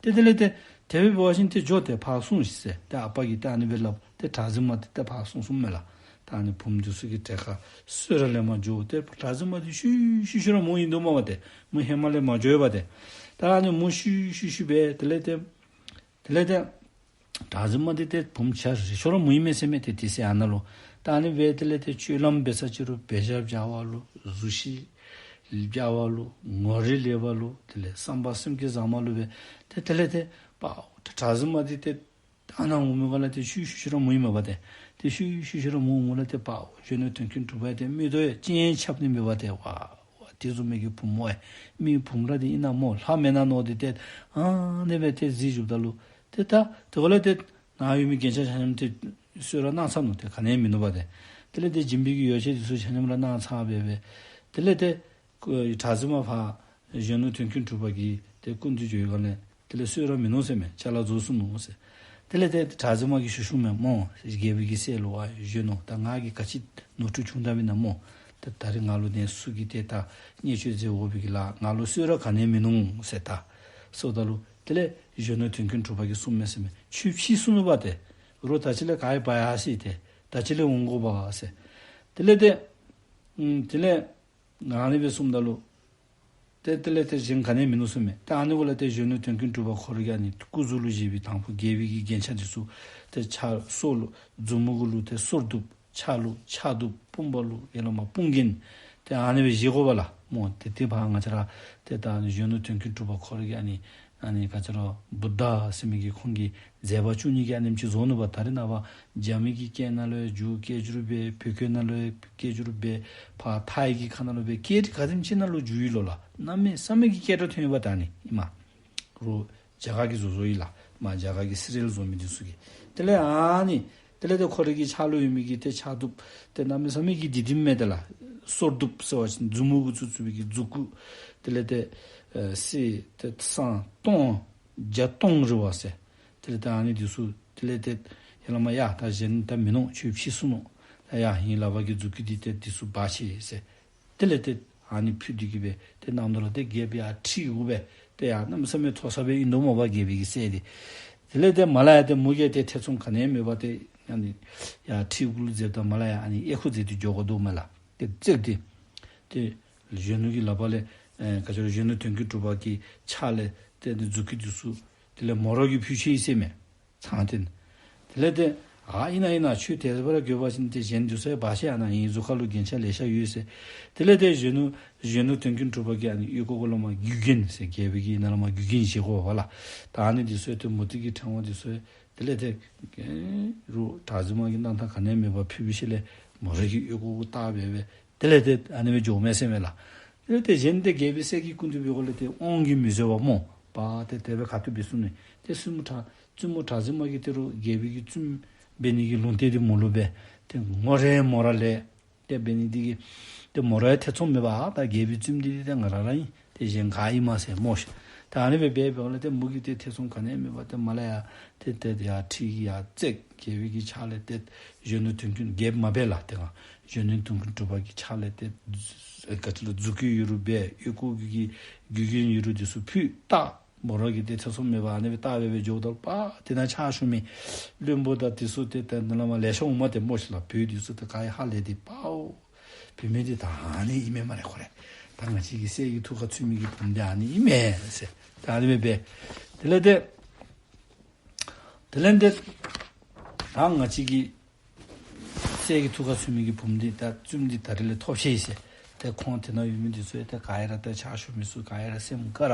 ཏེ་དེ་ལས་ཏེ་དེ་སྦེ་འབད་བ་ཅིན་ཏེ་འགྱོ་ཏེ་ཕར་སོང་ཤིག་ཟེར། ཏེ་ཨ་པ་གིས་ཏེ་ཨ་ནི་སྦེ་སླབ། ཏེ་གྲགས་འཛིན་མ་འདི་ཏེ་ཕར་སོང་སོངམ་མས་ལགས། ད་ཨ་ནི་བུམོ་འདི་ཚུ་གི་གྲལ་ཁར་གསོལ་རས་ལེན་པར་འགྱོ། ཏེ་གྲགས་འཛིན་མ་འདི་ཤུལ་ཤུལ་ཤུལ་ར་མོ་ཨིན་དོ་མས་པ་ཏེ། མོ་ཧེ་མ་ལས་མ་འགྱོ་བས་པ་ཏེ། ད་ཨ་ནི་མོ་ཤུལ་ཤུལ་ཤུལ་སྦེ་དེ་ལས་ཏེ་དེ་ལས་ཏེ་གྲགས་འཛིན་མ་འདི་ཏེ་བུམོ་ཆ་རེ་ཤོར་ར་མོ་ཨིན་མས་ཟེར་མས། ཏེ་དེ་ཚེ་ཨ་ནཱ་ལུ་ད་ཨ་ནི་སྦེ་དེ་ལས་ཏེ་སྤྱོད་ལམ་འབད་ས་ཅིག་རུང་འབད་བཞག་བྱ་བ་ལུ་གཟུགས་གཞི་བྱ་བ་ལུ་ངོ་རིས་ལེགས་པ་ལུ་དེ་ལས་བསམ་པ་སེམས་བསྐྱེད་བཟང་མ་ལུ་སྦེ་ཏེ་དེ་ལས་ཏེ་པའོ་ཏེ་གྲགས་འཛིན་མ་འདི་ཏེ་ཨ་ནཱ་འོང་མི་ག་ལས་ཏེ་ཤུལ་ཤུལ་ཤུལ་ར་མོ་ཨིན་མས་པ་ཏེ། ཏེ་ཤུལ་ཤུལ་ཤུལ་ར་མོ་འོངམ་ལས་ཏེ་པའོ་གཞོན་ནུ་དོན་ཀུན་གྲུབ་པ་ཏེ་མིག་ཏོ་ཡང་ཅིག་ཡང་ཆགས་ནི་མེད་པ་ཏེ། ཝའོ་ཝའོ་དེ་བཟུམ་མའི་གི་བུམོ་ཨེ་མི་བུམོ་ར་འདི་ཨིན་ན་མོ་ལྷ་མེན་ན་མནོ་སྟེ་ཏེ་ཨ་ནི་སྦེ་ཏེ་གཟིགས་བཞུགསཔ་ད་ལུ་ཏེ་ད་དེ་ག་ལས་ཏེ་ནཱ་ཡོད་མི་རྒྱན་ཆ་ཆ་མཉམ་ཏེ་གསོལ་རས་གནང་ཚར་ནུག། ཏེ་ག་ནི་ཡང་མིན་ནུག་པ་ཏེ། དེ་ལས་ཏེ་སྦྱིན་པའི་གི་ཡོ་བྱད་འདི་ཚུ་ཆ་མཉམ་ར་གནང་ཚར་སྦེ་སྦེ་དེ་ལས་ཏེ་གྲགས་འཛིན་མ་ཕར་གཞོན་ནུ་དོན་ཀུན་གྲུབ་པ་གི་ཏེ་སྐུ་མདུན་འགྱོ་བའི་སྒང་ལས་དེ་ལས་གསོལ་རས་མིན་ནུག་ཟེར་མས། ཅ་ལ་རྫོགས་སོ་ནུག་ཟེར། དེ་ལས་ཏེ་གྲགས་འཛིན་མ་གིས་ཞུ་ཞུཝ་མས་མོ། རྒྱལ་པོའི་གི་སྲས་ལུ་ཨ་གཞོན་ནུ་ད་ང་གིས་ག་ཅི་ནོར་འཁྲུལ་བྱུང་ད་མེན་ན་མོ། ད་ད་རིས་ང་ལུ་ནི་སུ་གིས་ཏེ་ད་བརྙས་བཅོས་མཛད་དགོ་པའི་གི་ལཱ་ང་ལུ་གསོལ་རས་ག་ནི་ཡང་མིན་ནུག་ཟེར་ད་གསོལཝ་ད་ལུ་དེ་ལས་གཞོན་ནུ་དོན་ཀུན་གྲུབ་པ་གིས་གསུངམ་མས་ཟེར་མས། ཁྱོད་ཕྱིས་སོ་ནུག་པ་ཏེ། རོགས་ད་ཅི་ལས་ག་ཡང་འབག་ཡར་སོ་ཡི་ཏེ། ད་ཅི་ལས་འོང་དགོ་པ་ཟེར། དེ་ལས་ཏེ་ཨམ་དེ་ལས་ཨ་ནི་སྦེ་གསུངམ་ད་ལུ་ཏེ་དེ་ལས་ཏེ་གཞན་ག་ནི་ཡང་མིན་ནུག་ཟེར་མས། ཏེ་ཨ་ནི་གུ་ལས་ཏེ་གཞོན་ནུ་དོན་ཀུན་གྲུབ་པ་ཁོ་ར་གིས་ཨ་ནི་སྐུ་གཟུགས་ལུ་བཞེས་པའི་དང་ཕུ་རྒྱལ་པོའི་གི་རྒྱན་ཆ་འདི་ཚུ་ཏེ་ཕྱག་སོར་ལུ་མཛུབ་མོ་གུ་ལུ་ཏེ་སོར་གདུབ། ཕྱག་ལུ་ཕྱག་གདུབ། དཔུང་པ་ལུ་ཡ་ལ་མ་དཔུང་རྒྱན། ཏེ་ཨ་ནི་སྦེ་བཞེས་དགོ་པ་ལགས་མོ། ཏེ་ཏེ་ཕར་ང་བཅས་ར་ཏེ་ད་གཞོན་ནུ་དོན་ཀུན་གྲུབ་པ་ཁོ་ར་གིས་ཨ་ནི་ཨ་ནི་ག་ཅི་ར་བུདྡྷ་ཟེར་མི་གི་ཁོང་གི་མཛད་པ་བཅུ་གཉིས་ཀྱི་ཨ་ནེམ་ཅིག་བཟོ་ནུག་པ། ད་རེས་ནངས་པ་རྒྱ་མི་གི་སྐད་ནང་ལུ་ཡང་འགྱུར་སྐད་སྒྱུར་འབད། བོད་སྐད་ནང་ལུ་ཡང་སྐད་སྒྱུར་འབད། ཕར་ཐའི་གི་ཁ་ནང་ལུ་འབད། སྐད་རིགས་ག་དེམ་ཅིག་ནང་ལུ་འགྱུར་ཡི་ལོ་ལགས། གནམ་མེད་ས་མེད་ཀྱི་སྐད་གྲགས་ཐོན་ཡོདཔ་ད་ཨ་ནི་ཨིན་མས། རོགས་རྒྱ་གར་གྱིས་བཟོ་བཟོཝ་ཨིན་ལགས། མར་རྒྱ་གར་གྱི་སི་རེལ་བཟོ་མི་འདི་ཚུ་གིས། དེ་ལས་ཨ་ནི་དེ་ལས་ཏེ་ཁོ་རའི་གི་ཕྱག་ལུ་ཡོད་མི་གི་ཏེ་ཕྱག་གདུབ་ཏེ་གནམ་མེད་ས་མེད་ཀྱི་བདེ་སྡུག་མས་ཏེ་ལགས། སོར་གདུབ་ཟེར་བ་ཅིན་མཛུབ་མོ་གུ་བཙུགས་བཙུགས་པའི་གི་མཛུབ་གུ་དེ་ལས་ཏེ་ཨེ་སི་ཏེ་སང་སྟོང་བརྒྱ་སྟོང་རི་བ་ཟེར། དེ་ལས་ཏེ་ཨ་ནི་འདི་ཚུ་དེ་ལས་ཏེ་ཡ་ལ་མ་ཡ་ད་གཞན་ད་མིན་ནུག། ཁྱོད་ཕྱིས་སོ་ནུག། ད་ཡ་ཧིང་ལག་པ་གི་མཛུབ་གུ་འདི་ཏེ་འདི་ཚུ་འབག་ཤིག་ཟེར། དེ་ལས་ཏེ་ཨ་ནི་ཕུལ་ཏེ་གི་སྦེ་ཏེ་གནངམ་ད་ལུ་ཏེ་རྒྱལཔོ་ཡར་ཁྲི་གུ་སྦེ་ཏེ་ཡར་གནམ་མེད་ས་མེད་མཐོ་ས་སྦེ་ཨིན་དོ་མས་པ་རྒྱལ་པོའི་གི་སྲས་འདི། དེ་ལས་ཏེ་མར་ལས་ཡར་ཏེ་མོ་གིས་ཏེ་ཐེ་ཚོམ་ག་ནི་ཡང་མེད་པར་ཏེ་ཨ་ནི་ཡར་ཁྲི་གུ་ལུ་འཛེགསཔ་ད་མར་ལས་ཡར་ཨ་ནི་ཨེ་ཁུ་འཛེགས་ཏེ་འགྱོ་དགོ་དོ་མས་ལགས། ཏེ་བརྩེགས་ཏེ་ཏེ་གཞོན་ནུ་གི་ལག་པ་ལས་ཨེ་ག་ཅི་ར་གཞོན་ནུ་དོན་ཀུན་གྲུབ་པ་གི་ཕྱག་ལས་ཏེ་ཨ་ནི་མཛུབ་གུ་འདི་ཚུ་དེ་ལས་མོ་ར་གིས་ཕུལ་ཅི་ཟེར་མས། ཚང་སྟེ། དེ་ལས་ཏེ་ཨ་ཨིན་ན་ཨིན་ན་ཁྱོད་དེ་སྦེ་ར་འགྱོ་བ་ཅིན་ཏེ་གཞན་འདི་ཚུ་ཡང་འབག་ཤིག། ཨ་ནཱ་ཨིན་གཟུགས་ཁ་ལུ་རྒྱན་ཆ་ལེ་ཤ་ཡོད་ཟེར། དེ་ལས་ཏེ་གཞོན་ནུ་གཞོན་ནུ་དོན་ཀུན་གྲུབ་པ་གིས་ཨ་ནི་ཨོལ་ལྐོག་གུ་ལས་མར་རྒྱུ་རྒྱན་ཟེར་རྒྱལ་པོའི་གི་ནང་ལས་མར་རྒྱུ་རྒྱན་བཞེས་དགོ་པ་ལགས། ད་ཨ་ནི་འདི་ཚུ་ཡང་ཏེ་མུ་ཏིག་གི་ཕྲེང་བ་འདི་ཚུ་ཡང་དེ་ལས་ཏེ་རོགས་གྲགས་འཛིན་མ་གིས་གནང་ཐངས་ག་ནི་ཡང་མེད་པར་ཕུལ་བའི་ཤུལ་ལས་མོ་ར་གིས་ཨོལ་ལྐོག་གུ་བཏགས་སྦེ་སྦེ་དེ་ལས་ཏེ་ཨ་ནི་སྦེ་འགྱོཝ་མས་ཟེར་མས་ལགས། དེ་ལས་ཏེ་གཞན་ཏེ་རྒྱལ་པོའི་སྲས་ཀྱི་སྐུ་མདུན་འབད་དགོཔ་ལས་ཏེ་དབང་གིས་མི་བཟོད་པར་མོ་པ་ཏེ་དེ་སྦེ་ཁ་ཐུག་སྦེ་གསུངས་ནུག། ཏེ་བཙུན་མོ་གྲགས་བཙུན་མོ་གྲགས་འཛིན་མ་གིས་ཏེ་རོགས་རྒྱལ་པོའི་གི་བཙུནམོ་འབད་ནི་གི་ལུང་བསྟན་འདི་མོ་ལུ་འབད། ཏེ་ངོ་རེ་མོ་ར་ལས་ཏེ་འབད་ནི་འདི་གིས་ཏེ་མོ་ར་ཡང་ཐེ་ཚོམ་མེད་པར་ད་རྒྱལ་པོའི་བཙུནམོ་འདི་ཏེ་ང་ར་ར་ཨིན། ཏེ་གཞན་ག་ཨིན་མས་ཟེར་མོ་ཤིག། ད་ཨ་ནི་སྦེ་འབད་འབདཝ་ལས་ཏེ་མོ་གིས་ཏེ་ཐེ་ཚོམ་ག་ནི་ཡང་མེད་པར་ཏེ་མར་ལས་ཡར་ཏེ་ཏེ་ཡར་ཁྲི་གི་ཡར་བརྩེགས། རྒྱལ་པོའི་གི་ཕྱག་ལས་ཏེ་གཞོན་ནུ་དོན་ཀུན་རྒྱལཔོ་མ་འབད་ལགས། ཏེ་གཞོན་ནུ་དོན་ཀུན་གྲུབ་པ་གི་ཕྱག་ལས་ཏེ་ག་ཅི་ལོ་མཛུབ་གུ་ཡོད་རུང་འབད། ཨོལ་ལྐོག་གུ་གི་རྒྱུ་རྒྱན་ཡོད་རུང་འདི་ཚུ་ཕུལ། བཏགས། མོ་ར་གིས་ཏེ་ཐེ་ཚོམ་མེད་པར་ཨ་ནི་སྦེ་བཏགས་སྦེ་སྦེ་འགྱོཝ་ད་པ་ཏེ་ནཱ་ཕྱག་ཞུ་མི་བློན་པོ་དང་འདི་ཚུ་ཏེ་ཏེ་ནཱ་ལས་མར་ལེ་ཤ་འོངམ་མས་ཏེ་མོ་ཤིག་ལགས། བོད་འདི་ཚུ་ཏེ་ག་ཡང་ཧ་ལས་ཏེ་པའོ། བུད་མེད་འདི་ད་ཨ་ནི་ཨིན་མས་སྨ་རེ་ཁོ་རེ། ད་ང་བཅས་ཀྱི་སྲས་ཀྱི་ཐུགས་ཁར་ཚུད་མི་གི་བུམོ་འདི་ཨ་ནི་ཨིན་མས་ཟེར། ད་ཨ་ནི་སྦེ་སྦེ། དེ་ལས་ཏེ་དེ་ལས་ཏེ་ད་ང་བཅས་ཀྱི་སྲས་ཀྱི་ཐུགས་ཁར་ཚུད་མི་གི་བུམོ་འདི་ད་བཙུནམོ་འདི་ད་རིས་ལས་ཐོབ་ཅི་ཟེར། ཏེ་ཁོང་དེ་ནང་ཡོད་མི་འདི་ཚུ་ཡང་ཏེ་ག་ཡ་ར་ཏེ་ཕྱག་ཞུ་མི་ཚུ་ག་ཡ་ར་སེམས་དགའ་ར་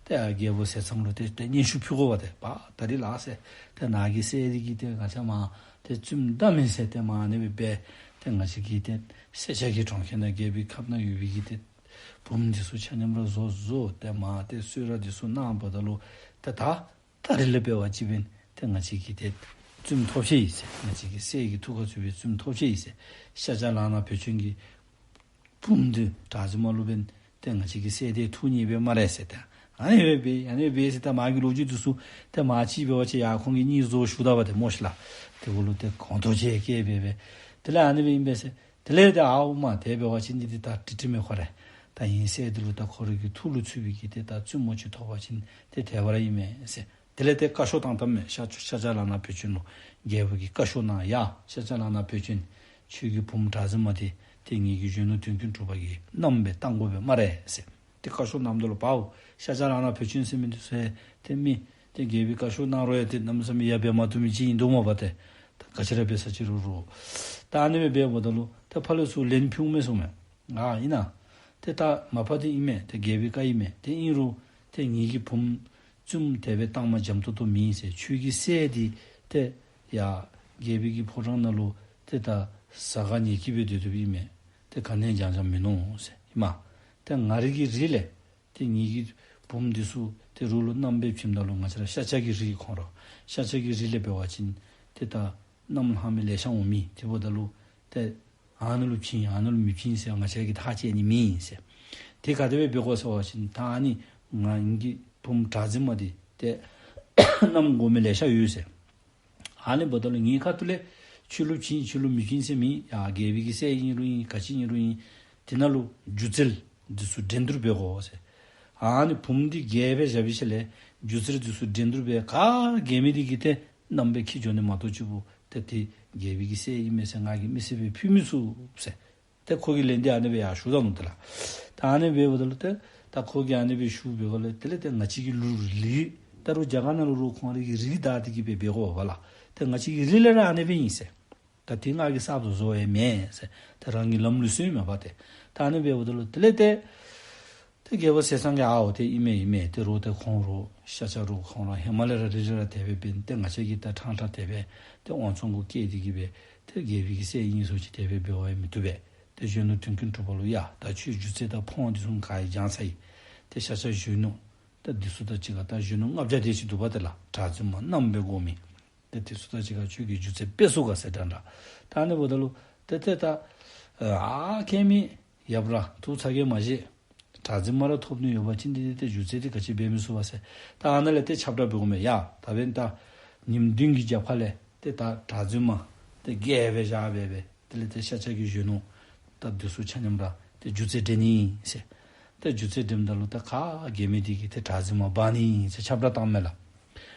ཏེ་ཨ་རྒྱལ་པོ་ཟས་གཙང་ལུ་ཏེ་ཏེ་སྙན་ཞུ་ཕུལ་དགོ་པ་ཏེ། པ་ད་རིས་ལགས་ཟེར། ཏེ་ནཱ་གི་སྲས་འདི་གིས་ཏེ་ང་བཅས་མར་ཏེ་བཙུནམོ་བདའ་མི་ཟེར་ཏེ་མར་ཨ་ནི་སྦེ་སྦེ་ཏེ་ང་བཅས་ཀྱི་ཏེ་སེར་སྐྱ་གི་གྲོང་ཁྱེར་ནང་རྒྱལ་པོའི་ཁབ་ནང་ཡོད་པའི་གི་ཏེ་བུམོ་འདི་ཚུ་ཆ་མཉམ་ར་བཟོ་བཟོ་སྟེ་མར་ཏེ་གསོལ་རས་འདི་ཚུ་གནངམ་ད་ལུ་ཏེ་ད་ད་རིས་ལས་འབད་བ་ཅིན་འབདན་ཏེ་ང་བཅས་ཀྱི་ཏེ་བཙུནམོ་ཐོབ་ཅི་ཟེར། ང་བཅས་ཀྱི་སྲས་ཀྱི་ཐུགས་ཁར་ཚུད་པའི་བཙུནམོ་ཐོབ་ཅི་ཟེར། ཤ་ལྕགས་ལག་ན་བེད་སྤྱོད་ཀྱི་བུམོ་འདི་གྲགས་འཛིན་མ་ལུ་འབདན་ཏེ་ང་བཅས་ཀྱི་སྲས་འདི་ཐུགས་མཉེས་པས་སྨ་རེ་ཟེར། ཏེ་ཨ་ནི་སྦེ་འབད་ཨ་ནི་སྦེ་ཟེར། ད་མ་གི་ལོ་རྒྱུས་འདི་ཚུ་ཏེ་མ་ཅིག་འབད་བ་ཅིན་ཡར་ཁོང་གིས་གཉིས་བཟོ་ཞུ་ད་པ་ཏེ་མོ་ཤིག་ལགས། ཏེ་འོ་ལུ་ཏེ་གོང་དུ་ཅིག་བཀལ་སྦེ་སྦེ་ དེ་ལས་ཨ་ནི་སྦེ་ཨིན་པས་ཟེར། དེ་ལས་ཏེ་ཨའུ་མ་དེ་འབད་བ་ཅིན་འདི་ཏེ་ད་ཀྲིག་ཀྲི་མེན་ཁོ་རེ། ད་ཨིན་ཟེར་དེ་ལུ་ད་ཁོ་རའི་གི་ཐུགས་ལུ་ཚུད་པའི་གི་ཏེ་ད་བཙུན་མོ་ཅིག་ཐོབ་པ་ཅིན་ཏེ་དེ་སྦེ་ར་ཨིན་མས་ཟེར། དེ་ལས་ཏེ་བཀའ་ཤོག་བཏང་བཏངམ་མས། ཤཱཀྱ་ལག་ན་བེ་ཅོན་ལུ། རྒྱལ་པོ་གིས་བཀའ་ཤོག་གནང་ཡ། ཤཱཀྱ་ལག་ན་བེ་ཅོན། ཁྱོད་ཀྱི་བུམོ་གྲགས་འཛིན་མ་འདི་ཏེ་ངེ་གི་གཞོན་ནུ་དོན་ཀུན་གྲུབ་པ་གིས་མནའམ་སྦེ་བཏང་དགོ་པས་སྨ་རེ་ཟེར། ཏེ་བཀའ་ཤོག་གནངམ་ད་ལུ་པའོ། ཤཱཀྱ་ལག་ན་བེ་ཅོན་ཟེར་མི་འདི་ཚུ་ཡང་ཏེ་མི་ཏེ་རྒྱལ་པོའི་བཀའ་ཤོག་གནང་རུང་ཡང་ཏེ་གནམ་མེད་ས་མེད་ཡ་འབད་མ་བཏུབ་མི་ཅིག་ཨིན་འདུག་སྨོ་པ་ཏེ། ད་ག་ཅི་ར་འབད་ས་ཅིག་རུང་རུང་། ད་ཨ་ནི་སྦེ་འབདཝ་ད་ལུ་ཏེ་ཕར་ལས་ཚུར་ལན་ཕུལཝ་མས་གསུངམ་མས། ཨ་ཨིན་ན། ཏེ་ད་མ་པ་འདི་ཨིན་མས། ཏེ་རྒྱལ་པོའི་བཀའ་ཨིན་མས། ཏེ་ཨིན་རུང་ཏེ་ངེ་གི་བུམོ་བཙུནམོ་དེ་སྦེ་བཏང་མ་འཇམ་ཏོང་ཏོ་མེན་ཟེར། ཁྱོད་ཀྱི་སྲས་འདི་ཏེ་ཡ་རྒྱལ་པོའི་གི་ཕོ་བྲང་ནང་ལུ་ཏེ་ད་ཟ་ག་ཉལ་ག་སྦེ་སྡོད་སྡོདཔ་ཨིན་མས། ཏེ་ག་ནི་ཡང་སྦྱང་སྦྱང་མིན་ནུག་ཟེར་ཨིན་མས། ཏེ་ང་རའི་གི་རིགས་ལས་ཏེ་ངེ་གི་བུམོ་འདི་ཚུ་ཏེ་རོགས་ལུ་མནའམ་སྦེ་བྱིནམ་ད་ལུ་ང་བཅས་ར་ཤཱཀྱ་གི་རིགས་ཁོང་ར་ཤཱཀྱ་གི་རིགས་ལས་འབད་བ་ཅིན་ཏེ་ད་མནའམ་ལྷང་མི་ལེ་ཤ་འོང་མི། དེ་འབདཝ་ད་ལུ་ཏེ་ཨ་ནཱ་ལུ་བྱིན་ཨ་ནཱ་ལུ་མི་བྱིན་ཟེར་ང་བཅས་ཀྱིས་ཐག་བཅད་ནི་མེད་ཟེར། ཏེ་ག་དེ་སྦེ་འབད་དགོ་ཟེར་བ་ཅིན་ད་ཨ་ནི་ང་གི་བུམོ་གྲགས་འཛིན་མ་འདི་ཏེ་མནའམ་དགོ་མི་ལེ་ཤ་ཡོད་ཟེར། ཨ་ནི་འབདཝ་ད་ལུ་ངེའི་ཁ་ཐུག་ལས་ཁྱོད་ལུ་བྱིན་ཁྱོད་ལུ་མི་བྱིན་ཟེར་མེད། ཡ་རྒྱལ་པོའི་གི་སྲས་ཨིན་རུང་ཨིན་ག་ཅི་ཨིན་རུང་ཨིན། དེ་ནང་ལུ་སྒྱུ་རྩལ་འདི་ཚུ་འགྲན་བསྡུར་འབད་དགོ་ཟེར། ཨ་ནི་བུམོ་འདི་རྒྱལ་སྦེ་བཞག་པའི་ཤུལ་ལས་སྒྱུ་རྩལ་འདི་ཚུ་འགྲན་བསྡུར་འབད་ག་རྒྱལ་མི་འདི་གིས་ཏེ་མནའམ་སྦེ་འཁྱིད་འགྱོ་ནི་མ་གཏོགས་ཅིག་པོ་ཏེ་དེ་རྒྱལ་པོའི་གི་སྲས་ཨིན་མས་ཟེར་ང་གིས་མི་སེར་སྦེ་ཕུལ་མི་ཚུགས་ཟེར། ཏེ་ཁོ་གིས་ལན་འདི་ཨ་ནི་སྦེ་ཡར་ཞུ་ད་ནུག་ཏེ་ལགས། ད་ཨ་ནི་སྦེ་འབདཝ་ད་ལུ་ཏེ་ད་ཁོ་གིས་ཨ་ནི་སྦེ་ཞུ་བའི་སྒང་ལས་དེ་ལས་ཏེ་ང་བཅས་ཀྱི་ལུགས་རིགས་ད་རུང་རྒྱ་གར་ནང་ལུ་རོགས་ཁོང་རའི་གི་རིགས་བདའ་སྟེ་གི་སྦེ་འབད་དགོ་པས་ལགས། ཏེ་ང་བཅས་ཀྱི་རིགས་ལས་ར་ཨ་ནི་སྦེ་ཨིན་ཟེར། ད་དེ་ང་གིས་གསརཔ་བཟོ་བཟོཝ་ཡང་མེན་ཟེར། ཏེ་རང་གི་ལམ་ལུགས་སྲོལ་མས་པ་ཏེ། ད་ཨ་ནི་སྦེ་འབདཝ་ད་ལུ་དེ་ལས་ཏེ་ཏེ་རྒྱལ་པོ་ཟས་གཙང་གིས་ཨའོ་ཏེ་ཨིན་མས་ཨིན་མས། ཏེ་རོགས་ཏེ་ཁོང་རོགས་ཤཱཀྱ་རོགས་ཁོང་ར་ཧེ་མ་ལས་ར་རི་རི་ར་དེ་སྦེ་འབད་ཏེ་ང་བཅས་ཀྱིས་ད་ཕྲང་ཕྲང་དེ་སྦེ་ཏེ་དབང་བཙོང་གུ་བཀལ་ཏེ་གི་སྦེ་ཏེ་རྒྱལ་པོའི་གི་སྲས་ཨིན་ཟེར་ཅིག་དེ་སྦེ་འབད་བ་ཡང་མི་བཏུབ་པས། ཏེ་གཞོན་ནུ་དོན་ཀུན་གྲུབ་པ་ལུ་ཡ་ད་ཁྱོད་སྒྱུ་རྩལ་དང་ཕོ་བ་འདི་ཚུ་ག་ར་སྦྱང་ཚར་ཡི། ཏེ་ཤཱཀྱ་གཞོན་ནུ་ད་འདི་ཚུ་དང་གཅིག་ཁར་ད་གཞོན་ནུ་ལྔ་བརྒྱ་དེ་ཅིག་འདུག་པ་ཏེ་ལགས། གྲགས་འཛིན་མ་མནའམ་སྦེ་དགོ་མི་ཏེ་འདི་ཚུ་དང་གཅིག་ཁར་ཁྱོད་ཀྱིས་སྒྱུ་རྩལ་སྦེ་གསུང་ག་ཟེར་དྲན་དྲན། ད་ཨ་ནི་འབདཝ་ད་ལུ་ཏེ་ཏེ་ད་ཨ་ཁྱད་མེད། ཡབ་ར་ཐུགས་ཚ་གྱང་མ་བཞེས། གྲགས་འཛིན་མ་ར་ཐོབ་ནི་ཡོད་པ་ཅིན་འདི་ཏེ་སྒྱུ་རྩལ་འདི་ག་ཅི་འབད་མི་ཚུགས་པས་ཟེར། ད་ཨ་ནཱ་ལས་ཏེ་ཁྱབ་བསྒྲགས་འབད་དགོ་མས། ཡ་ད་འབདན་ད་ཉིནམ་བདུན་གྱི་རྒྱབ་ཁ་ལས་ཏེ་ད་གྲགས་འཛིན་མ་ཏེ་རྒྱལ་སྦེ་བཞག་སྦེ་སྦེ་དེ་ལས་ཏེ་ཤཱཀྱ་གི་གཞོན་ནུ་ད་འདི་ཚུ་ཆ་མཉམ་ར་ཏེ་སྒྱུ་རྩལ་འགྲན་ནི་ཟེར། ཏེ་སྒྱུ་རྩལ་འགྲནམ་ད་ལུ་ད་ག་རྒྱལ་མི་འདི་གིས་ཏེ་གྲགས་འཛིན་མ་འབག་ནི་ཟེར་ཁྱབ་བསྒྲགས་བཏངམ་མས་ལགས།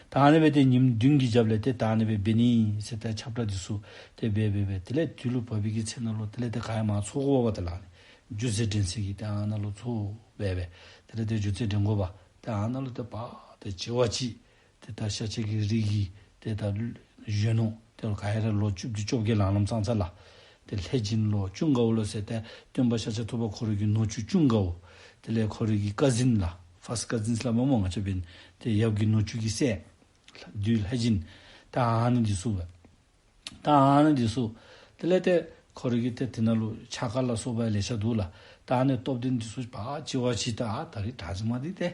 ད་ཨ་ནི་སྦེ་ཏེ་ཉིནམ་བདུན་གྱི་རྒྱབ་ལས་ཏེ་ད་ཨ་ནི་སྦེ་འབད་ནི་ཟེར་ཏེ་ཁྱབ་བསྒྲགས་འདི་ཚུ་ཏེ་འབད་འབད་འབད་དེ་ལས་དུས་ལུ་བབ་པའི་གི་ཚེ་ནང་ལུ་དེ་ལས་ཏེ་ག་ཡང་མ་ཚོགས་དགོ་པས་ཏེ་ལགས། སྒྱུ་རྩལ་འགྲན་ས་གི་ཏེ་ཨ་ནཱ་ལུ་ཚོགས་འབད་འབད་དེ་ལས་ཏེ་སྒྱུ་རྩལ་འགྲན་དགོ་པས། ཏེ་ཨ་ནཱ་ལུ་ཏེ་པ་ཏེ་གཅིག་བ་གཅིག་ཏེ་ད་ཤཱཀྱ་གི་རིགས་ཀྱི་ཏེ་ད་གཞོན་ནུ་ཏེ་ག་ཡ་ར་ལོ་བཅུ་བདུན་བཅོ་བརྒྱད་ལང་ལང་ཙང་ཙ་ལགས། ཏེ་ལྷས་སྦྱིན་ལོ་ཅུང་དགའ་བོ་ལོ་ཟེར་ཏེ་སྟོན་པ་ཤཱཀྱ་ཐུབ་པ་ཁོ་རའི་གི་ནུ་གཅུང་ཅུང་དགའ་བོ། དེ་ལས་ཁོ་རའི་གི་ཀ་ཟིན་ལགས། ཕཱསཊ་ཀ་ཟིན་ཟེར་སླབ་མས་སྨོ་ང་བཅས་འབདན། ཏེ་ཡབ་ཀྱི་ནུ་གཅུང་གི་སྲས་བདུད་ལྷས་སྦྱིན། ད་ཨ་ནི་འདི་ཚུ་སྦེ། ད་ཨ་ནི་འདི་ཚུ་དེ་ལས་ཏེ་ཁོ་རའི་གི་ཏེ་དེ་ནང་ལུ་ཕྱག་ཀ་ལ་སོགས་པ་ལེ་ཤ་འདུག་ལགས། ད་ཨ་ནི་སྟོབས་ལྡན་འདི་ཚུ་པ་གཅིག་བ་གཅིག་ད་ཨ་ད་རིས་གྲགས་འཛིན་མ་འདི་ཏེ་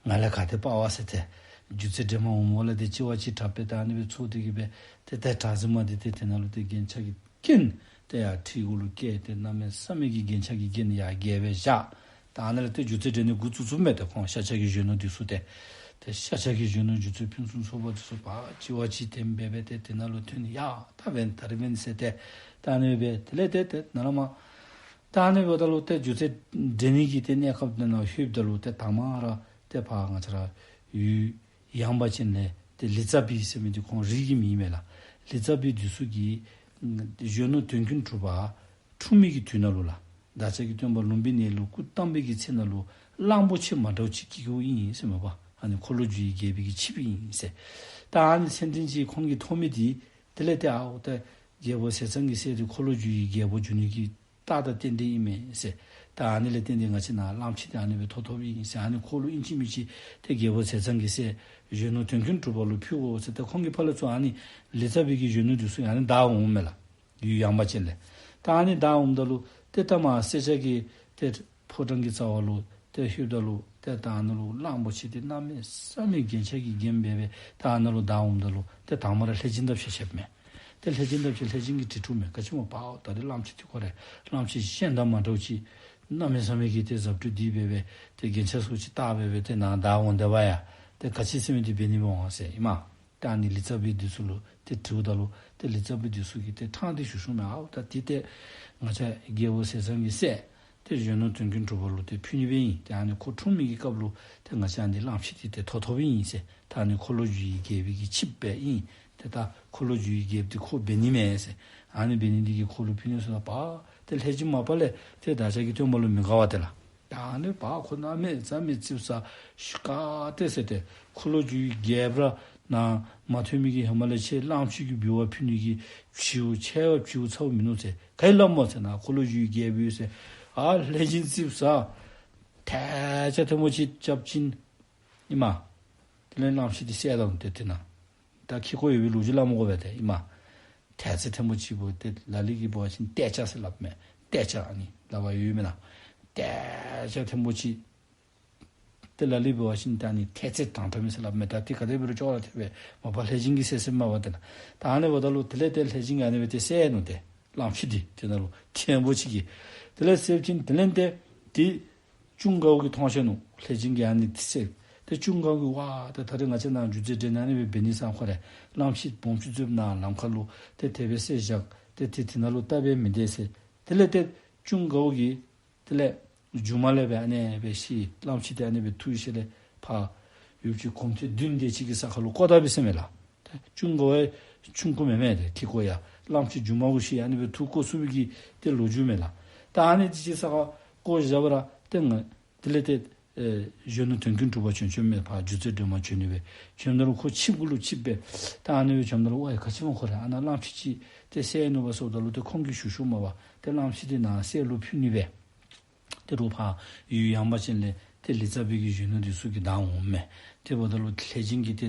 ང་ལས་ག་ཏེ་དཔའ་བ་ཟེར་ཏེ་སྒྱུ་རྩལ་འགྲན་མ་འོངམ་ལས་ཏེ་གཅིག་བ་གཅིག་དྲག་སྦེ་ད་ཨ་ནི་སྦེ་ཚོགས་ཏེ་གི་སྦེ་ཏེ་ཏེ་གྲགས་འཛིན་མ་འདི་ཏེ་དེ་ནང་ལུ་ཏེ་རྒྱན་ཆ་གིས་བརྒྱན། ཏེ་ཡར་ཁྲི་གུ་ལུ་བཀལ་ཏེ་གནམ་མེད་ས་མེད་ཀྱི་རྒྱན་ཆ་གིས་བརྒྱན་ཡར་རྒྱལ་སྦེ་བཞག། ད་ཨ་ནཱ་ལས་ཏེ་སྒྱུ་རྩལ་འགྲན་ནི་འགོ་བཙུགས་བཙུགསཔ་མས། ཏེ་ཁོང་ཤཱཀྱ་གི་གཞོན་ནུ་འདི་ཚུ་ཏེ། ཏེ་ཤཱཀྱ་གི་གཞོན་ནུ་སྒྱུ་རྩལ་ཕུན་སུམ་ཚོགས་པ་འདི་ཚུ་པ་གཅིག་བ་གཅིག་དེམ་སྦེ་སྦེ་ཏེ་དེ་ནང་ལུ་ཐོན་ཡ་ད་འབདན་ད་རིས་འབདན་ཟེར་ཏེ། ད་ཨ་ནི་སྦེ་དེ་ལས་ཏེ་ཏེ་ནཱ་ལས་མར་ད་ཨ་ནི་འབདཝ་ད་ལུ་ཏེ་སྒྱུ་རྩལ་འགྲན་ནི་གི་ཏེ་གནས་སྐབས་དེ་ནང་ལྷོདཔ་ད་ལུ་ཏེ་དང་པ་ར་ཏེ་ཕར་ང་བཅས་ར་ཡུལ་ཡངས་པ་ཅན་ལས་ཏེ་ལི་ཙ་བི་ཟེར་མི་འདི་ཁོང་རིགས་ཀྱི་མིང་མས་ལགས། ལི་ཙ་བི་འདི་ཚུ་གིས་གཞོན་ནུ་དོན་ཀུན་གྲུབ་པ་འཁྲུངས་མི་གི་དུས་ནང་ལུ་ལགས། བདག་ཅག་གི་སྟོན་པ་ལུམྦི་ནི་ལུ་སྐུ་བལྟམས་པའི་གི་ཚེ་ནང་ལུ་གླང་པོ་ཆེ་མ་འདྲཝ་ཅིག་སྐྱེ་སྐྱེཝ་ཨིན་ཟེར་མས་པ། ཨ་ནི་འཁོར་ལོས་སྒྱུར་བའི་རྒྱལ་པོའི་གི་ཆིབས་ཨིན་ཟེར། ད་ཨ་ནི་མཚན་ལྡན་ཅིག་ཁོང་གིས་མཐོང་མི་འདི་དེ་ལས་ཏེ་ཨའོ་ད་རྒྱལ་པོ་ཟས་གཙང་གི་སྲས་འདི་འཁོར་ལོས་སྒྱུར་བའི་རྒྱལ་པོ་འགྱུར་ནི་གི་རྟགས་དང་རྟེན་འབྲེལ་ཨིན་མས་ཟེར། ད་ཨ་ནི་ལས་བརྟེན་ཏེ་ང་བཅས་ནཱ་གླངམོ་ཆེ་འདི་ཨ་ནི་སྦེ་ཐོབ་ཐོབཔ་ཨིན་ཟེར། ཨ་ནི་འཁོར་ལོ་ཨིན་ཅི་མིན་ཅི་ཏེ་རྒྱལ་པོ་ཟས་གཙང་གི་སྲས་གཞོན་ནུ་དོན་ཀུན་གྲུབ་པ་ལུ་ཕུལ་དགོ་ཟེར། ཏེ་ཁོང་གིས་ཕར་ལས་ཚུར་ཨ་ནི་ལི་ཙ་བི་གི་གཞོན་ནུ་འདི་ཚུ་ཨ་ནི་བདའ་འོངམ་མས་ལགས། ཡུལ་ཡངས་པ་ཅན་ལས། ད་ཨ་ནི་བདའ་འོངམ་ད་ལུ་ཏེ་ད་མར་སེར་སྐྱ་གི་ཏེ་ཕོ་བྲང་གི་རྩ་བ་ལུ་ཏེ་ལྷོདཔ་ད་ལུ་ཏེ་ད་ཨ་ནཱ་ལུ་གླང་པོ་ཆེ་འདི་གནམ་མེད་ས་མེད་རྒྱན་ཆ་གིས་བརྒྱན་སྦེ་སྦེ་ད་ཨ་ནཱ་ལུ་བདའ་འོངམ་ད་ལུ་ཏེ་དང་པ་ར་ལྷས་སྦྱིན་དང་ཕྱད་ཕྱདཔ་མས། ཏེ་ལྷས་སྦྱིན་དང་ཕྱད་ལྷས་སྦྱིན་གྱིས་དྲི་བཏུབ་མས། ག་ཅི་སྨོ་པའོ་ད་རིས་གླངམོ་ཆེ་འདི་ཁོ་རེ་གླངམོ་ཆེ་གཞན་དང་མ་འདྲཝ་ཅིག་གནམ་མེད་ས་མེད་ཀྱི་ཏེ་ཟབ་སྤྲུལ་འདི་སྦེ་སྦེ་ཏེ་རྒྱན་ཆ་ཚུ་ཅིག་བཏགས་སྦེ་སྦེ་ཏེ་ནཱ་བདའ་འོང་དེས་པ་ཡ། ཏེ་ག་ཅི་ཟེར་མི་འདི་འབད་ནི་འབད་འོང་ཟེར་ཨིན་མས། ད་ཨ་ནི་ལི་ཙ་བི་འདི་ཚུ་ལུ་ཏེ་དྲིཝ་ད་ལུ་ཏེ་ལི་ཙ་བི་འདི་ཚུ་གིས་ཏེ་ཕྲང་སྟེ་ཞུ་ཞུཝ་མས། ཨའོ་ད་འདི་ཏེ་ང་བཅས་རྒྱལ་པོ་ཟས་གཙང་གི་སྲས་ཏེ་གཞོན་ནུ་དོན་ཀུན་གྲུབ་པ་ལུ་ཏེ་ཕུལ་ནི་སྦེ་ཨིན། ཏེ་ཨ་ནི་ཁོ་འཁྲུངས་མི་གི་སྐབས་ལུ་ཏེ་ང་བཅས་ཨ་ནི་གླངམོ་ཆེ་འདི་ཏེ་ཐོབ་ཐོབཔ་ཨིན་ཟེར། ད་ཨ་ནི་འཁོར་ལོས་སྒྱུར་བའི་རྒྱལ་པོའི་གི་ཆིབས་སྦེ་ཨིན། ཏེ་ད་འཁོར་ལོས་སྒྱུར་བའི་རྒྱལཔོ་འདི་ཁོ་འབད་ནི་མས་ཟེར། ཨ་ནི་འབད་ནི་འདི་གིས་ཁོ་ལུ་ཕུལ་ནི་ཟེརཝ་ད་པ་ཏེ་ལྷས་བྱིན་མ་པ་ལས་ཏེ་བདག་ཅག་གི་སྟོན་པ་ལུ་མི་དགའ་བས་ཏེ་ལགས། ད་ཨ་ནི་པ་ཁོ་གནམ་མེད་ས་མེད་ཙིགཔ་ཟ་ཤུགས་དཀར་ཏེ་ཟེར་ཏེ་འཁོར་ལོས་སྒྱུར་བའི་རྒྱལཔོ་ར་ནཱ་མ་ཐོན་མི་གི་ཧེ་མ་ལས་ཁྱེད་གླངམོ་ཆེ་གི་འབུལ་བ་ཕུལ་ནི་གི་བྱིའུ་ཆེ་བ་བྱིའུ་ཚཝ་མིན་ནུག་ཟེར། ག་ཨིན་སླབ་སྨོ་ཟེར་ན་འཁོར་ལོས་སྒྱུར་བའི་རྒྱལཔོ་ཟེར། ཨ་ལྷས་བྱིན་ཙིགཔ་ཟ་ཐལ་ལྕག་ཐེངས་པོ་ཅིག་རྐྱབ་ཅིན་ཨིན་མས། དེ་ལས་གླངམོ་ཆེ་འདི་བསད་ད་ནུག་ཏེ་དེ་ནང་། ད་ཁེ་ཀོ་ཡོད་པའི་ལོ་རྒྱུས་སླབ་མི་དགོ་པས་ཏེ་ཨིན་མས། ཐལ་ལྕག་ཐེངས་པོ་ཅིག་འབོ་ཏེ་ལ་ལུ་གིས་འབད་བ་ཅིན་ཏལ་ལྕག་ཟེར་སླབ་མས། ཏལ་ལྕག་ཨ་ནི་སླབ་པ་ཡོད་མེན་ན། ཏལ་ལྕག་ཐེངས་པོ་ཅིག་ཏེ་ལ་ལུ་འབད་བ་ཅིན་ད་ཨ་ནི་ཐལ་ལྕག་དྲང་དྲང་མེད་ཟེར་སླབ་མས། ད་ཏེ་ག་དེ་འབད་རུང་ཅོག་ར་འཐདཔ་སྦེ་མ་པ་ལྷས་བྱིན་གྱིས་བསད་བསདཔ་མས་པ་ཏེ་ན། ད་ཨ་ནི་འབདཝ་ད་ལུ་དེ་ལས་ཏེ་ལྷས་བྱིན་གྱིས་ཨ་ནི་སྦེ་ཏེ་བསད་ནུག་ཏེ། གླངམོ་ཆེ་འདི་དེ་ནང་ལུ་ཐེངས་པོ་ཅིག་གིས། དེ་ལས་བསདཔ་ཅིན་དེ་ལས་ཏེ་ཏེ་ཀུན་དགའ་བོ་གིས་མཐོང་ཤེས་ནུག་ལྷས་བྱིན་གྱིས་ཨ་ནི་ཏེ་བསད། ཏེ་ཀུན་དགའ་བོ་གིས་ཝ་ད་ད་རེས་ང་བཅས་ནཱ་སྒྱུ་རྩལ་འགྲན་ནི་ཨ་ནི་སྦེ་འབད་ནི་ས་ཁོ་ར་གླངམོ་ཆེ་སྦོམ་ཅིག་འཛོལཝ་ནཱ་ལམ་ཁ་ལུ་ཏེ་དེ་སྦེ་བསད་བཞག། ཏེ་ཏེ་དེ་ནང་ལུ་བཏབ་སྦེ་མི་སྡོད་ཟེར། དེ་ལས་ཏེ་ཀུན་དགའ་བོ་གིས་དེ་ལས་མཇུག་མ་ལས་སྦེ་ཨ་ནི་སྦེ་ཤི། གླངམོ་ཆེ་འདི་ཨ་ནི་སྦེ་འཐུ་ཞིནམ་ལས་ཕར་ཡུདཔ་ཅིག་གོམ་ཐེངས་བདུན་དེ་ཅིག་གི་ས་ཁ་ལུ་བཀོ་ད་པས་ཟེར་མས་ལགས། ཏེ་ཀུན་དགའ་བོ་ཆུང་ཀུ་མེན་མས་ཏེ་ཁེ་ཀོ་ཡང་གླངམོ་ཆེ་མཇུག་མ་གུ་ཤི་ཨ་ནི་སྦེ་འཐུ་བཀོ་ཚུགས་པའི་གི་ཏེ་ལོ་རྒྱུས་མས་ལགས། ད་ཨ་ནི་ཅིག་གི་ས་ཁར་བཀོ་བཞག་པ་ར་ཏེ་ང་དེ་ལས་ཏེ་ཨེ་གཞོན་ནུ་དོན་ཀུན་གྲུབ་པ་བྱོན་བྱོནམ་མས། ཕར་སྒྱུ་རྩལ་སྒྲོན་མ་བྱོན་ནི་སྦེ་བྱོནམ་ད་ལུ་ཁོ་ཆིབས་གུ་ལུ་ཆིབས་སྦེ་ད་ཨ་ནི་སྦེ་བྱོནམ་ད་ལུ་ཝའི་ག་ཅི་སྨོ་ཁོ་ར་ཨ་ནཱ་གླངམོ་ཆེ་ཅིག་ཏེ་བསད་ནུག་པ་ཟེརཝ་ད་ལུ་ཏེ་ཁོང་གིས་ཞུ་ཞུཝ་མས་པ། ཏེ་གླངམོ་ཆེ་འདི་ནཱ་སྲས་ལུ་ཕུལ་ནི་སྦེ། ཏེ་རོགས་ཕར་ཡུལ་ཡངས་པ་ཅིག་ལས་ཏེ་ལི་ཙ་བི་གི་གཞོན་ནུ་འདི་ཚུ་གིས་བདའ་འོངམ་མས། ཏེ་འབདཝ་ད་ལུ་ལྷས་བྱིན་གྱིས་ཏེ་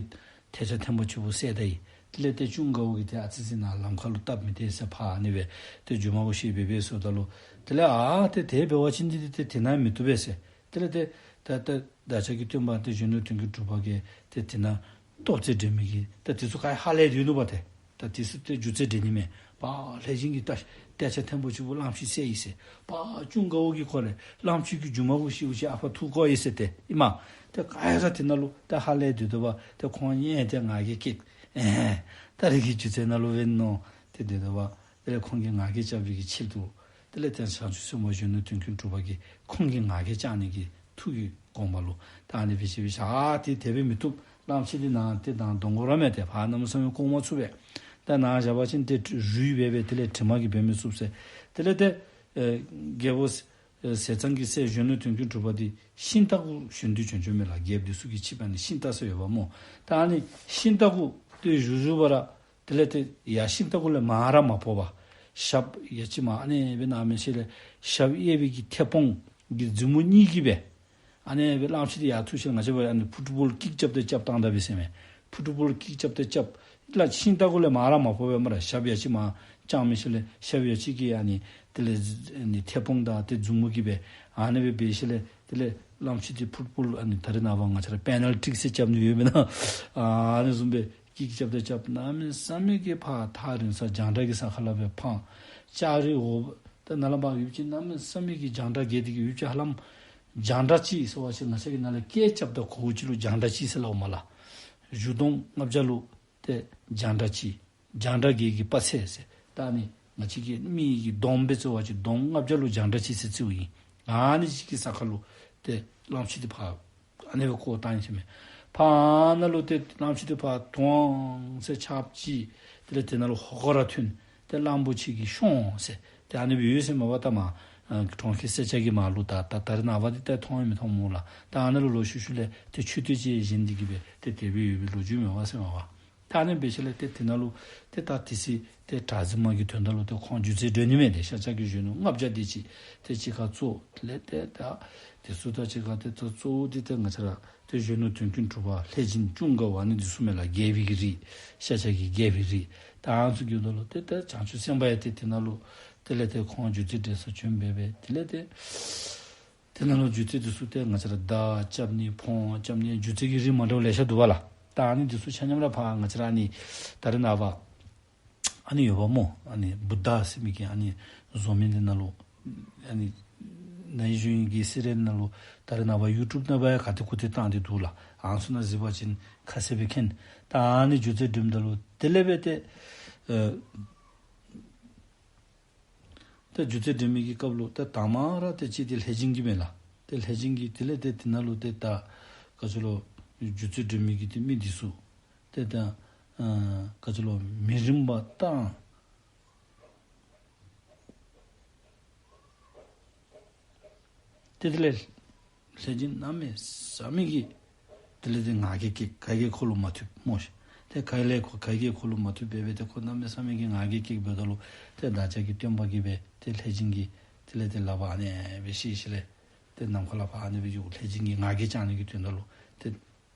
ཐལ་ལྕག་ཐེངས་པོ་ཅིག་འབོ་བསད་ད་ཡི། དེ་ལས་ཏེ་ཀུན་དགའ་བོ་གིས་ཏེ་ཨ་ཙི་ཅིག་ནཱ་ལམ་ཁ་ལུ་བཏབ་མི་སྡོད་ཟེར་ཕར་ཨ་ནི་སྦེ་ཏེ་མཇུག་མ་གུ་ཤི་སྦེ་སྦེ་སོངམ་ད་ལུ་དེ་ལས་ཨ་ཏེ་དེ་འབད་བ་ཅིན་འདི་ཏེ་དེ་ནང་མི་བཏུབ་པས་ཟེར། དེ་ལས་ཏེ་ད་ད་བདག་ཅག་གི་སྟོན་པ་ཏེ་གཞོན་ནུ་དོན་ཀུན་གྲུབ་པ་གིས་ཏེ་དེ་ནང་སྟོབས་རྩལ་འགྲན་མི་གི་ད་དེ་ཚུ་ག་ཧ་ལས་སྡོད་ནུག་པ་ཏེ། ད་དེ་ཚུ་ཏེ་སྒྱུ་རྩལ་འགྲན་ནི་མས། པ་ལྷས་བྱིན་གྱིས་ད་ཏལ་ལྕག་ཐེངས་པོ་ཅིག་འབོ་གླངམོ་ཆེ་བསད་ཡི་ཟེར། པ་ཀུན་དགའ་བོ་གིས་ཁོ་ར་གླངམོ་ཆེ་གི་མཇུག་མ་གུ་ཤིཝ་ཅིག་ཨ་ཕར་འཐུ་བཀོ་ཡི་ཟེར་ཏེ་ཨིན་མས། ཏེ་ག་ར་དེ་ནང་ལུ་ད་ཧ་ལས་སྡོད་དོ་བ། ཏེ་ཁོང་གཉིས་ཏེ་ང་རྒྱལ་སྐྱེས་ཨེ་ད་རེས་ཀྱི་སྒྱུ་རྩལ་ནང་ལུ་འབད་ནི་ནོ་ཏེ་སྡོད་དོ་བ། དེ་ལས་ཁོང་གིས་ང་རྒྱལ་བཅག་པའི་གི་ཆེད་དུ་དེ་ལས་ཏེ་བྱང་ཆུབ་སེམས་དཔའ་གཞོན་ནུ་དོན་ཀུན་གྲུབ་པ་གིས་ཁོང་གི་ང་རྒྱལ་བཅག་ནི་གི་ཐུགས་ཀྱི་དགོངས་པ་ལུ་ད་ཨ་ནི་སྦེ་ཞུ་བཞག། ཨ་ཏེ་དེ་སྦེ་མི་བཏུབ། གླངམོ་ཆེ་འདི་ནཱ་ཏེ་ད་གདོང་ཁར་ར་མེད། ཏེ་ཕར་གནམ་མེད་ས་མེད་བཀོག་མ་ཚུགས་པས། ད་ནཱ་བཞག་པ་ཅིན་ཏེ་རུལ་སྦེ་སྦེ་དེ་ལས་དྲི་མ་གིས་འབད་མི་ཚུགས་ཟེར། དེ་ལས་ཏེ་ཨེ་རྒྱལ་པོ་ཨེ་ཟས་གཙང་གི་སྲས་གཞོན་ནུ་དོན་ཀུན་གྲུབ་པ་འདི་ཤིང་རྟ་གུ་ཞོན་ཏེ་བྱོན་བྱོནམ་མས་ལགས། རྒྱལཔོ་འདི་ཚུ་གི་ཆིབས་ཨ་ནི་ཤིང་རྟ་ཟེར་ཡོདཔ་སྨོ། ད་ཨ་ནི་ཤིང་རྟ་གུ་ཏེ་བཞུགས་བཞུགས་པ་ར་དེ་ལས་ཏེ་ཡར་ཤིང་རྟ་གུ་ལས་མར་ར་མ་ཕོག་པར་ཞབས་ཡ་གཅིག་མར་ཨ་ནི་སྦེ་གནང་མི་ཤུལ་ལས་ཞབས་གཡས་པའི་གི་མཐེ་བོང་གི་མཛུབ་མོ་གཉིས་ཀྱིས་སྦེ་ཨ་ནི་སྦེ་གླངམོ་ཆེ་འདི་ཡར་འཐུ་ཞིནམ་ང་བཅས་འབད་ཨ་ནི་ཕུཊ་བཱོལ་ཀིག་རྐྱབ་སྟེ་རྐྱབ་བཏང་ད་པས་ཟེར་མས། ཕུཊ་བཱོལ་ཀིག་རྐྱབ་སྟེ་རྐྱབ་ལགས། ཤིང་རྟ་གུ་ལས་མར་ར་མ་ཕོག་པས་སྨ་རེ། ཞབས་ཡ་གཅིག་མར་བརྐྱངས་མི་ཤུལ་ལས་ཞབས་ཡ་གཅིག་གིས་ཨ་ནི་དེ་ལས་ཨ་ནི་མཐེ་བོང་དང་ཏེ་མཛུབ་མོ་གིས་སྦེ་ཨ་ནི་སྦེ་འབད་ཞིནམ་ལས་དེ་ལས་གླངམོ་ཆེ་འདི་ཕུཊ་བཱོལ་ཨ་ནི་ད་རེས་ནངས་པ་ང་བཅས་ར་པེ་ནཱལ་ཊི་ཟེར་རྐྱབ་ནི་ཡོད་མེན་ན། ཨ་ནི་བཟུམ་སྦེ་ཀིག་རྐྱབ་སྟེ་རྐྱབ། གནམ་མེད་ས་མེད་ཀྱི་ཕར་ཐག་རིང་ས་རྒྱང་གྲགས་ཀྱི་ས་ཁ་ལས་སྦེ་འཕང་། ལྕགས་རི་འོག་ད་ནཱ་ལས་ཕར་ཡུདཔ་ཅིག་གནམ་མེད་ས་མེད་ཀྱི་རྒྱང་གྲགས་རྒྱས་ཏེ་གི་ཡུདཔ་ཅིག་ཧ་ལམ་རྒྱང་གྲགས་ཅིག་ཟེར་བ་ཅིན་ང་བཅས་ཀྱིས་ནཱ་ལས་སྐད་རྐྱབ་ད་གོཝ་ཅིག་ལུ་རྒྱང་གྲགས་ཅིག་ཟེར་སླབ་འོང་སྨ་ལགས། གཞུ་འདོམ་ལྔ་བརྒྱ་ལུ་ཏེ་རྒྱང་གྲགས་གཅིག། རྒྱང་གྲགས་བརྒྱད་ཀྱི་དཔག་ཚད་ཟེར། ད་ཨ་ནི་ང་བཅས་ཀྱི་མི་གི་འདོམ་སྦེ་རྩི་བ་ཅིན་འདོམ་ལྔ་བརྒྱ་ལུ་རྒྱང་གྲགས་གཅིག་ཟེར་རྩིཝ་ཨིན། ཨ་ནི་ཅིག་གི་ས་ཁ་ལུ་ཏེ་གླངམོ་ཆེ་འདི་ཕར་ཨ་ནི་སྦེ་བཀོག་བཏང་ཡི་ཟེར་མས། ཕར་ནཱ་ལུ་ཏེ་གླངམོ་ཆེ་འདི་ཕར་དོང་ཟེར་ཆརཔ་ཅིག་དེ་ལས་དེ་ནང་ལུ་ཧོ་ཀ་ར་ཐོན། ཏེ་གླང་པོ་ཆེ་གི་གཤོང་ཟེར་ཏེ་ཨ་ནི་སྦེ་ཡོད་ཟེར་མས་པ། ད་མར་ཨ་གྲོང་ཁྱེར་སེར་སྐྱ་གི་མར་ལུ་ད་ད་ད་རེས་ནངས་པ་འདི་ད་མཐོང་ཡང་མི་མཐོང་སྨོ་ལགས། ད་ཨ་ནི་ལུ་ལོག་ཤུལ་ཤུལ་ལས་ཏེ་མཆོད་རྟེན་ཅིག་བཞེངས་ཏེ་གི་སྦེ་ཏེ་དེ་སྦེ་ཡོད་པའི་ལོ་རྒྱུས་མས་པ་ཟེར་མས་པ། ད་ཨ་ནི་འབད་ཞིནམ་ལས་ཏེ་དེ་ནང་ལུ་ཏེ་ད་དེ་ཚེ་ཏེ་གྲགས་འཛིན་མ་གི་དོན་དག་ལུ་ཏེ་ཁོང་སྒྱུ་རྩལ་འགྲན་ནི་མས། ཏེ་ཤཱཀྱ་གི་གཞོན་ནུ་ལྔ་བརྒྱ་དེ་ཅིག་ཏེ་གཅིག་ཁར་ཚོགས། དེ་ལས་ཏེ་ད་དེ་ཚུ་དང་གཅིག་ཁར་ཏེ་ད་གཙོ་བོ་འདི་ཏེ་ང་བཅས་ར་ཏེ་གཞོན་ནུ་དོན་ཀུན་གྲུབ་པ་ལྷས་བྱིན་ཀུན་དགའ་བོ་ཨ་ནི་འདི་ཚུ་མས་ལགས། རྒྱལ་པོའི་གི་རིགས་ཤཱཀྱ་གི་རྒྱལ་པོའི་རིགས་ད་ཨ་ནི་ཚུ་གི་དོན་ལུ་ཏེ་ད་བྱང་ཆུབ་སེམས་དཔའ་ཡང་ཏེ་དེ་ནང་ལུ་དེ་ལས་ཏེ་ཁོང་སྒྱུ་རྩལ་འགྲན་ས་བྱོན་སྦེ་སྦེ་དེ་ལས་ཏེ་དེ་ནང་ལུ་སྒྱུ་རྩལ་འདི་ཚུ་ཏེ་ང་བཅས་ར་མདའ་རྐྱབ་ནི་འཕོང་རྐྱབ་ནི་སྒྱུ་རྩལ་གྱི་རིགས་མ་འདྲཝ་ལེ་ཤ་འདུག་པ་ལགས། ད་ཨ་ནི་འདི་ཚུ་ཆ་མཉམ་ར་ཕར་ང་བཅས་ར་ཨ་ནི་ད་རེས་ནངས་པ་ཨ་ནི་ཡོདཔ་སྨོ། ཨ་ནི་བུདྡྷ་ཟེར་མི་གི་ཨ་ནི་བཟོ་མི་འདི་ནང་ལུ་ཨ་ནི་ ནཱ་གཞུང་གི་སི་རེལ་ནང་ལུ་ད་རེས་ནངས་པ་ཡུ་ཊུབ་ནང་འབད་ཡང་ག་ཏེ་གུ་ཏེ་བཏང་སྟེ་འདུག་ལགས། ཨ་ནི་ཚུ་ནང་གཟིགས་པ་ཅིན་ཁ་གསལ་སྦེ་མཁྱེན། ད་ཨ་ནི་སྒྱུ་རྩལ་འགྲེམས་ད་ལུ་དེ་ལས་འབད་ཏེ་ཨ་ད་སྒྱུ་རྩལ་འགྲེམས་མི་གི་སྐབས་ལུ་ད་དང་པ་ར་ཏེ་གཅིག་འདི་ལྷས་སྦྱིན་གྱིས་མས་ལགས། ཏེ་ལྷས་སྦྱིན་གྱིས་དེ་ལས་ཏེ་དེ་ནང་ལུ་ཏེ་ད་ག་ཅི་ལོ་སྒྱུ་རྩལ་འགྲེམས་མི་གི་ཏེ་མི་འདི་ཚུ་ཏེ་ད་ཨ་ག་ཅི་ལོ་མི་རིམ་པ་བཏང་། ཏེ་དེ་ལས་ལྷས་སྦྱིན་གནམ་མེད་ས་མེད་ཀྱི་དེ་ལས་ཏེ་ང་རྒྱལ་སྐྱེས། ག་གིས་ཁོ་ལུ་མ་ཐུབ་སྨོ་ཤིག། ཏེ་ག་ལས་ཁོ་ག་གིས་ཁོ་ལུ་མ་ཐུབ་འབད་འབད་ཏེ་ཁོ་གནམ་མེད་ས་མེད་ཀྱི་ང་རྒྱལ་སྐྱེས་འབདཝ་ད་ལུ་ཏེ་བདག་ཅག་གི་སྟོན་པ་གིས་འབད་ཏེ་ལྷས་སྦྱིན་གྱི་དེ་ལས་ཏེ་ལག་པར་ཨ་ནི་སྦེ་བཤེད་ཞིནམ་ལས་ཏེ་ནམ་མཁའ་ལས་ཕར་ཨ་ནི་སྦེ་གཡུག། ལྷས་སྦྱིན་གྱི་ང་རྒྱལ་བཅང་ནི་གི་དོན་དག་ལུ་ཏེ་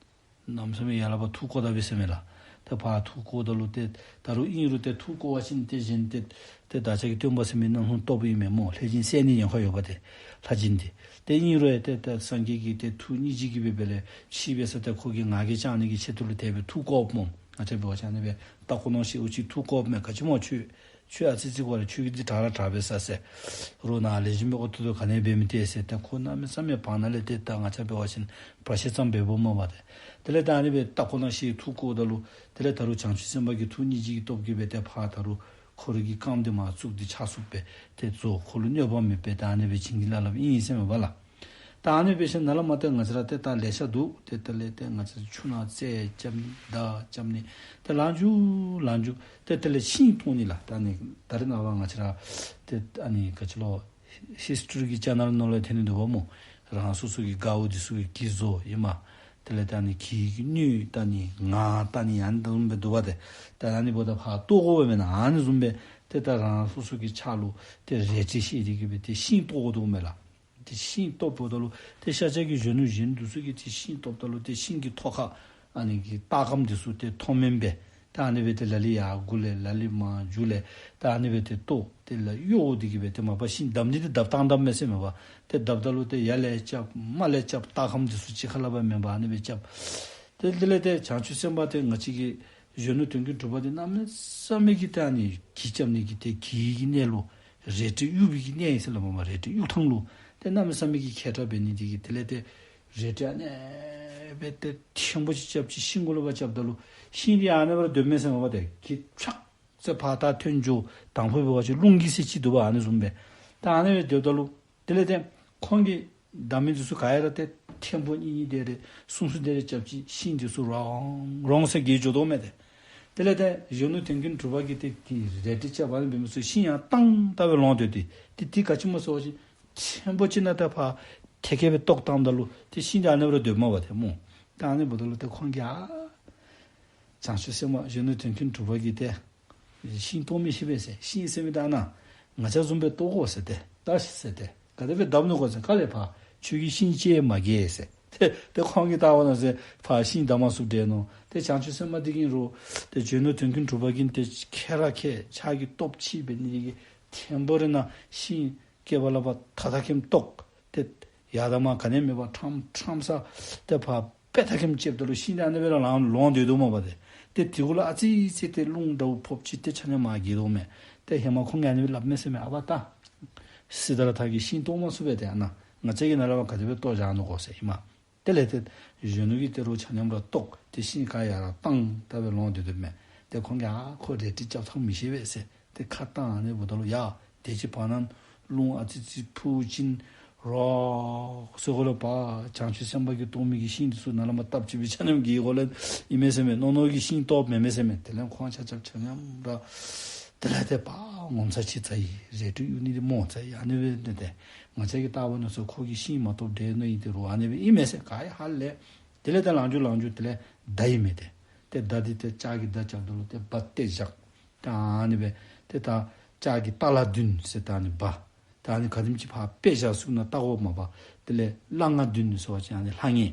གནམ་མེད་ས་མེད་ཡར་ལས་ཕར་ཐུགས་བསྐོར་ད་པས་ཟེར་མས་ལགས། ཏེ་ཕར་ཐུགས་བསྐོརཝ་ད་ལུ་ཏེ་ད་རུང་ཨིན་རུང་ཏེ་ཐུགས་བསྐོར་བ་ཅིན་ཏེ་གཞན་ཏེ་ཏེ་བདག་ཅག་གི་སྟོན་པ་ཟེར་མི་གནམ་ལྷུང་སྟོབས་ཨིན་མས་སྨོ། ལྷས་སྦྱིན་བསད་ནི་ཡོད་ཁ་ཡོད་པ་ཏེ། ལྷས་སྦྱིན་འདི་ཏེ་ཨིན་རུང་ཡང་ཏེ་ད་སངས་རྒྱས་ཀྱིས་ཏེ་ཐུགས་སྙིང་རྗེ་གིས་འབད་འབད་ལས་ཤིཝ་འབད་ས་ཏེ་ཁོ་གི་ང་རྒྱལ་བཅང་ནི་གི་ཆེད་དུ་ལུ་དེ་སྦེ་ཐུགས་བསྐོརཝ་སྨོ། ང་བཅས་འབད་བ་ཅིན་ཨ་ནི་སྦེ་ལྟ་ཁོ་ནང་ཤེས་འུ་ཅིག་ཐུགས་བསྐོརཝ་མས། ག་ཅི་སྨོ་ཁྱོད་ཁྱོད་ཨ་ཙི་ཅིག་གོ་ར་ཁྱོད་ཀྱིས་འདི་དྲག་ར་དྲག་པས་ཟེར་ཟེར། རོགས་ནཱ་ལེགས་ཤོམ་སྦེ་ཨོ་ཐུ་ཐུ་ག་ནི་འབད་མི་སྟེར་ཟེར། ཏེ་ཁོ་གནམ་མེད་ས་མེད་བར་ན་ལས་ཏེ་ད་ང་བཅས་འབད་བ་ཅིན་བར་ཆད་ཙམ་འབདཝ་མས་པ་ཏེ། དེ་ལས་ད་ཨ་ནི་སྦེ་ལྟ་ཁོ་ནང་ཤེས་ཐུགས་བསྐོརཝ་ད་ལུ་དེ་ལས་ད་རུང་བྱང་ཆུབ་སེམས་དཔའ་གིས་ཐུགས་སྙིང་རྗེ་གི་སྟོབས་ཀྱིས་འབད་ཏེ་ཕར་ད་རུང་ཁོ་རའི་གི་རྐངམ་འདི་མར་བཙུགས་ཏེ་ཕྱག་ཚུགསཔ་སྦེ་ཏེ་བཟོ། ཁོ་ལུ་གནོད་པ་མེདཔ་སྦེ་ད་ཨ་ནི་སྦེ་བྱིན་གྱིས་བརླབས་བརླབསཔ་ཨིན་ཟེར་མས་པ་ལགས། ད་ཨ་ནི་འབད་ཞིནམ་ལས་ནཱ་ལས་མར་ཏེ་ང་བཅས་ར་ཏེ་ད་ལེ་ཤ་འདུག། ཏེ་དེ་ལས་ཏེ་ང་བཅས་ཆུ་ནང་རྩྭ་རྐྱབ་ནི་མདའ་རྐྱབ་ནི་ཏེ་ལངས་འགྱོ་ལངས་འགྱོ། ཏེ་དེ་ལས་ཤིང་བཏོག་ནི་ལགས། ད་ཨ་ནི་ད་རེས་ནངས་པ་ང་བཅས་ར་ཏེ་ཨ་ནི་ག་ཅི་ལོ་ཧིསི་ཊོ་རི་གི་ཅེ་ནཱལ་ནང་ལུ་ཡང་ཐོན་ནི་འདུག་པ་སྨོ། རང་སོ་སོ་གི་དགའཝ་འདི་ཚུ་གི་གྱི་བཟོ་ཨིན་མས། དེ་ལས་ད་ཨ་ནི་གྱི་གི་སྣོད་ད་ཨ་ནི་ངར་ད་ཨ་ནི་ཨ་ནི་བཟུམ་སྦེ་འདུག་པ་ཏེ། ད་ཨ་ནི་འབདཝ་ད་ཕར་བཏོག་དགོ་པས་མེན་ན། ཨ་ནི་བཟུམ་སྦེ་ཏེ་ད་རང་སོ་སོ་གི་ཕྱག་ལུ་ཏེ་རལ་གྲི་བཤེད་དེ་གིས་སྦེ་ཏེ་ཤིང་བཏོག་དགོ་འདུག་མས་ལགས། ཏེ་ཤིང་བཏོགཔ་ད་ལུ་ཏེ་ཤཱཀྱ་གི་གཞོན་ནུ་གཞོན་ནུ་འདི་ཚུ་གིས་ཏེ་ཤིང་བཏོགཔ་ད་ལུ་ཏེ་ཤིང་གི་ཐོག་ཁར་ཨ་ནི་གི་ལྟག་སྒམ་འདི་ཚུ་ཏེ་མཐོ་དམན་སྦེ་ད་ཨ་ནི་སྦེ་ཏེ་ལ་ལུ་ཡར་སྒུར་ལས་ལ་ལུ་མར་འགྱོ་ལས་ད་ཨ་ནི་སྦེ་ཏེ་བཏོག་ཏེ་ལག་གཡོག་དེ་གིས་སྦེ་ཏེ་མ་པ་ཤིང་བསྡམ་ནི་འདི་བསྡམ་བཏང་བསྡམ་མས་ཟེར་མས་པ། ཏེ་བསྡམ་ད་ལུ་ཏེ་ཡར་ལས་རྐྱབ་མར་ལས་རྐྱབ་ལྟག་སྒམ་འདི་ཚུ་གཅིག་ཁར་ལས་འབད་མེན་པར་ཨ་ནི་སྦེ་རྐྱབ། ཏེ་དེ་ལས་ཏེ་བྱང་ཆུབ་སེམས་དཔའ་ཏེ་ང་བཅས་ཀྱི་གཞོན་ནུ་དོན་ཀུན་གྲུབ་པ་འདི་གནམ་མེད་ས་མེད་ཀྱི་ཏེ་ཨ་ནི་གྱི་རྐྱབ་ནི་གི་ཏེ་གྱི་གི་གནས་ལུ་རལ་གྲི་གཡུག་པའི་གི་གནས་ཨིན་ཟེར་སླབ་མས་པ། རལ་གྲི་གཡུག་ཐངས་ལུ་ཏེ་གནམ་མེད་ས་མེད་ཀྱི་མཁས་དྲགས་འབད་ནི་དེ་གིས་དེ་ལས་ཏེ་རལ་གྲི་ཨ་ནི་སྦེ་ཏེ་ཐེངས་པོ་ཅིག་རྐྱབ་ཅི། ཤིང་གུ་ལུ་ཕར་རྐྱབ་ད་ལུ་ཤིང་འདི་ཨ་ནི་སྦེ་ར་སྡོདཔ་མས་ཟེར་མས་པ། ཏེ་གྱི་ཕྱག་ཟེར་ཕར་ད་ཐོན་འགྱོ། དང་ཕུ་འབད་བ་ཅིན་རླུང་གིས་ཟེར་ཅིག་འདུག་པ། ཨ་ནི་བཟུམ་སྦེ་ད་ཨ་ནི་སྦེ་སྡོདཔ་ད་ལུ་དེ་ལས་ཏེ་ཁོང་གིས་བསྡམ་མི་འདི་ཚུ་ག་ར་ཏེ་ཐེངས་པོ་གཉིས་གཉིས་དེ་རེ་གསུམ་གསུམ་དེ་རེ་རྐྱབ་ཅི། ཤིང་འདི་ཚུ་རོང་རོང་ཟེར་གྱི་འགྱོ་དོ་མས་ཏེ། དེ་ལས་ཏེ་གཞོན་ནུ་དོན་ཀུན་གྲུབ་པ་གིས་ཏེ་གི་རལ་གྲི་རྐྱབ་ཨ་ནི་འབད་མི་ཚུ་ཤིང་ཡར་བཏང་ད་སྦེ་ལོང་སྡོད་དེ། ཏེ་དེ་ག་ཅི་སྨོ་ཟེར་བ་ཅིན་ཐེངས་པོ་ཅིག་ནང་ཏེ་ཕར་ཐད་ཀར་སྦེ་བཏོག་བཏང་ད་ལུ་ཏེ་ཤིང་འདི་ཨ་ནི་སྦེ་ར་སྡོདཔ་མས་པ་ཏེ་སྨོ། ད་ཨ་ནི་འབདཝ་ད་ལུ་ཏེ་ཁོང་གིས་ཨ་བྱང་ཆུབ་སེམས་དཔའ་གཞོན་ནུ་དོན་ཀུན་གྲུབ་པ་གིས་ཏེ་ཤིང་བཏོག་མི་ཤེས་པས་ཟེར། ཤིང་ཟེར་མི་ད་ཨ་ནཱ་ང་བཅས་བཟུམ་སྦེ་བཏོག་དགོ་ཟེར་ཏེ། ད་ཤིག་ཟེར་ཏེ། ག་དེ་སྦེ་བསྡམ་ནི་གོ་ཟེར། ཁ་ལས་ཕར་ཁྱོད་ཀྱིས་ཤིང་གཅིག་མ་གྱེས་ཟེར། ཏེ་ཏེ་ཁོང་གིས་བལྟ་བ་ན་ཟེར་ཕར་ཤིང་བསྡམ་མ་ཚུགསཔ་འདྲས་མནོ། ཏེ་བྱང་ཆུབ་སེམས་དཔའ་འདི་གིས་རོགས་ཏེ་གཞོན་ནུ་དོན་ཀུན་གྲུབ་པ་གིས་ཏེ་མཁས་ར་མཁས། ཕྱག་གི་སྟོབས་ཆེ་བའི་ནི་གིས་ཐེངས་པོ་རེ་ནང་ཤིང་སྐེད་པ་ལས་ཕར་ཐག་ཐག་ཁེམ་བཏོག། ཏེ་ཡར་དང་མར་ག་ནི་མེད་པར་ཁྲམ་ཁྲམ་ས་ཏེ་ཕར་དཔེ་ཐག་ཁེམ་བཅདཔ་ད་ལུ་ཤིང་འདི་ཨ་ནི་སྦེ་ར་ལང་ལོང་སྡོད་དོ་མས་པ་ཏེ། ཏེ་དེ་གུ་ལུ་ཨ་ཙི་ཙི་ཏེ་རླུང་འདྲཝ་ཕོགཔ་ཅིག་ཏེ་ཆ་མཉམ་མར་གྱེས་དོ་མས། ཏེ་ཧེ་མ་ཁོང་གིས་ཨ་ནི་སྦེ་སླབ་མས་ཟེར་མས། ཨ་པ་ད་སི་ཏཱ་ར་ཐ་གིས་ཤིང་བཏོག་མ་ཚུགས་པས་ཏེ། ཨ་ནཱ་ང་བཅས་ཀྱིས་ནཱ་ལས་ཕར་ག་དེ་སྦེ་བཏོག་བཞག་ནི་གོ་ཟེར་ཨིན་མས། དེ་ལས་ཏེ་གཞོན་ནུ་གིས་ཏེ་རོགས་ཆ་མཉམ་ར་བཏོག། ཏེ་ཤིང་ག་ཡར་བཏང་ད་སྦེ་ལོང་སྡོད་དོ་མས། ཏེ་ཁོང་གིས་ཨ་ཁོ་རལ་གྲི་རྐྱབ་ཐངས་མི་ཤེས་པས་ཟེར། ཏེ་ཁ་བཏང་ཨ་ནི་འབདཝ་ད་ལུ་ཡ་དེ་ཅིག་བར་ན་རླུང་ཨ་ཙི་ཙི་ཕུ་ཅིན་རོགས་ཟེར་གོ་ལས་ཕར་བྱང་ཆུབ་སེམས་དཔའ་གིས་བཏོག་མི་གི་ཤིང་འདི་ཚུ་ནཱ་ལས་མར་སྟབས་གཅིག་སྦེ་ཆ་མཉམ་གྱེས་གོ་ལས་ཨིན་མས་ཟེར་མས། ནོར་ནོར་གྱི་ཤིང་བཏོགཔ་མེན་མས་ཟེར་མས། དེ་ལས་ཁོང་ཆ་ཁྱབ་ཆ་མཉམ་ར་དེ་ལས་ཏེ་ཕར་ངོ་མཚར་ཆེ་ཙ་ཡི་རལ་གྲི་གཡུག་ནི་འདི་མོ་ཙ་ཡི་ཨ་ནི་སྦེ་ཏེ་ཏེ་ང་བཅས་ཀྱིས་བལྟ་བ་ན་ཚུར་ཁོ་གིས་ཤིང་མ་བཏོགཔ་འདྲས་མནོ་ཡི། ཏེ་རོགས་ཨ་ནི་སྦེ་ཨིན་མས་ཟེར་ག་ཡང་ཧ་ལས། དེ་ལས་ཏེ་ལང་འགྱོ་ལང་འགྱོ་དེ་ལས་མདའ་ཨིན་མས་ཏེ། ཏེ་མདའ་འདི་ཏེ་ལྕགས་ཀྱི་མདའ་རྐྱབ་ད་ལུ་ཏེ་འབའ་གཏད་བཞག། ཏེ་ཨ་ནི་སྦེ་ཏེ་ད་ལྕགས་ཀྱི་ཏ་ལ་བདུན་ཟེར་ད་ཨ་ནི་འབའ། ད་ཨ་ནི་ག་དེམ་ཅིག་ཕར་དཔེ་བཞག་ཚུགས་ན་བཏགས་དགོ་མས་པ། དེ་ལས་སླ་ང་བདུན་ཟེར་བ་ཅིན་ཨ་ནི་སླ་ངེ།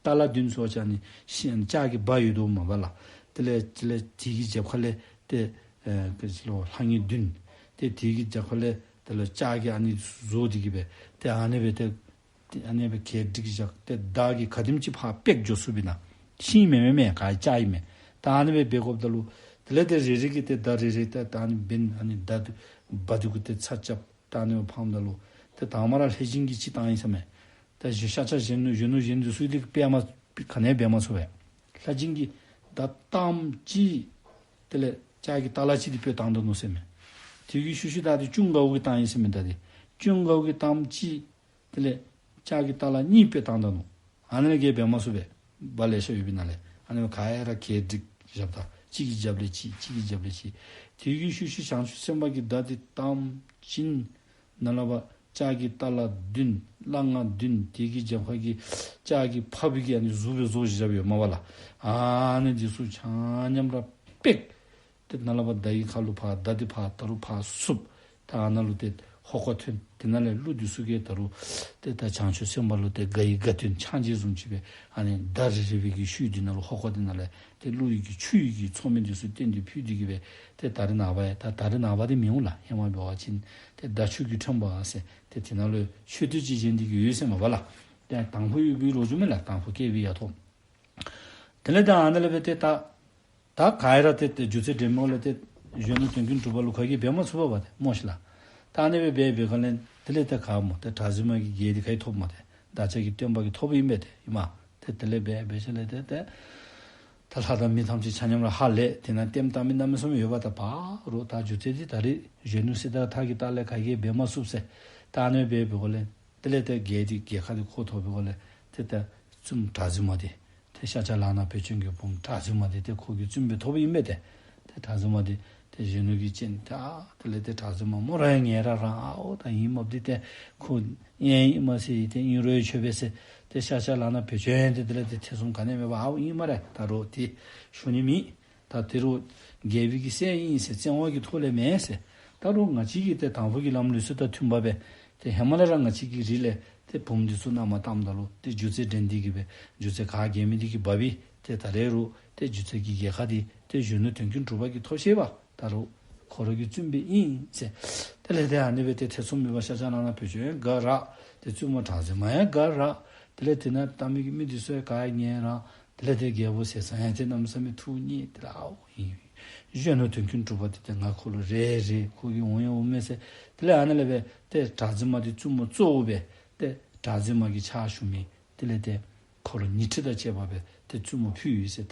ཏ་ལ་བདུན་ཟེར་བ་ཅིན་ཨ་ནི་ཤིང་ལྕགས་ཀྱི་འབའ་ཡོད་དོ་མས་པ་ལགས། དེ་ལས་དེ་ལས་དེ་གི་རྒྱབ་ཁ་ལས་ཏེ་ཨེ་ག་ཅི་ལོ་སླ་ངེ་བདུན། ཏེ་དེ་གི་རྒྱབ་ཁ་ལས་དེ་ལས་ལྕགས་ཀྱི་ཨ་ནི་བཟོ་དེ་གིས་སྦེ་ཏེ་ཨ་ནི་སྦེ་ཏེ་ཏེ་ཨ་ནི་སྦེ་གྱེས་ཏེ་གི་བཞག། ཏེ་མདའ་གིས་ག་དེམ་ཅིག་ཕར་ཕྱེད་འགྱོ་ཚུགས་པས་ན་ཤིང་མེན་མེན་མས་ག་ལྕགས་ཨིན་མས། ད་ཨ་ནི་སྦེ་འབད་དགོཔ་ད་ལུ་དེ་ལས་ཏེ་རེ་རེ་གིས་ཏེ་མདའ་རེ་རེ་ཏེ་ད་ཨ་ནི་འབེན་ཨ་ནི་མདའ་འདི་འབའ་འདི་གུ་ཏེ་ཚར་རྐྱབ། ད་ཨ་ནི་སྦེ་འཕངམ་ད་ལུ་ ཏེ་དང་པ་ར་ལྷས་སྦྱིན་གྱིས་ཅིག་བཏང་ཡི་ཟེར་མས། ད་གཞོན་ཤཱཀྱ་གཞོན་ནུ་གཞོན་ནུ་གཞོན་འདི་ཚུ་འདི་དཔེ་མ་ག་ནི་འབད་མ་ཚུགས་པས། ལྷས་སྦྱིན་གྱིས་ད་གཏམ་ཅིག་དེ་ལས་ལྕགས་ཀྱི་ཏ་ལ་གཅིག་འདི་སྤོས་བཏང་ད་ནུག་ཟེར་མས། དེ་གི་ཤུལ་ཤུལ་ད་འདི་ཅུང་དགའ་བོ་གིས་བཏང་ཡི་ཟེར་མས། ད་འདི་ཅུང་དགའ་བོ་གིས་གཏམ་ཅིག་དེ་ལས་ལྕགས་ཀྱི་ཏ་ལ་གཉིས་སྤོས་བཏང་ད་ནུག། ཨ་ནི་ལས་ག་ཡང་འབད་མ་ཚུགས་པས། སྦ་ལེ་ཤ་ཡོད་པའི་ནང་ལས་ཨ་ནི་ག་ཡ་ར་གྱལ་སྒྲིག་བཞགཔ་ད་གཅིག་གི་རྒྱབ་ལས་གཅིག་གཅིག་གི་རྒྱབ་ལས་གཅིག། དེ་གི་ཤུལ་ཤུལ་བྱང་ཆུབ་སེམས་དཔའ་གིས་ད་འདི་གཏམ་ཅིག་ནཱ་ལས་ཕར་ལྕགས་ཀྱི་ཏ་ལ་བདུན་སླ་ང་བདུན་དེ་གི་རྒྱབ་ཁ་གི་ལྕགས་ཀྱི་ཕགཔ་གི་ཨ་ནི་གཟུགས་སྦེ་བཟོ་བཞགཔ་ཡོད་མས་པ་ལགས། ཨ་ནི་འདི་ཚུ་ཆ་མཉམ་ར་པེག་ཏེ་ནཱ་ལས་ཕར་མདའ་གི་ཁ་ལུ་ཕར་མདའ་འདི་ཕར་ད་རུང་ཕར་བསུབ། ད་ཨ་ནཱ་ལུ་ཏེ་ཧོ་ཀ་ཐོན། དེ་ནང་ལས་ཀླུ་འདི་ཚུ་གིས་ད་རུང་ཏེ་ད་བྱང་ཆུབ་སེམས་དཔའ་ལུ་ཏེ་དགའ་ཡི་དགའ་སྟོན་ཕྱག་རྗེས་བཟུམ་ཅིག་སྦེ་ཨ་ནི་ད་རི་རི་བའི་གི་ཤུལ་འདི་ནང་ལུ་ཧོ་ཀ་འདི་ནང་ལས་ཏེ་ཀླུ་ཡི་གི་ཆུ་ཡི་གི་མཚོ་མེ་འདི་ཚུ་བཏོན་ཏེ་ཕུལ་ཏེ་གི་སྦེ་ཏེ་ད་རི་ནངས་པ་ཡང་ད་ད་རི་ནངས་པ་འདི་མི་འོང་ལགས། ཧེ་མ་འབད་བ་ཅིན་ཏེ་ཟླ་མཆོད་ཀྱི་ཁྲོན་པ་ཟེར་ཏེ་དེ་ནང་ལུ་མཆོད་རྟེན་ཅིག་བཞེངས་ཏེ་གི་ཡོད་ཟེར་མས་པ་ལགས། ཏེ་དང་ཕུ་ཡོད་པའི་ལོ་རྒྱུས་མས་ལགས། དང་ཕུ་བསྐལ་པའི་ཡ་ཐོག། དེ་ལས་ད་ཨ་ནཱ་ལས་སྦེ་ཏེ་ད་ད་ག་ཡ་ར་ཏེ་ཏེ་སྒྱུ་རྩལ་འགྲན་མོ་ལས་ཏེ་གཞོན་ནུ་དོན་ཀུན་གྲུབ་པ་ལུ་ག་གིས་འབད་མ་ཚུགས་པས་པ་ཏེ་སྨོ་ཤིག་ལགས། ད་ཨ་ནི་སྦེ་འབད་འབད་ག་ལས་དེ་ལས་ཏེ་ག་སྨོ་ཏེ་གྲགས་འཛིན་མ་གི་རྒྱལ་འདི་ག་གིས་ཐོབ་སྨོ་ཏེ། བདག་ཅག་གི་སྟོན་པ་གིས་ཐོབ་ཨིན་པས་ཏེ་ཨིན་མས། ཏེ་དེ་ལས་འབད་འབད་ཞིནམ་ལས་ཏེ་ཏེ་ད་ལྷ་དང་མི་ཐམས་ཅད་ཆ་མཉམ་ར་ཧ་ལས། དེ་ནང་ལྟདམོ་བལྟ་མི་གནམ་མེད་ས་མེད་ཡོདཔ་ད་ཕར་རོགས་ད་སྒྱུ་རྩལ་འདི་ད་རེས་གཞོན་ནུ་སྲི་ད་ཐ་གི་ལྟག་ལས་ག་གིས་འབད་མ་ཚུགས་ཟེར། ད་ཨ་ནི་སྦེ་འབད་ག་ལས་དེ་ལས་ཏེ་རྒྱལ་འདི་རྒྱལ་ཁ་འདི་ཁོ་ཐོབ་པའི་སྒོ་ལས་ཏེ་ད་བཙུནམོ་གྲགས་འཛིན་མ་འདི་ཏེ་ཤཱཀྱ་ལག་ན་བེ་ཅོན་གྱི་བུམོ་གྲགས་འཛིན་མ་འདི་ཏེ་ཁོ་གི་བཙུནམོ་སྦེ་ཐོབ་ཨིན་པས་ཏེ། ཏེ་གྲགས་འཛིན་མ་འདི་ཏེ་གཞོན་ནུ་གི་སྤྱན་ཏེ་ཨ་དེ་ལས་ཏེ་གྲགས་འཛིན་མ་མོ་ར་ཡང་ངལ་རངས་རངས་ཨའོ་ད་ཨིན་མས་འདི་ཏེ་ཁོ་ཨིན་ཨིན་མས་ཟེར་ཏེ་ཨིན་རུང་ཡང་ཆོག་པས་ཟེར་ཏེ་ཤཱཀྱ་ལག་ན་བེ་ཅོན་འདི་དེ་ལས་ཏེ་ཐེ་ཚོམ་ག་ནི་མེད་པར་ཨའོ་ཨིན་སྨ་རེ། ད་རོགས་ཏེ་ཞུ་ནི་མེད། ད་དེ་རུ་རྒྱལ་པོའི་གི་སྲས་ཨིན་ཟེར་བཙན་དབང་གི་ཐོག་ལས་མེན་ཟེར། ད་རུང་ང་བཅས་ཀྱི་ཏེ་དང་ཕུ་གི་ལམ་ལུགས་སྲོལ་དང་མཐུནམ་སྦེ་ཏེ་ཧེ་མ་ལས་ར་ང་བཅས་ཀྱི་རིགས་ལས་ཏེ་བུམོ་འདི་ཚུ་མནའ་མ་བཏངམ་ད་ལུ་ཏེ་སྒྱུ་རྩལ་འགྲན་ཏེ་གི་སྦེ་སྒྱུ་རྩལ་ག་རྒྱལ་མི་འདི་གིས་འབག་པས། ཏེ་ད་རེས་རུང་ཏེ་སྒྱུ་རྩལ་གྱི་རྒྱལ་ཁ་འདི་ཏེ་གཞོན་ནུ་དོན་ཀུན་གྲུབ་པ་གིས་ཐོབ་ཤེས་པས། ད་རུང་ཁོ་ར་གི་བཙུནམོ་སྦེ་ཨིན་ཟེར། དེ་ལས་ཏེ་ཨ་ནི་སྦེ་ཏེ་ཐེ་ཚོམ་མེད་པར་ཤཱཀྱ་ལག་ན་བེ་ཅོན་ཡང་དགའ་རངས། ཏེ་བཙུནམོ་གྲགས་འཛིན་མ་ཡང་དགའ་རངས། དེ་ལས་དེ་ནང་ལྟ་མི་གི་མི་འདི་ཚུ་ཡང་ག་ངལ་རངས། དེ་ལས་ཏེ་རྒྱལ་པོ་ཟས་གཙང་ཡང་ཏེ་གནམ་མེད་ས་མེད་ཐུགས་མཉེས། དེ་ལས་ཨའོ་ཨིན། གཞོན་ནུ་དོན་ཀུན་གྲུབ་པ་འདི་ཏེ་ང་ཁོ་ལུ་རེ་རེ་ཁོ་གིས་འོང་ཡང་འོང་མས་ཟེར། དེ་ལས་ཨ་ནཱ་ལས་སྦེ་ཏེ་གྲགས་འཛིན་མ་འདི་བཙུནམོ་གཙོ་བོ་སྦེ་ཏེ་གྲགས་འཛིན་མ་གི་ཕྱག་ཞུ་མི་དེ་ལས་ཏེ་ཁོ་ལུ་ཉི་ཁྲི་དང་བཅས་པ་སྦེ་ཏེ་བཙུནམོ་ཕུལ་ཡི་ཟེར། ད་